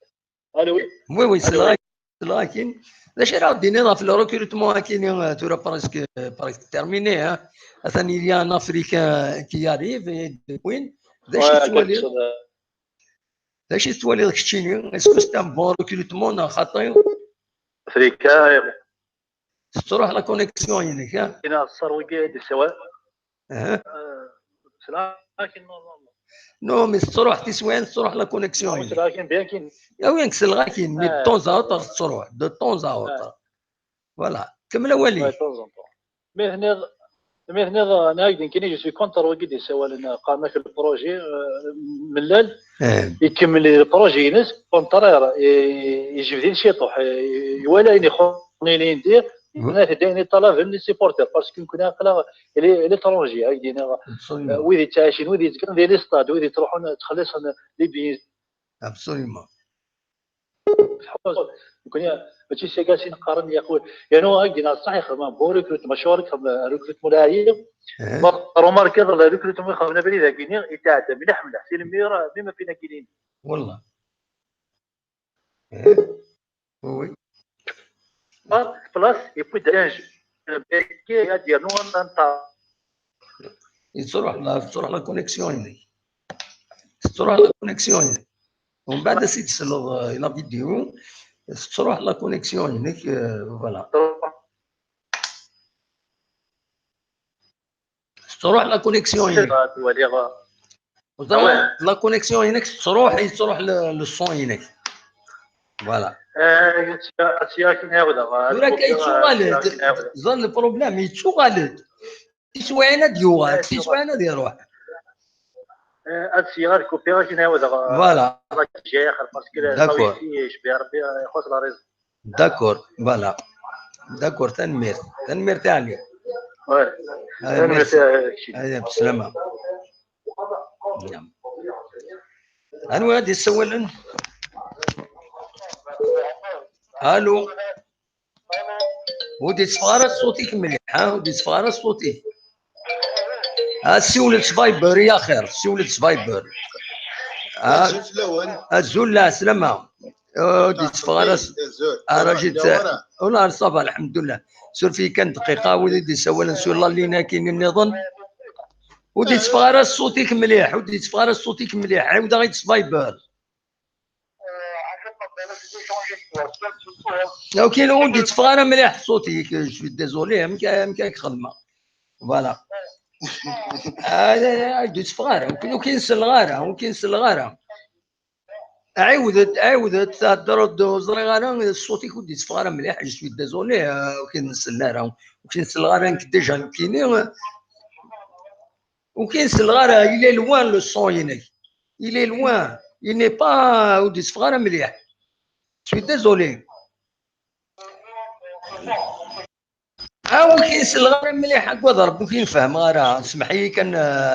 الو oui oui c'est لكن علاش راه دينا في ال recrutement كاين تورا presque presque terminé مثلا il y a un Africain qui arrive وين علاش تولي علاش تولي داك الشيء est-ce que c'est un bon recrutement خاطر افريكا تروح la connexion ينك كاين السرويكي دي سوا لكن non mais تروح تسوين تروح la connexion لكن bien كاين يا وين كسل غاكين mais temps à autre تروح de temps à autre voilà كمل ولي mais هنا mais هنا انا كاين je suis contre وكي يسوى لنا قام في ال projet ملال يكمل ال projet ينس contraire يجبد شي طوح يولا يخوني لي ندير هنا دايني طلب les supporters parce que كنا قلا l'étranger هاكدينا ويدي تعايشين ويدي تكون ديال les stades ويدي تروحون تخلص les billets absolument. يكون ماشي سي كاسين قارن يا خويا يعني هاك صح يخدم bon recrutement ماشي recrutement لاعب remarque هذا recrutement خدمنا بلي ذاك يتعدى مليح مليح c'est le meilleur بما فينا كاينين والله oui place et puis دانج بيكي ديال نو انت تروح la connexion هناك تروح la connexion ومن بعد سي تسلغ la vidéo تروح la connexion هناك voilà تروح la connexion هناك la connexion هناك تروح le son هناك voilà ولا كيتشوغالد ظن ال problème يتشوغالد تسوينا ديوغال تسوينا ديال روح هاد السيارة كوبي غادي نعاود voilà جاي اخر parce que شبيه ربي يخص la réseau d'accord voilà d'accord تنمير تاع oui تنمير تاع بالسلامة. نعم أنا غادي نسول. الو ودي تصفارة صوتك مليح ها ودي تصفارة صوتي سولت فايبر يا خير سولت فايبر الزول لا سلامة ودي تصفارة راه جيت والله ça va الحمد لله سول في كان دقيقة ودي سول نسول لا لينا كاين النظام ودي تصفارة صوتك مليح ودي تصفارة صوتك مليح عاود غير فايبر لو كاين ودي تصفارة مليح صوتي je suis désolé مكاك خدمة voilà هذا تصفارة وكاين الغارة وكاين الغارة عاودت تهضر زري غارة صوتي ودي تصفارة مليح je suis désolé وكاين الغارة وكاين الغارة déjà كاينين وكاين الغارة il est loin le son هناك il est loin il n'est pas ودي تصفارة مليح je suis désolé. وكاين الغرا مليح هكا ضرب وكاين فهم غير سمح لي كان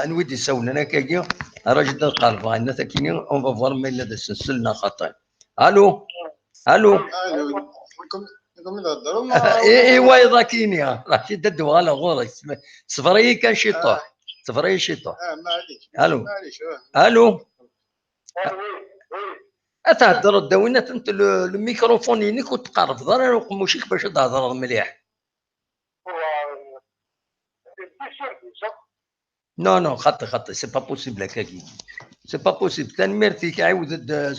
نودي سول انا كاكي راه جدا قالب عندنا تاكيني on va voir ما الا سلسلنا خطا. الو الو ايوا ايوا كايني راه شي ددو على غورك صفري كان شي طوح صفري شي طوح. معليش. الو الو تهضر داوينا انت الميكروفون ينك وتقرب ضرر وقموشيك باش تهضر مليح. non non خطي c'est pas possible هكاكي c'est pas possible. تنميرتي كيعاود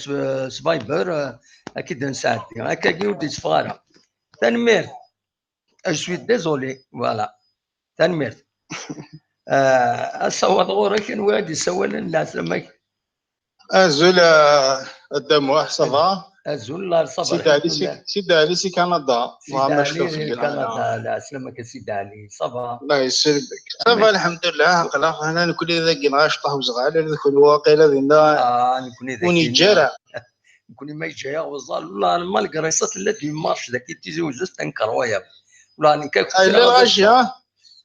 سبايبر اكيد نساعدك هكاكي ودي صفاره تنمير je suis désolé voilà تنمير الصوت غورك وادي سوال لا سلامك. ازول الدموع ça va ازول ça va سيدي علي سيدي علي c'est كندا سيدي علي كندا لا سلامك سيدي علي ça va الله يسلمك ça va الحمد لله. قلاق هنا نكون ذاك غاش طه وزغال ذاك الواقيلا ذينا نكون ذاك ونيجرا نكون ما يجي وزال والله malgré ça لا des matchs ذاك تيزوز incroyable والله نكاك لا غاشي ها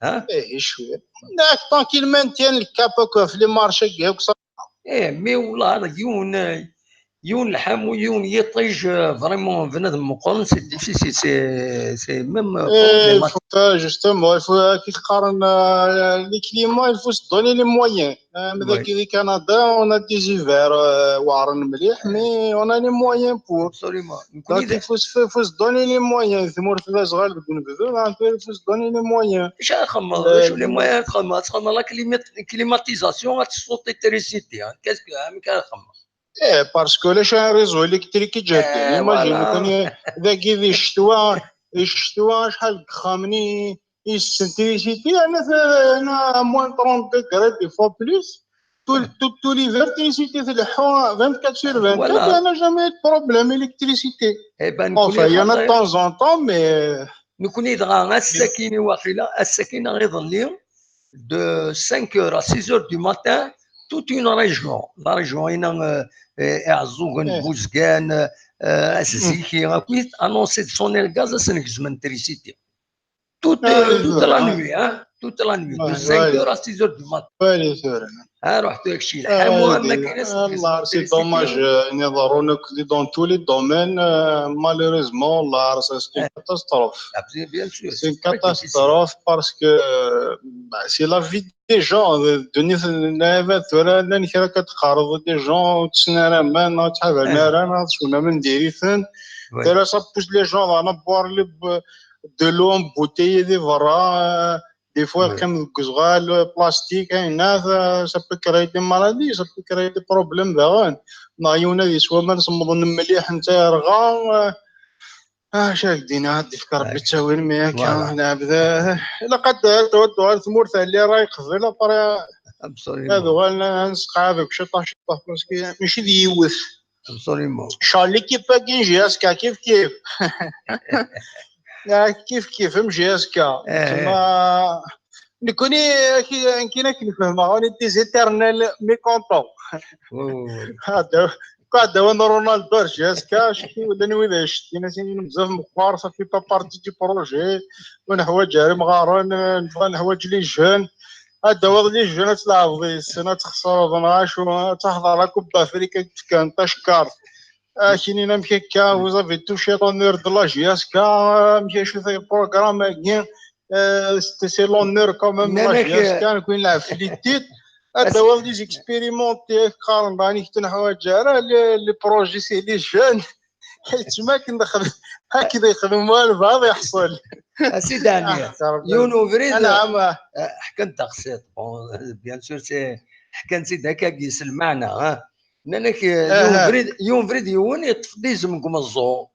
ها ايه شويه لا tant qu'il maintient ال cap في les marchés هكاك ايه mais والله يون الحم ويون يطيج vraiment بنادم مقارن c'est difficile c'est même justement il faut كي تقارن les climats il faut se donner les moyens. ماذا كي كندا on a des hivers واعرين مليح mais on a les moyens pour absolument donc il faut se donner les moyens ثمورت صغار نبدو il faut se donner les moyens. اش خمم شو les moyens تخمم la climatisation غتسوطي تريسيتي qu'est-ce que كنخمم ايه parce que لاش un réseau électrique جهد imagine كون ذاك في الشتوى شحال خامني يسنتريسيتي انا moins 30 degrés des fois plus tout l'hiver تريسيتي تلحو 24 sur 24 انا jamais problème électricité. eh ben enfin y en a de temps en temps mais نكون يدغى الساكنه واقيلا الساكنه غير اليوم de 5 à 6 du matin toute une région, la région Erzouguen, Bouzguen, Aziziki, annoncé de sonner le gaz, c'est une électricité. Toute la nuit, hein. toute la nuit de 5 à 6 du matin. ها رحت لك شي الحمو ما كاينش. الله c'est dommage نظرون dans tous les domaines malheureusement. الله c'est une catastrophe, c'est une catastrophe parce que c'est la vie des gens. دنيا ثورا لان كرا كتقارض des gens تسنى ما تحب نارا تسونا من ديريثن ترى ça pousse les gens à boire de l'eau embouteillée des برا des fois كان الكزغال بلاستيك هنا ça peut créer des maladies, ça peut créer des problèmes. داغان نايونا دي سوا ما نصمد مليح انت رغا شاك دينا عاد فكر ربي تساوي المياه كان نعبد لقد تودوا ثمورث اللي راهي قبل طرا هذا هو نسقى هذوك شطح شطح parce que ماشي ديوث. Absolument. شارلي كيف كاين JSK كيف كيف كيف كيف ام JSK تما نكوني كاين كنفهم راني des éternels mécontents. هذا قاعد وانا رونالدو JSK شكي ولا نوي شتينا سينين بزاف مخوار ça fait pas partie du projet ونحواج مغارون نحواج les jeunes. هذا هو les jeunes تلعب السنه تخسر 12 تحضر Coupe d'Afrique كان تشكر كاينين مكا vous avez touché l'honneur de la JSK مشي شو في programme كاين c'est l'honneur quand même la JSK نكون نلعب في les titres. هذا هو les expérimentés قارن راني كنت نحواج راه les projets c'est les jeunes حيت ما كندخل هكذا يخدموا البعض يحصل. سيدي علي يونو فريد نعم حكى تقسيط bien sûr c'est حكى نسيت هكا يسلم معنا ها نانك يوم فريد يون يطفي يزمكم الزو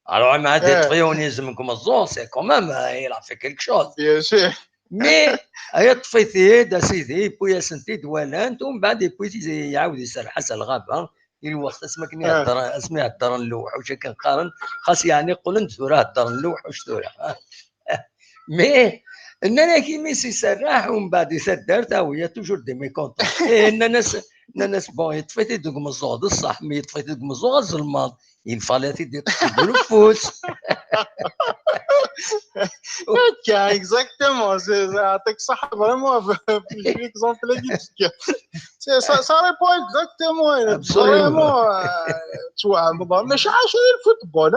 alors مع يطفيون يزمكم الزو c'est quand même il a fait quelque chose bien sûr mais يطفي ثيد اسيدي بويا سنتي دوالانت ومن بعد بوي يعاود يسرح حسن الغابه الوقت اسمك هضر اسمي هضر اللوح واش كنقارن خاص يعني قول انت راه هضر اللوح واش ثورة mais اننا كي ميسي سراح ومن بعد يسدر تا هي toujours des mécontents. ان ناس bon يطفي دوك مزوض الصح mais يطفي دوك مزوض الزلماط il fallait تيدي الفوس. هكا exactement يعطيك الصحة vraiment l'exemple هذيك ça répond exactement vraiment توعى ماشي عاش ال football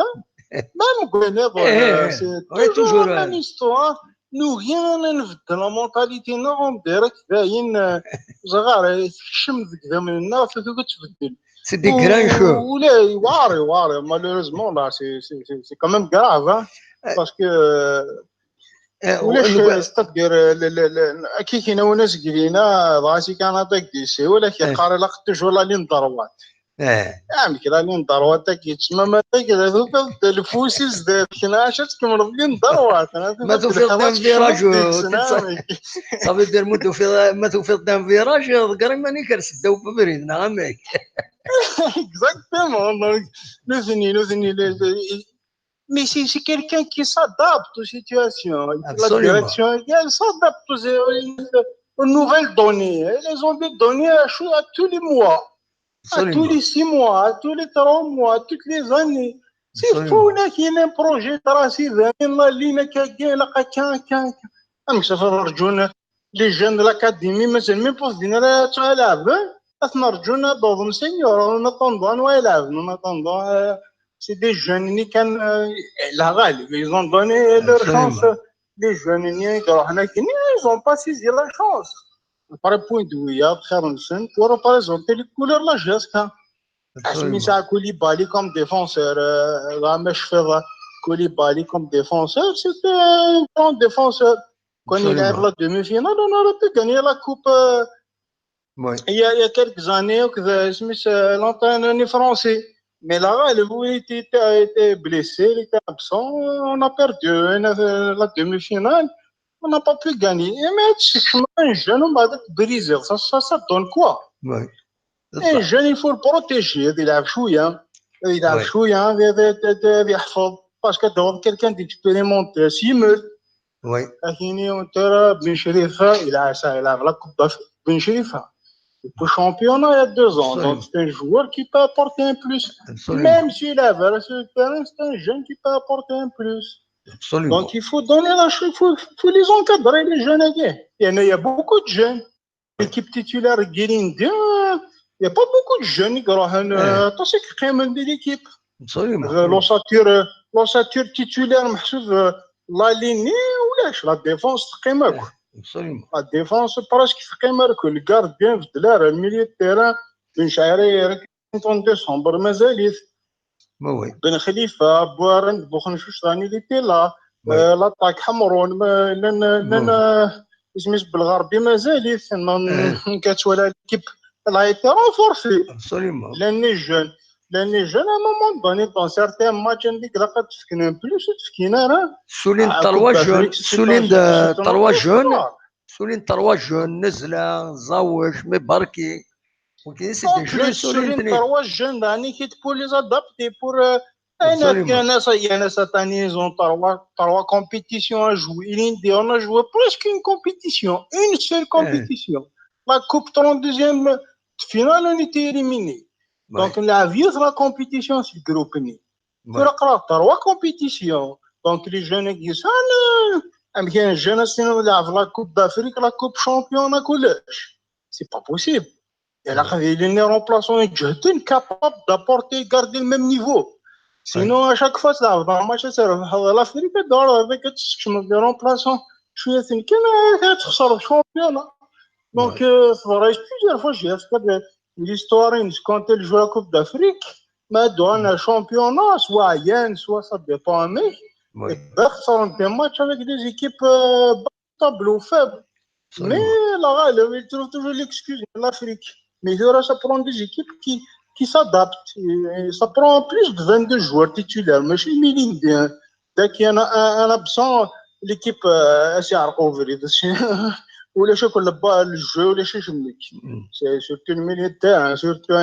même قلنا c'est toujours même histoire. نوغيان نبدل la mentalité نوغ direct باين صغار تحشم كذا من الناس تبدل c'est des grincheux ولا واري واري malheureusement là c'est quand même grave parce que ولاش تدير كي كاين ناس قرينا راسي كان عطاك ديسي ولا كيقاري لا toujours la ligne droite. نعم la ligne droite كيتسمى ما الفوسي زداد كنا عشان تكمل ligne droite ما توفيق d'un virage صافي دير ما توفيق d'un virage قري ماني كرس داو بريد نعم exactement نوثني Mais c'est quelqu'un qui s'adapte aux situations. La direction, elle s'adapte aux nouvelles données. Elles ont des données à tous les mois, à tous les 6 mois, à tous les 3 mois, à toutes les années. C'est fou qu'il y ait un projet tracé, la ligne, les jeunes de l'académie, mais c'est même pas c'est des jeunes qui ils ont donné leur chance. Les jeunes ils n'ont pas saisi la chance. Par point de vue, pour représenter les couleurs de la JSK. Koulibaly comme défenseur, Koulibaly comme défenseur, c'était un grand défenseur. Quand il arrive la demi-finale, on aurait pu gagner la coupe. Il y a quelques années, l'entraîneur français. Mais là, il était blessé, il était absent, on a perdu la demi-finale, on n'a pas pu gagner. Mais un jeune, on va être brisé, ça donne quoi? Oui. Un jeune, il faut le protéger, il a chouïa, il a chouïa, il a parce que quelqu'un d'expérimenté, s'il meurt, oui. Ben Cherifa, il a la Coupe d'Afrique, Ben Cherifa. Au championnat il y a 2 ans, donc c'est un joueur qui peut apporter un plus. Absolument. Même s'il a sur le terrain, c'est un jeune qui peut apporter un plus. Donc il faut donner la chance, il faut les encadrer, les jeunes. Il y a beaucoup de jeunes. L'équipe titulaire Guérindi, il n'y a pas beaucoup de jeunes qui ont l'équipe. L'ossature titulaire, la ligne, la défense, la défense, presque le gardien, le milieu de terrain, بن شعري 30 décembre مازال بن خليفه بوارند بوخنشوش راني لي تي لا l'attaque حمرون لان اسميس بالغربي مازال كتولى l'équipe elle a été renforcée. لان les jeunes à un moment donné dans certains matchs عندك لا تفكنا plus تفكينا راه سولين trois jeunes سولين trois jeunes سولين trois jeunes نزله زوج مباركي. Ok, c'est des jeunes trois jeunes d'année pour les adapter pour cette année ils ont trois compétitions à jouer. On a joué presque une compétition, une seule compétition. La Coupe 32e finale on était éliminé. Donc la vie de la compétition c'est le groupe ni. Trois compétitions. Donc les jeunes qui sont un jeune la Coupe d'Afrique, la Coupe championnat collège. C'est pas possible. Et là, il est remplaçant capable d'apporter, garder le même niveau. Sinon, à chaque fois, ça va match, ça va l'Afrique avec des remplaçants. Je suis un championnat. Donc, plusieurs fois, j'ai fait l'histoire, quand elle joue la Coupe d'Afrique, mais dans un championnat, soit Yen, soit ça dépend, mais ça des matchs avec des équipes tableau faible. Mais là, il trouve toujours l'excuse de l'Afrique. Mais ça prend des équipes qui s'adaptent. Et ça prend plus de 22 joueurs titulaires. Mais chez Milindien, dès qu'il y en a un absent, l'équipe s'est recouvrie. Ou les choses que le jeu, les choses c'est surtout le milieu de terrain, surtout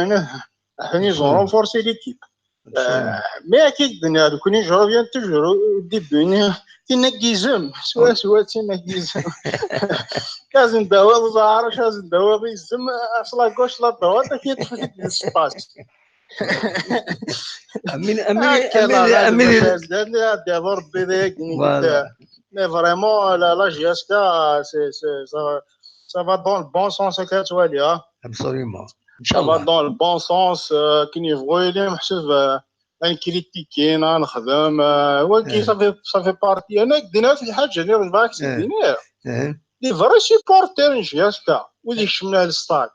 ils ont renforcé l'équipe. Mais à qui je reviens toujours au début. تنقيزم سوا سوا تنقيزم كازن دوا زعر كازن دوا بيزم اصلا غوش لا droite كيدخل في l'espace. امين امين امين امين ربي ذاك. Mais vraiment la JSK c'est ça va dans le bon sens كتولي. Absolument. Ça va dans le bon sens كي نيفغو لي محسوب نكريتيكي نخدم ولكن ça fait partie. انا دينا في الحاجه اللي ربعك دينا les vrais supporters JSK ولي شمنا للستاد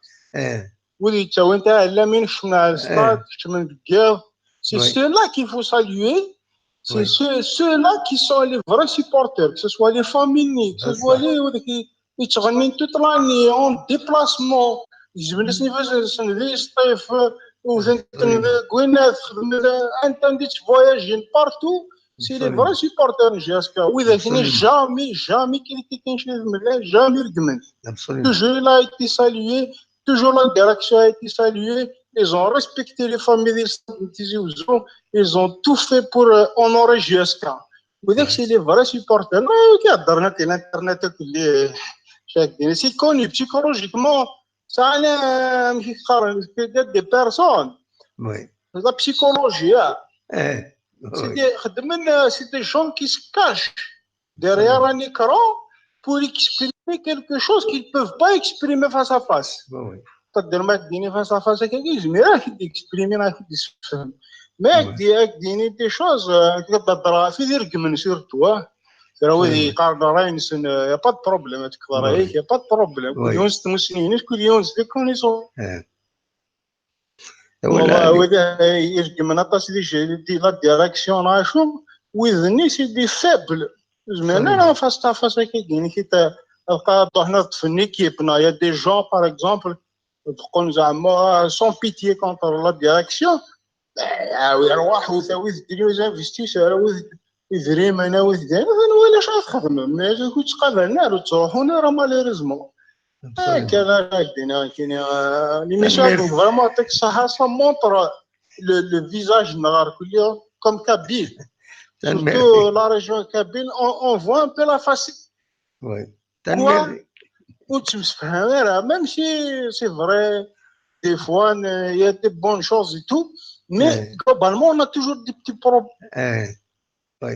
ولي تا وانت علامين شمنا للستاد شمن بكاف. C'est ceux-là qu'il faut saluer, c'est ceux-là qui sont les vrais supporters, que ce soit les familles, que ce soit les يتغنين toute l'année en déplacement يجبنا سنفي سطيف انت voyager partout. C'est les vrais supporters JSK. وإذا كان jamais jamais critiqué شي jamais رقمن. Toujours il a été salué, toujours la direction a été saluée. Ils ont respecté les familles de Tizi Ouzou, ils ont tout fait pour honorer JSK. وإذا c'est les vrais supporters. كيهضرنا في الانترنت اللي شاكين. C'est connu psychologiquement. Ça a des personnes. Oui. La psychologie. C'est des gens qui se cachent derrière un écran pour exprimer quelque chose qu'ils ne peuvent pas exprimer face à face. Oui. تقدر ما تديني face à face كيجمي راه exprimer راه يفهم. Mais ديني des choses تقدر في ذي رقم surtout. راه يقارن راين سن y a pas de problème تكبر هيك y a pas de problème. كل يوم ست مسنين كل يوم ست connaissances والله وإذا يرقم نطاس دي la direction راشو ويذني c'est des faibles زعما انا face à face كيديني كي تلقى حنا في l'équipe y a des gens par exemple تقول زعما sans pitié contre la direction يروح وثاوي ديري investisseurs يدري انا وثدان ولا شنو تخدم mais كنت تقابلنا وتروحونا راه malheureusement هكذا دينا كاين l'émission vraiment يعطيك الصحه ça montre le visage نهار كل يوم comme kabyle surtout la région kabyle on voit un peu la face. Oui وتمسفهم راه même si c'est vrai des fois y a des bonnes choses et tout mais globalement on a toujours des petits problèmes. Oui.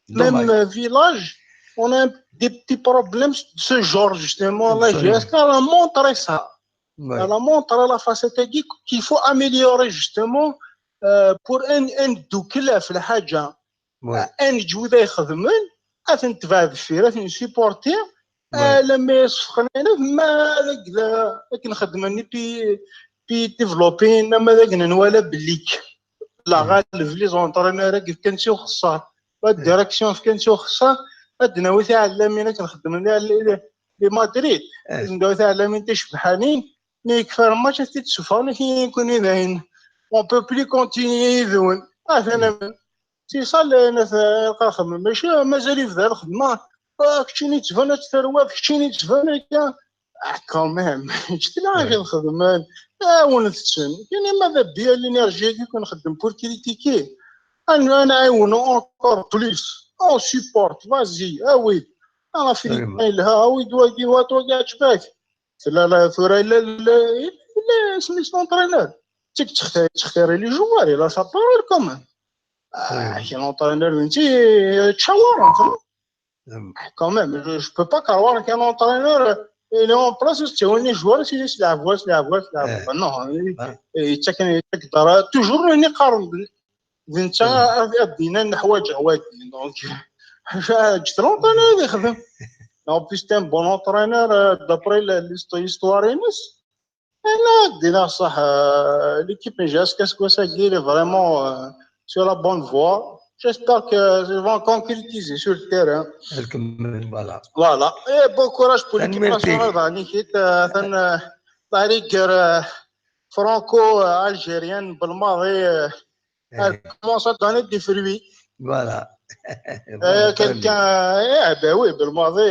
Même village, on a des petits problèmes de ce genre, justement. La JSK, elle a montré ça. Elle a montré la facette qu'il faut améliorer, justement, pour un دوكلا في الحاجة. ان جوده يخدمن نتبع دفير نسيبورتي لما يصفقنا ما ذاك نخدم بي بي ديفلوبي ما ذاك نوالا بليك لا غالب لي زونطرينور كان شي خسار الديريكسيون كان شي خسار عندنا تاع علامين كنخدم لي مدريد ندوي تاع علامين تشبحانين مي كفار ماتش تتسفون كي يكون ذاين اون بو بلي كونتينيي ذون انا سي صا الناس الخدمة ماشي مازال يبدا الخدمة كشيني تفنى تثروات كشيني تفنى كوميم شتي لا غير الخدمة ونتسن يعني ماذا بيا l'énergie كي كنخدم pour critiquer انا نعاونو encore plus on supporte vas-y oui انا في لها oui دواكي واتو كاع تشباك لا لا ثورا لا لا سميت l'entraîneur تختاري les joueurs la sa parole quand même. كي l'entraîneur انت تشاور quand même. Je peux pas croire qu'un entraîneur il est en place c'est un joueur c'est يلعب يلعب يلعب non يتاك toujours نقارن انت دينا نحوايج عواد donc جت l'entraîneur يخدم en plus c'est un bon entraîneur d'après l'histoire ينس انا دينا صح l'équipe JSK qu'est-ce que est vraiment sur la bonne voie. J'espère qu'ils vont concrétiser sur le terrain. Voilà. Voilà. Et bon courage pour l'équipe nationale. La guerre franco-algérienne, Belmadi, elle commence à donner des fruits. Voilà. Quelqu'un, eh ben oui, Belmadi,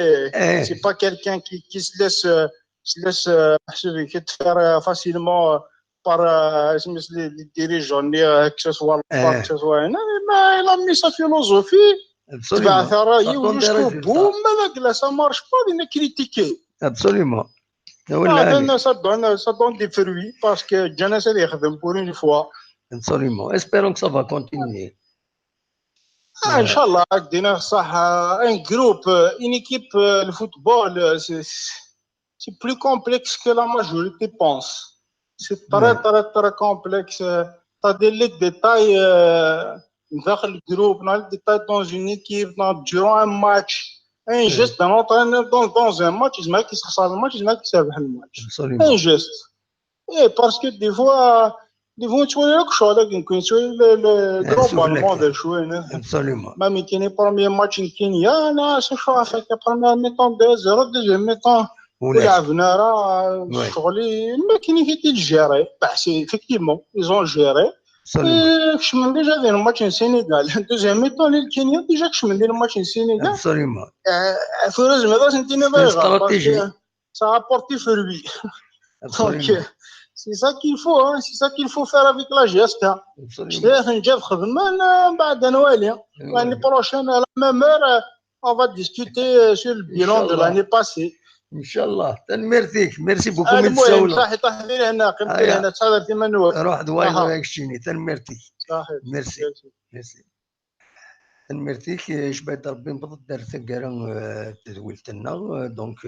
c'est pas quelqu'un qui se laisse faire facilement par les dirigeants, que ce soit que ce soit mais il a mis sa philosophie. Absolument. Jusqu'au bout, mais là, ça marche pas, il est critiqué. Absolument. Ça donne des fruits parce que Janes est pour une fois. Absolument. Espérons que ça va continuer. إن شاء الله, un groupe, une équipe, le football, c'est plus complexe que la majorité pense. C'est très, très, très complexe. Tu as des détails dans le groupe, dans les détails dans une équipe, durant un match, un geste d'un entraîneur dans un match, il se qui le match, il se qui le match. Un geste. Et parce que des fois, tu vois le choix, tu vois globalement des choses. Absolument. Même si le premier match en Kenya, c'est choix fait la première mi-temps 2-0, deuxième mi-temps. ولعبنا راه شغلي ما كاين كي تجيري c'est effectivement ils ont géré كشمن déjà ديال الماتش السينيغال deuxième mi-temps الكينيا déjà كشمن ديال الماتش السينيغال absolument فوز ماذا سنتيني stratégie ça a porté fruit. Donc c'est ça qu'il faut, c'est ça qu'il faut faire avec la JSK. نجاب خدمة بعد نوالي l'année prochaine à la même heure on va discuter sur le bilan de l'année passée. ان شاء الله تنميرتيك merci beaucoup من المهم صحي طاح هنا قيمتي هنا تسعة ثمان روح دواي شيني تنميرتيك صحيح merci merci تنميرتيك شباب ربي نبض دار ثقارا تدويلتنا donc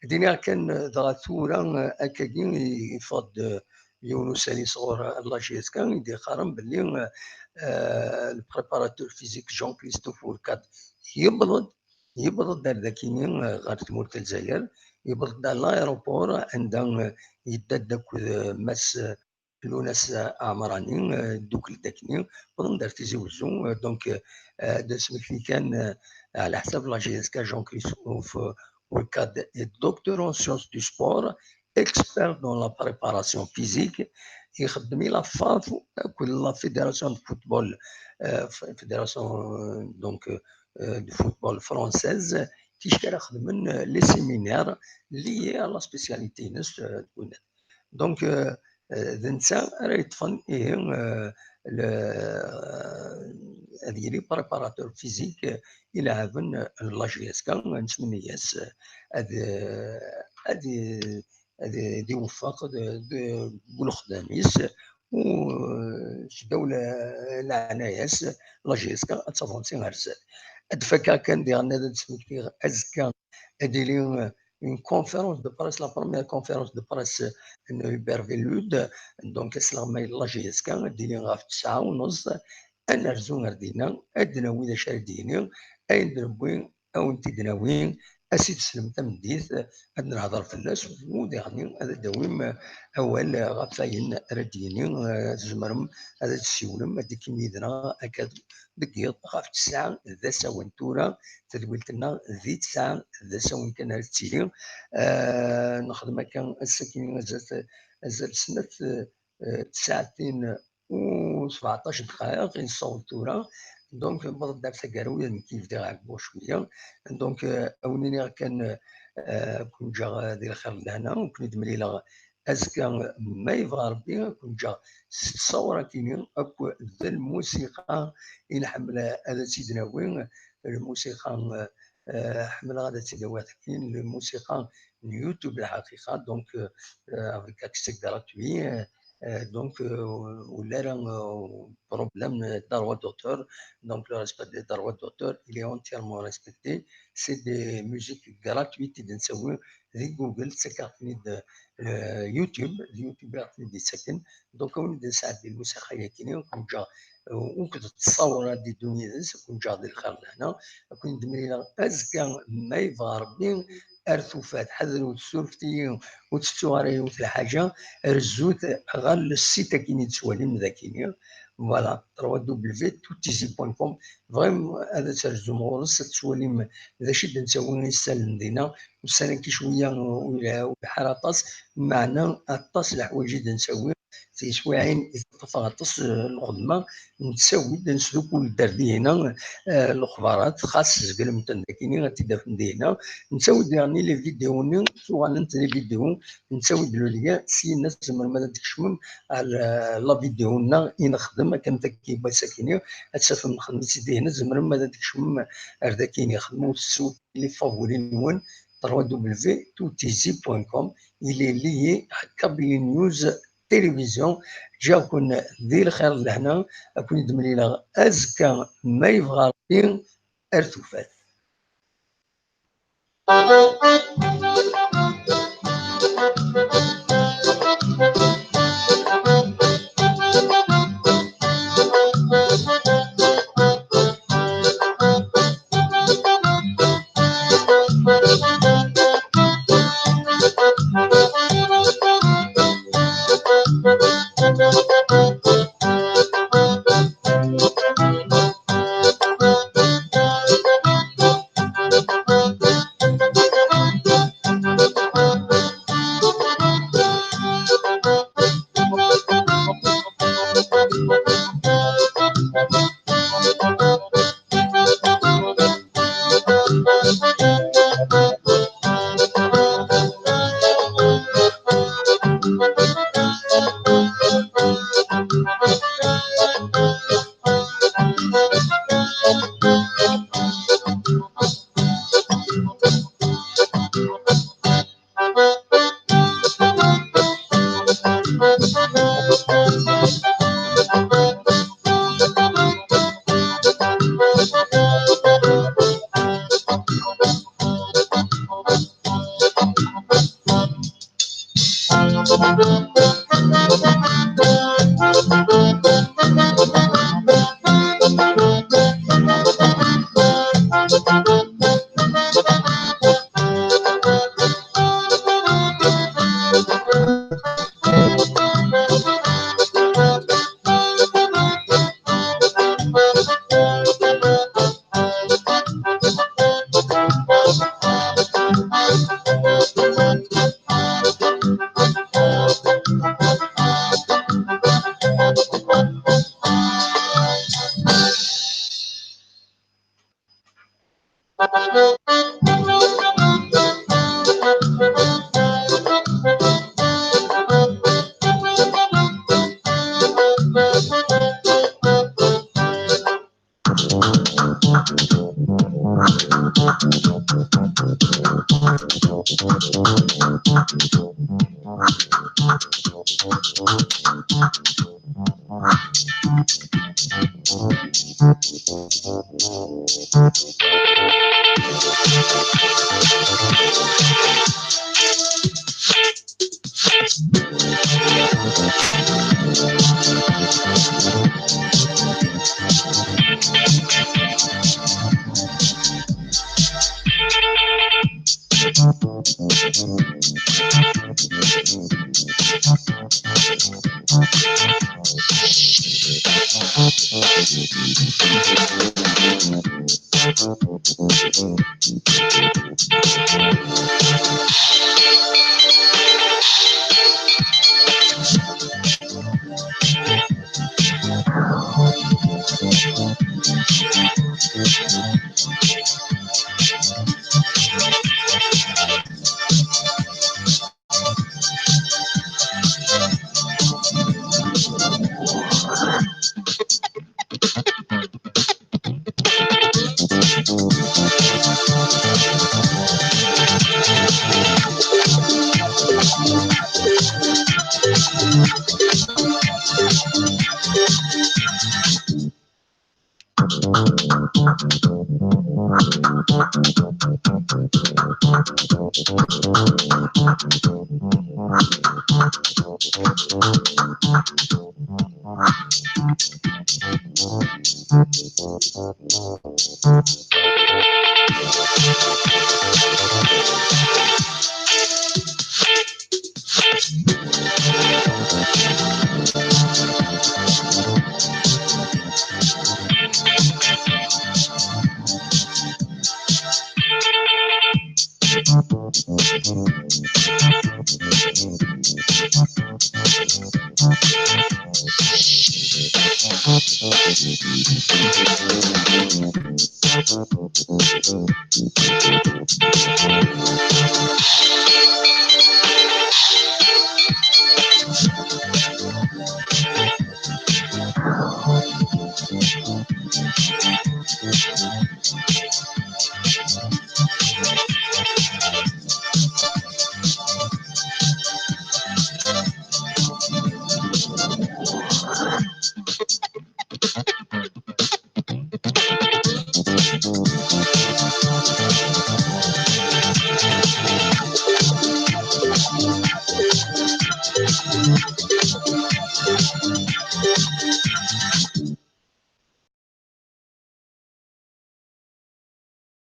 دينا كان دغا ثورة اكاكين يفض يونس علي صغور la JSK يدي قارن باللي ال préparateur physique Jean-Christophe Hourcade يبرد دار ذاكيني غير تمورت الجزائر يبرد دار l'aéroport عندها يدا داك ماس لوناس عمراني دوك داكني بضن دار تيزي وزو donc سميتني كان على حساب la JSK Jean-Christophe Hourcade docteur en sciences du sport expert dans la préparation physique يخدم la FAF كل la fédération de football fédération donc de football française تيشكل خدمن les séminaires liés à la spécialité نس donc ذنسا راه يطفن إيه هذه les préparateurs physiques يلعبن la JSK نتمنى ياس هذه هذه يوفق بالخداميس و العناياس la JSK تافونسي غير زاد ادفكا كان ديالنا هذا تسميتي ازكى اديلي une conférence de presse, la première conférence de presse Hubert Velud, donc la JSK ديالي غاف 9:30 انا رزو غردينا ادنا وين شارديني اين دربوين او انت دناوين اسيد سلم تمديث اد نهضر في الناس وديعني هذا داويم اول غفاين رديني زمرم هذا تسيولم هذيك كيميدنا اكاد دقيق غاف 9 ذا ساون تورا تدويلتنا ذي 9 ذا ساون كان هاد التيلي نخدم كان الساكنين زاد سنة 9:17 دقائق نصور تورا donc بض دار تكاروية كيف دير عقبو شوية donc أونيني كان كون جا ديال الخير لهنا وكون دمريلا أزكى ما يبغى ربي كون جا تصورة كاينين أكو ذا الموسيقى إلى حمل هذا سيدنا وين الموسيقى حمل هذا سيدنا كاين الموسيقى يوتيوب الحقيقة donc avec accès gratuit donc ولا problème de droit d'auteur donc le respect des droits d'auteur il est entièrement respecté c'est des musiques gratuites نسوي دي جوجل تسكرتني يوتيوب يوتيوب عطني دي سكن donc ولد نساعد الموسيقى كاينين كون جا وكنت تصور هذه الدنيا كون جا ديال الخير لهنا كون دمرينا ازكى ما يبغى ربي ارثوفات حذروا تسورفتي وتستواري الحاجة رزوت غير ال site كاين تسوالي ذاكيني voilà www.toutizi.com vraiment هذا ترجمو غورس تسوالي ذا شي نسوي نسال دينا وسالن كي شوية وبحال طاس معنا الطاس الحوايج نسوي في سواعين طاس الخدمة نتساوي نسلكو الدار ديالنا الخبارات خاص زقل متندكيني غتدافن ديالنا نساوي يعني les vidéos سواء les vidéos نساوي le lien سي الناس زعما ما تكشمم على la vidéo نا نخدم كان تكي بساكيني اتسافر نخدم سيدي هنا زعما ما تكشمم ارداكيني خدموا les favoris نون www.toutizi.com il est lié à Kabylie News télévision جاكم ذي الخير لهنا اكون دمرينا ازكى ما يبغى ربي ارتفات. Thank you.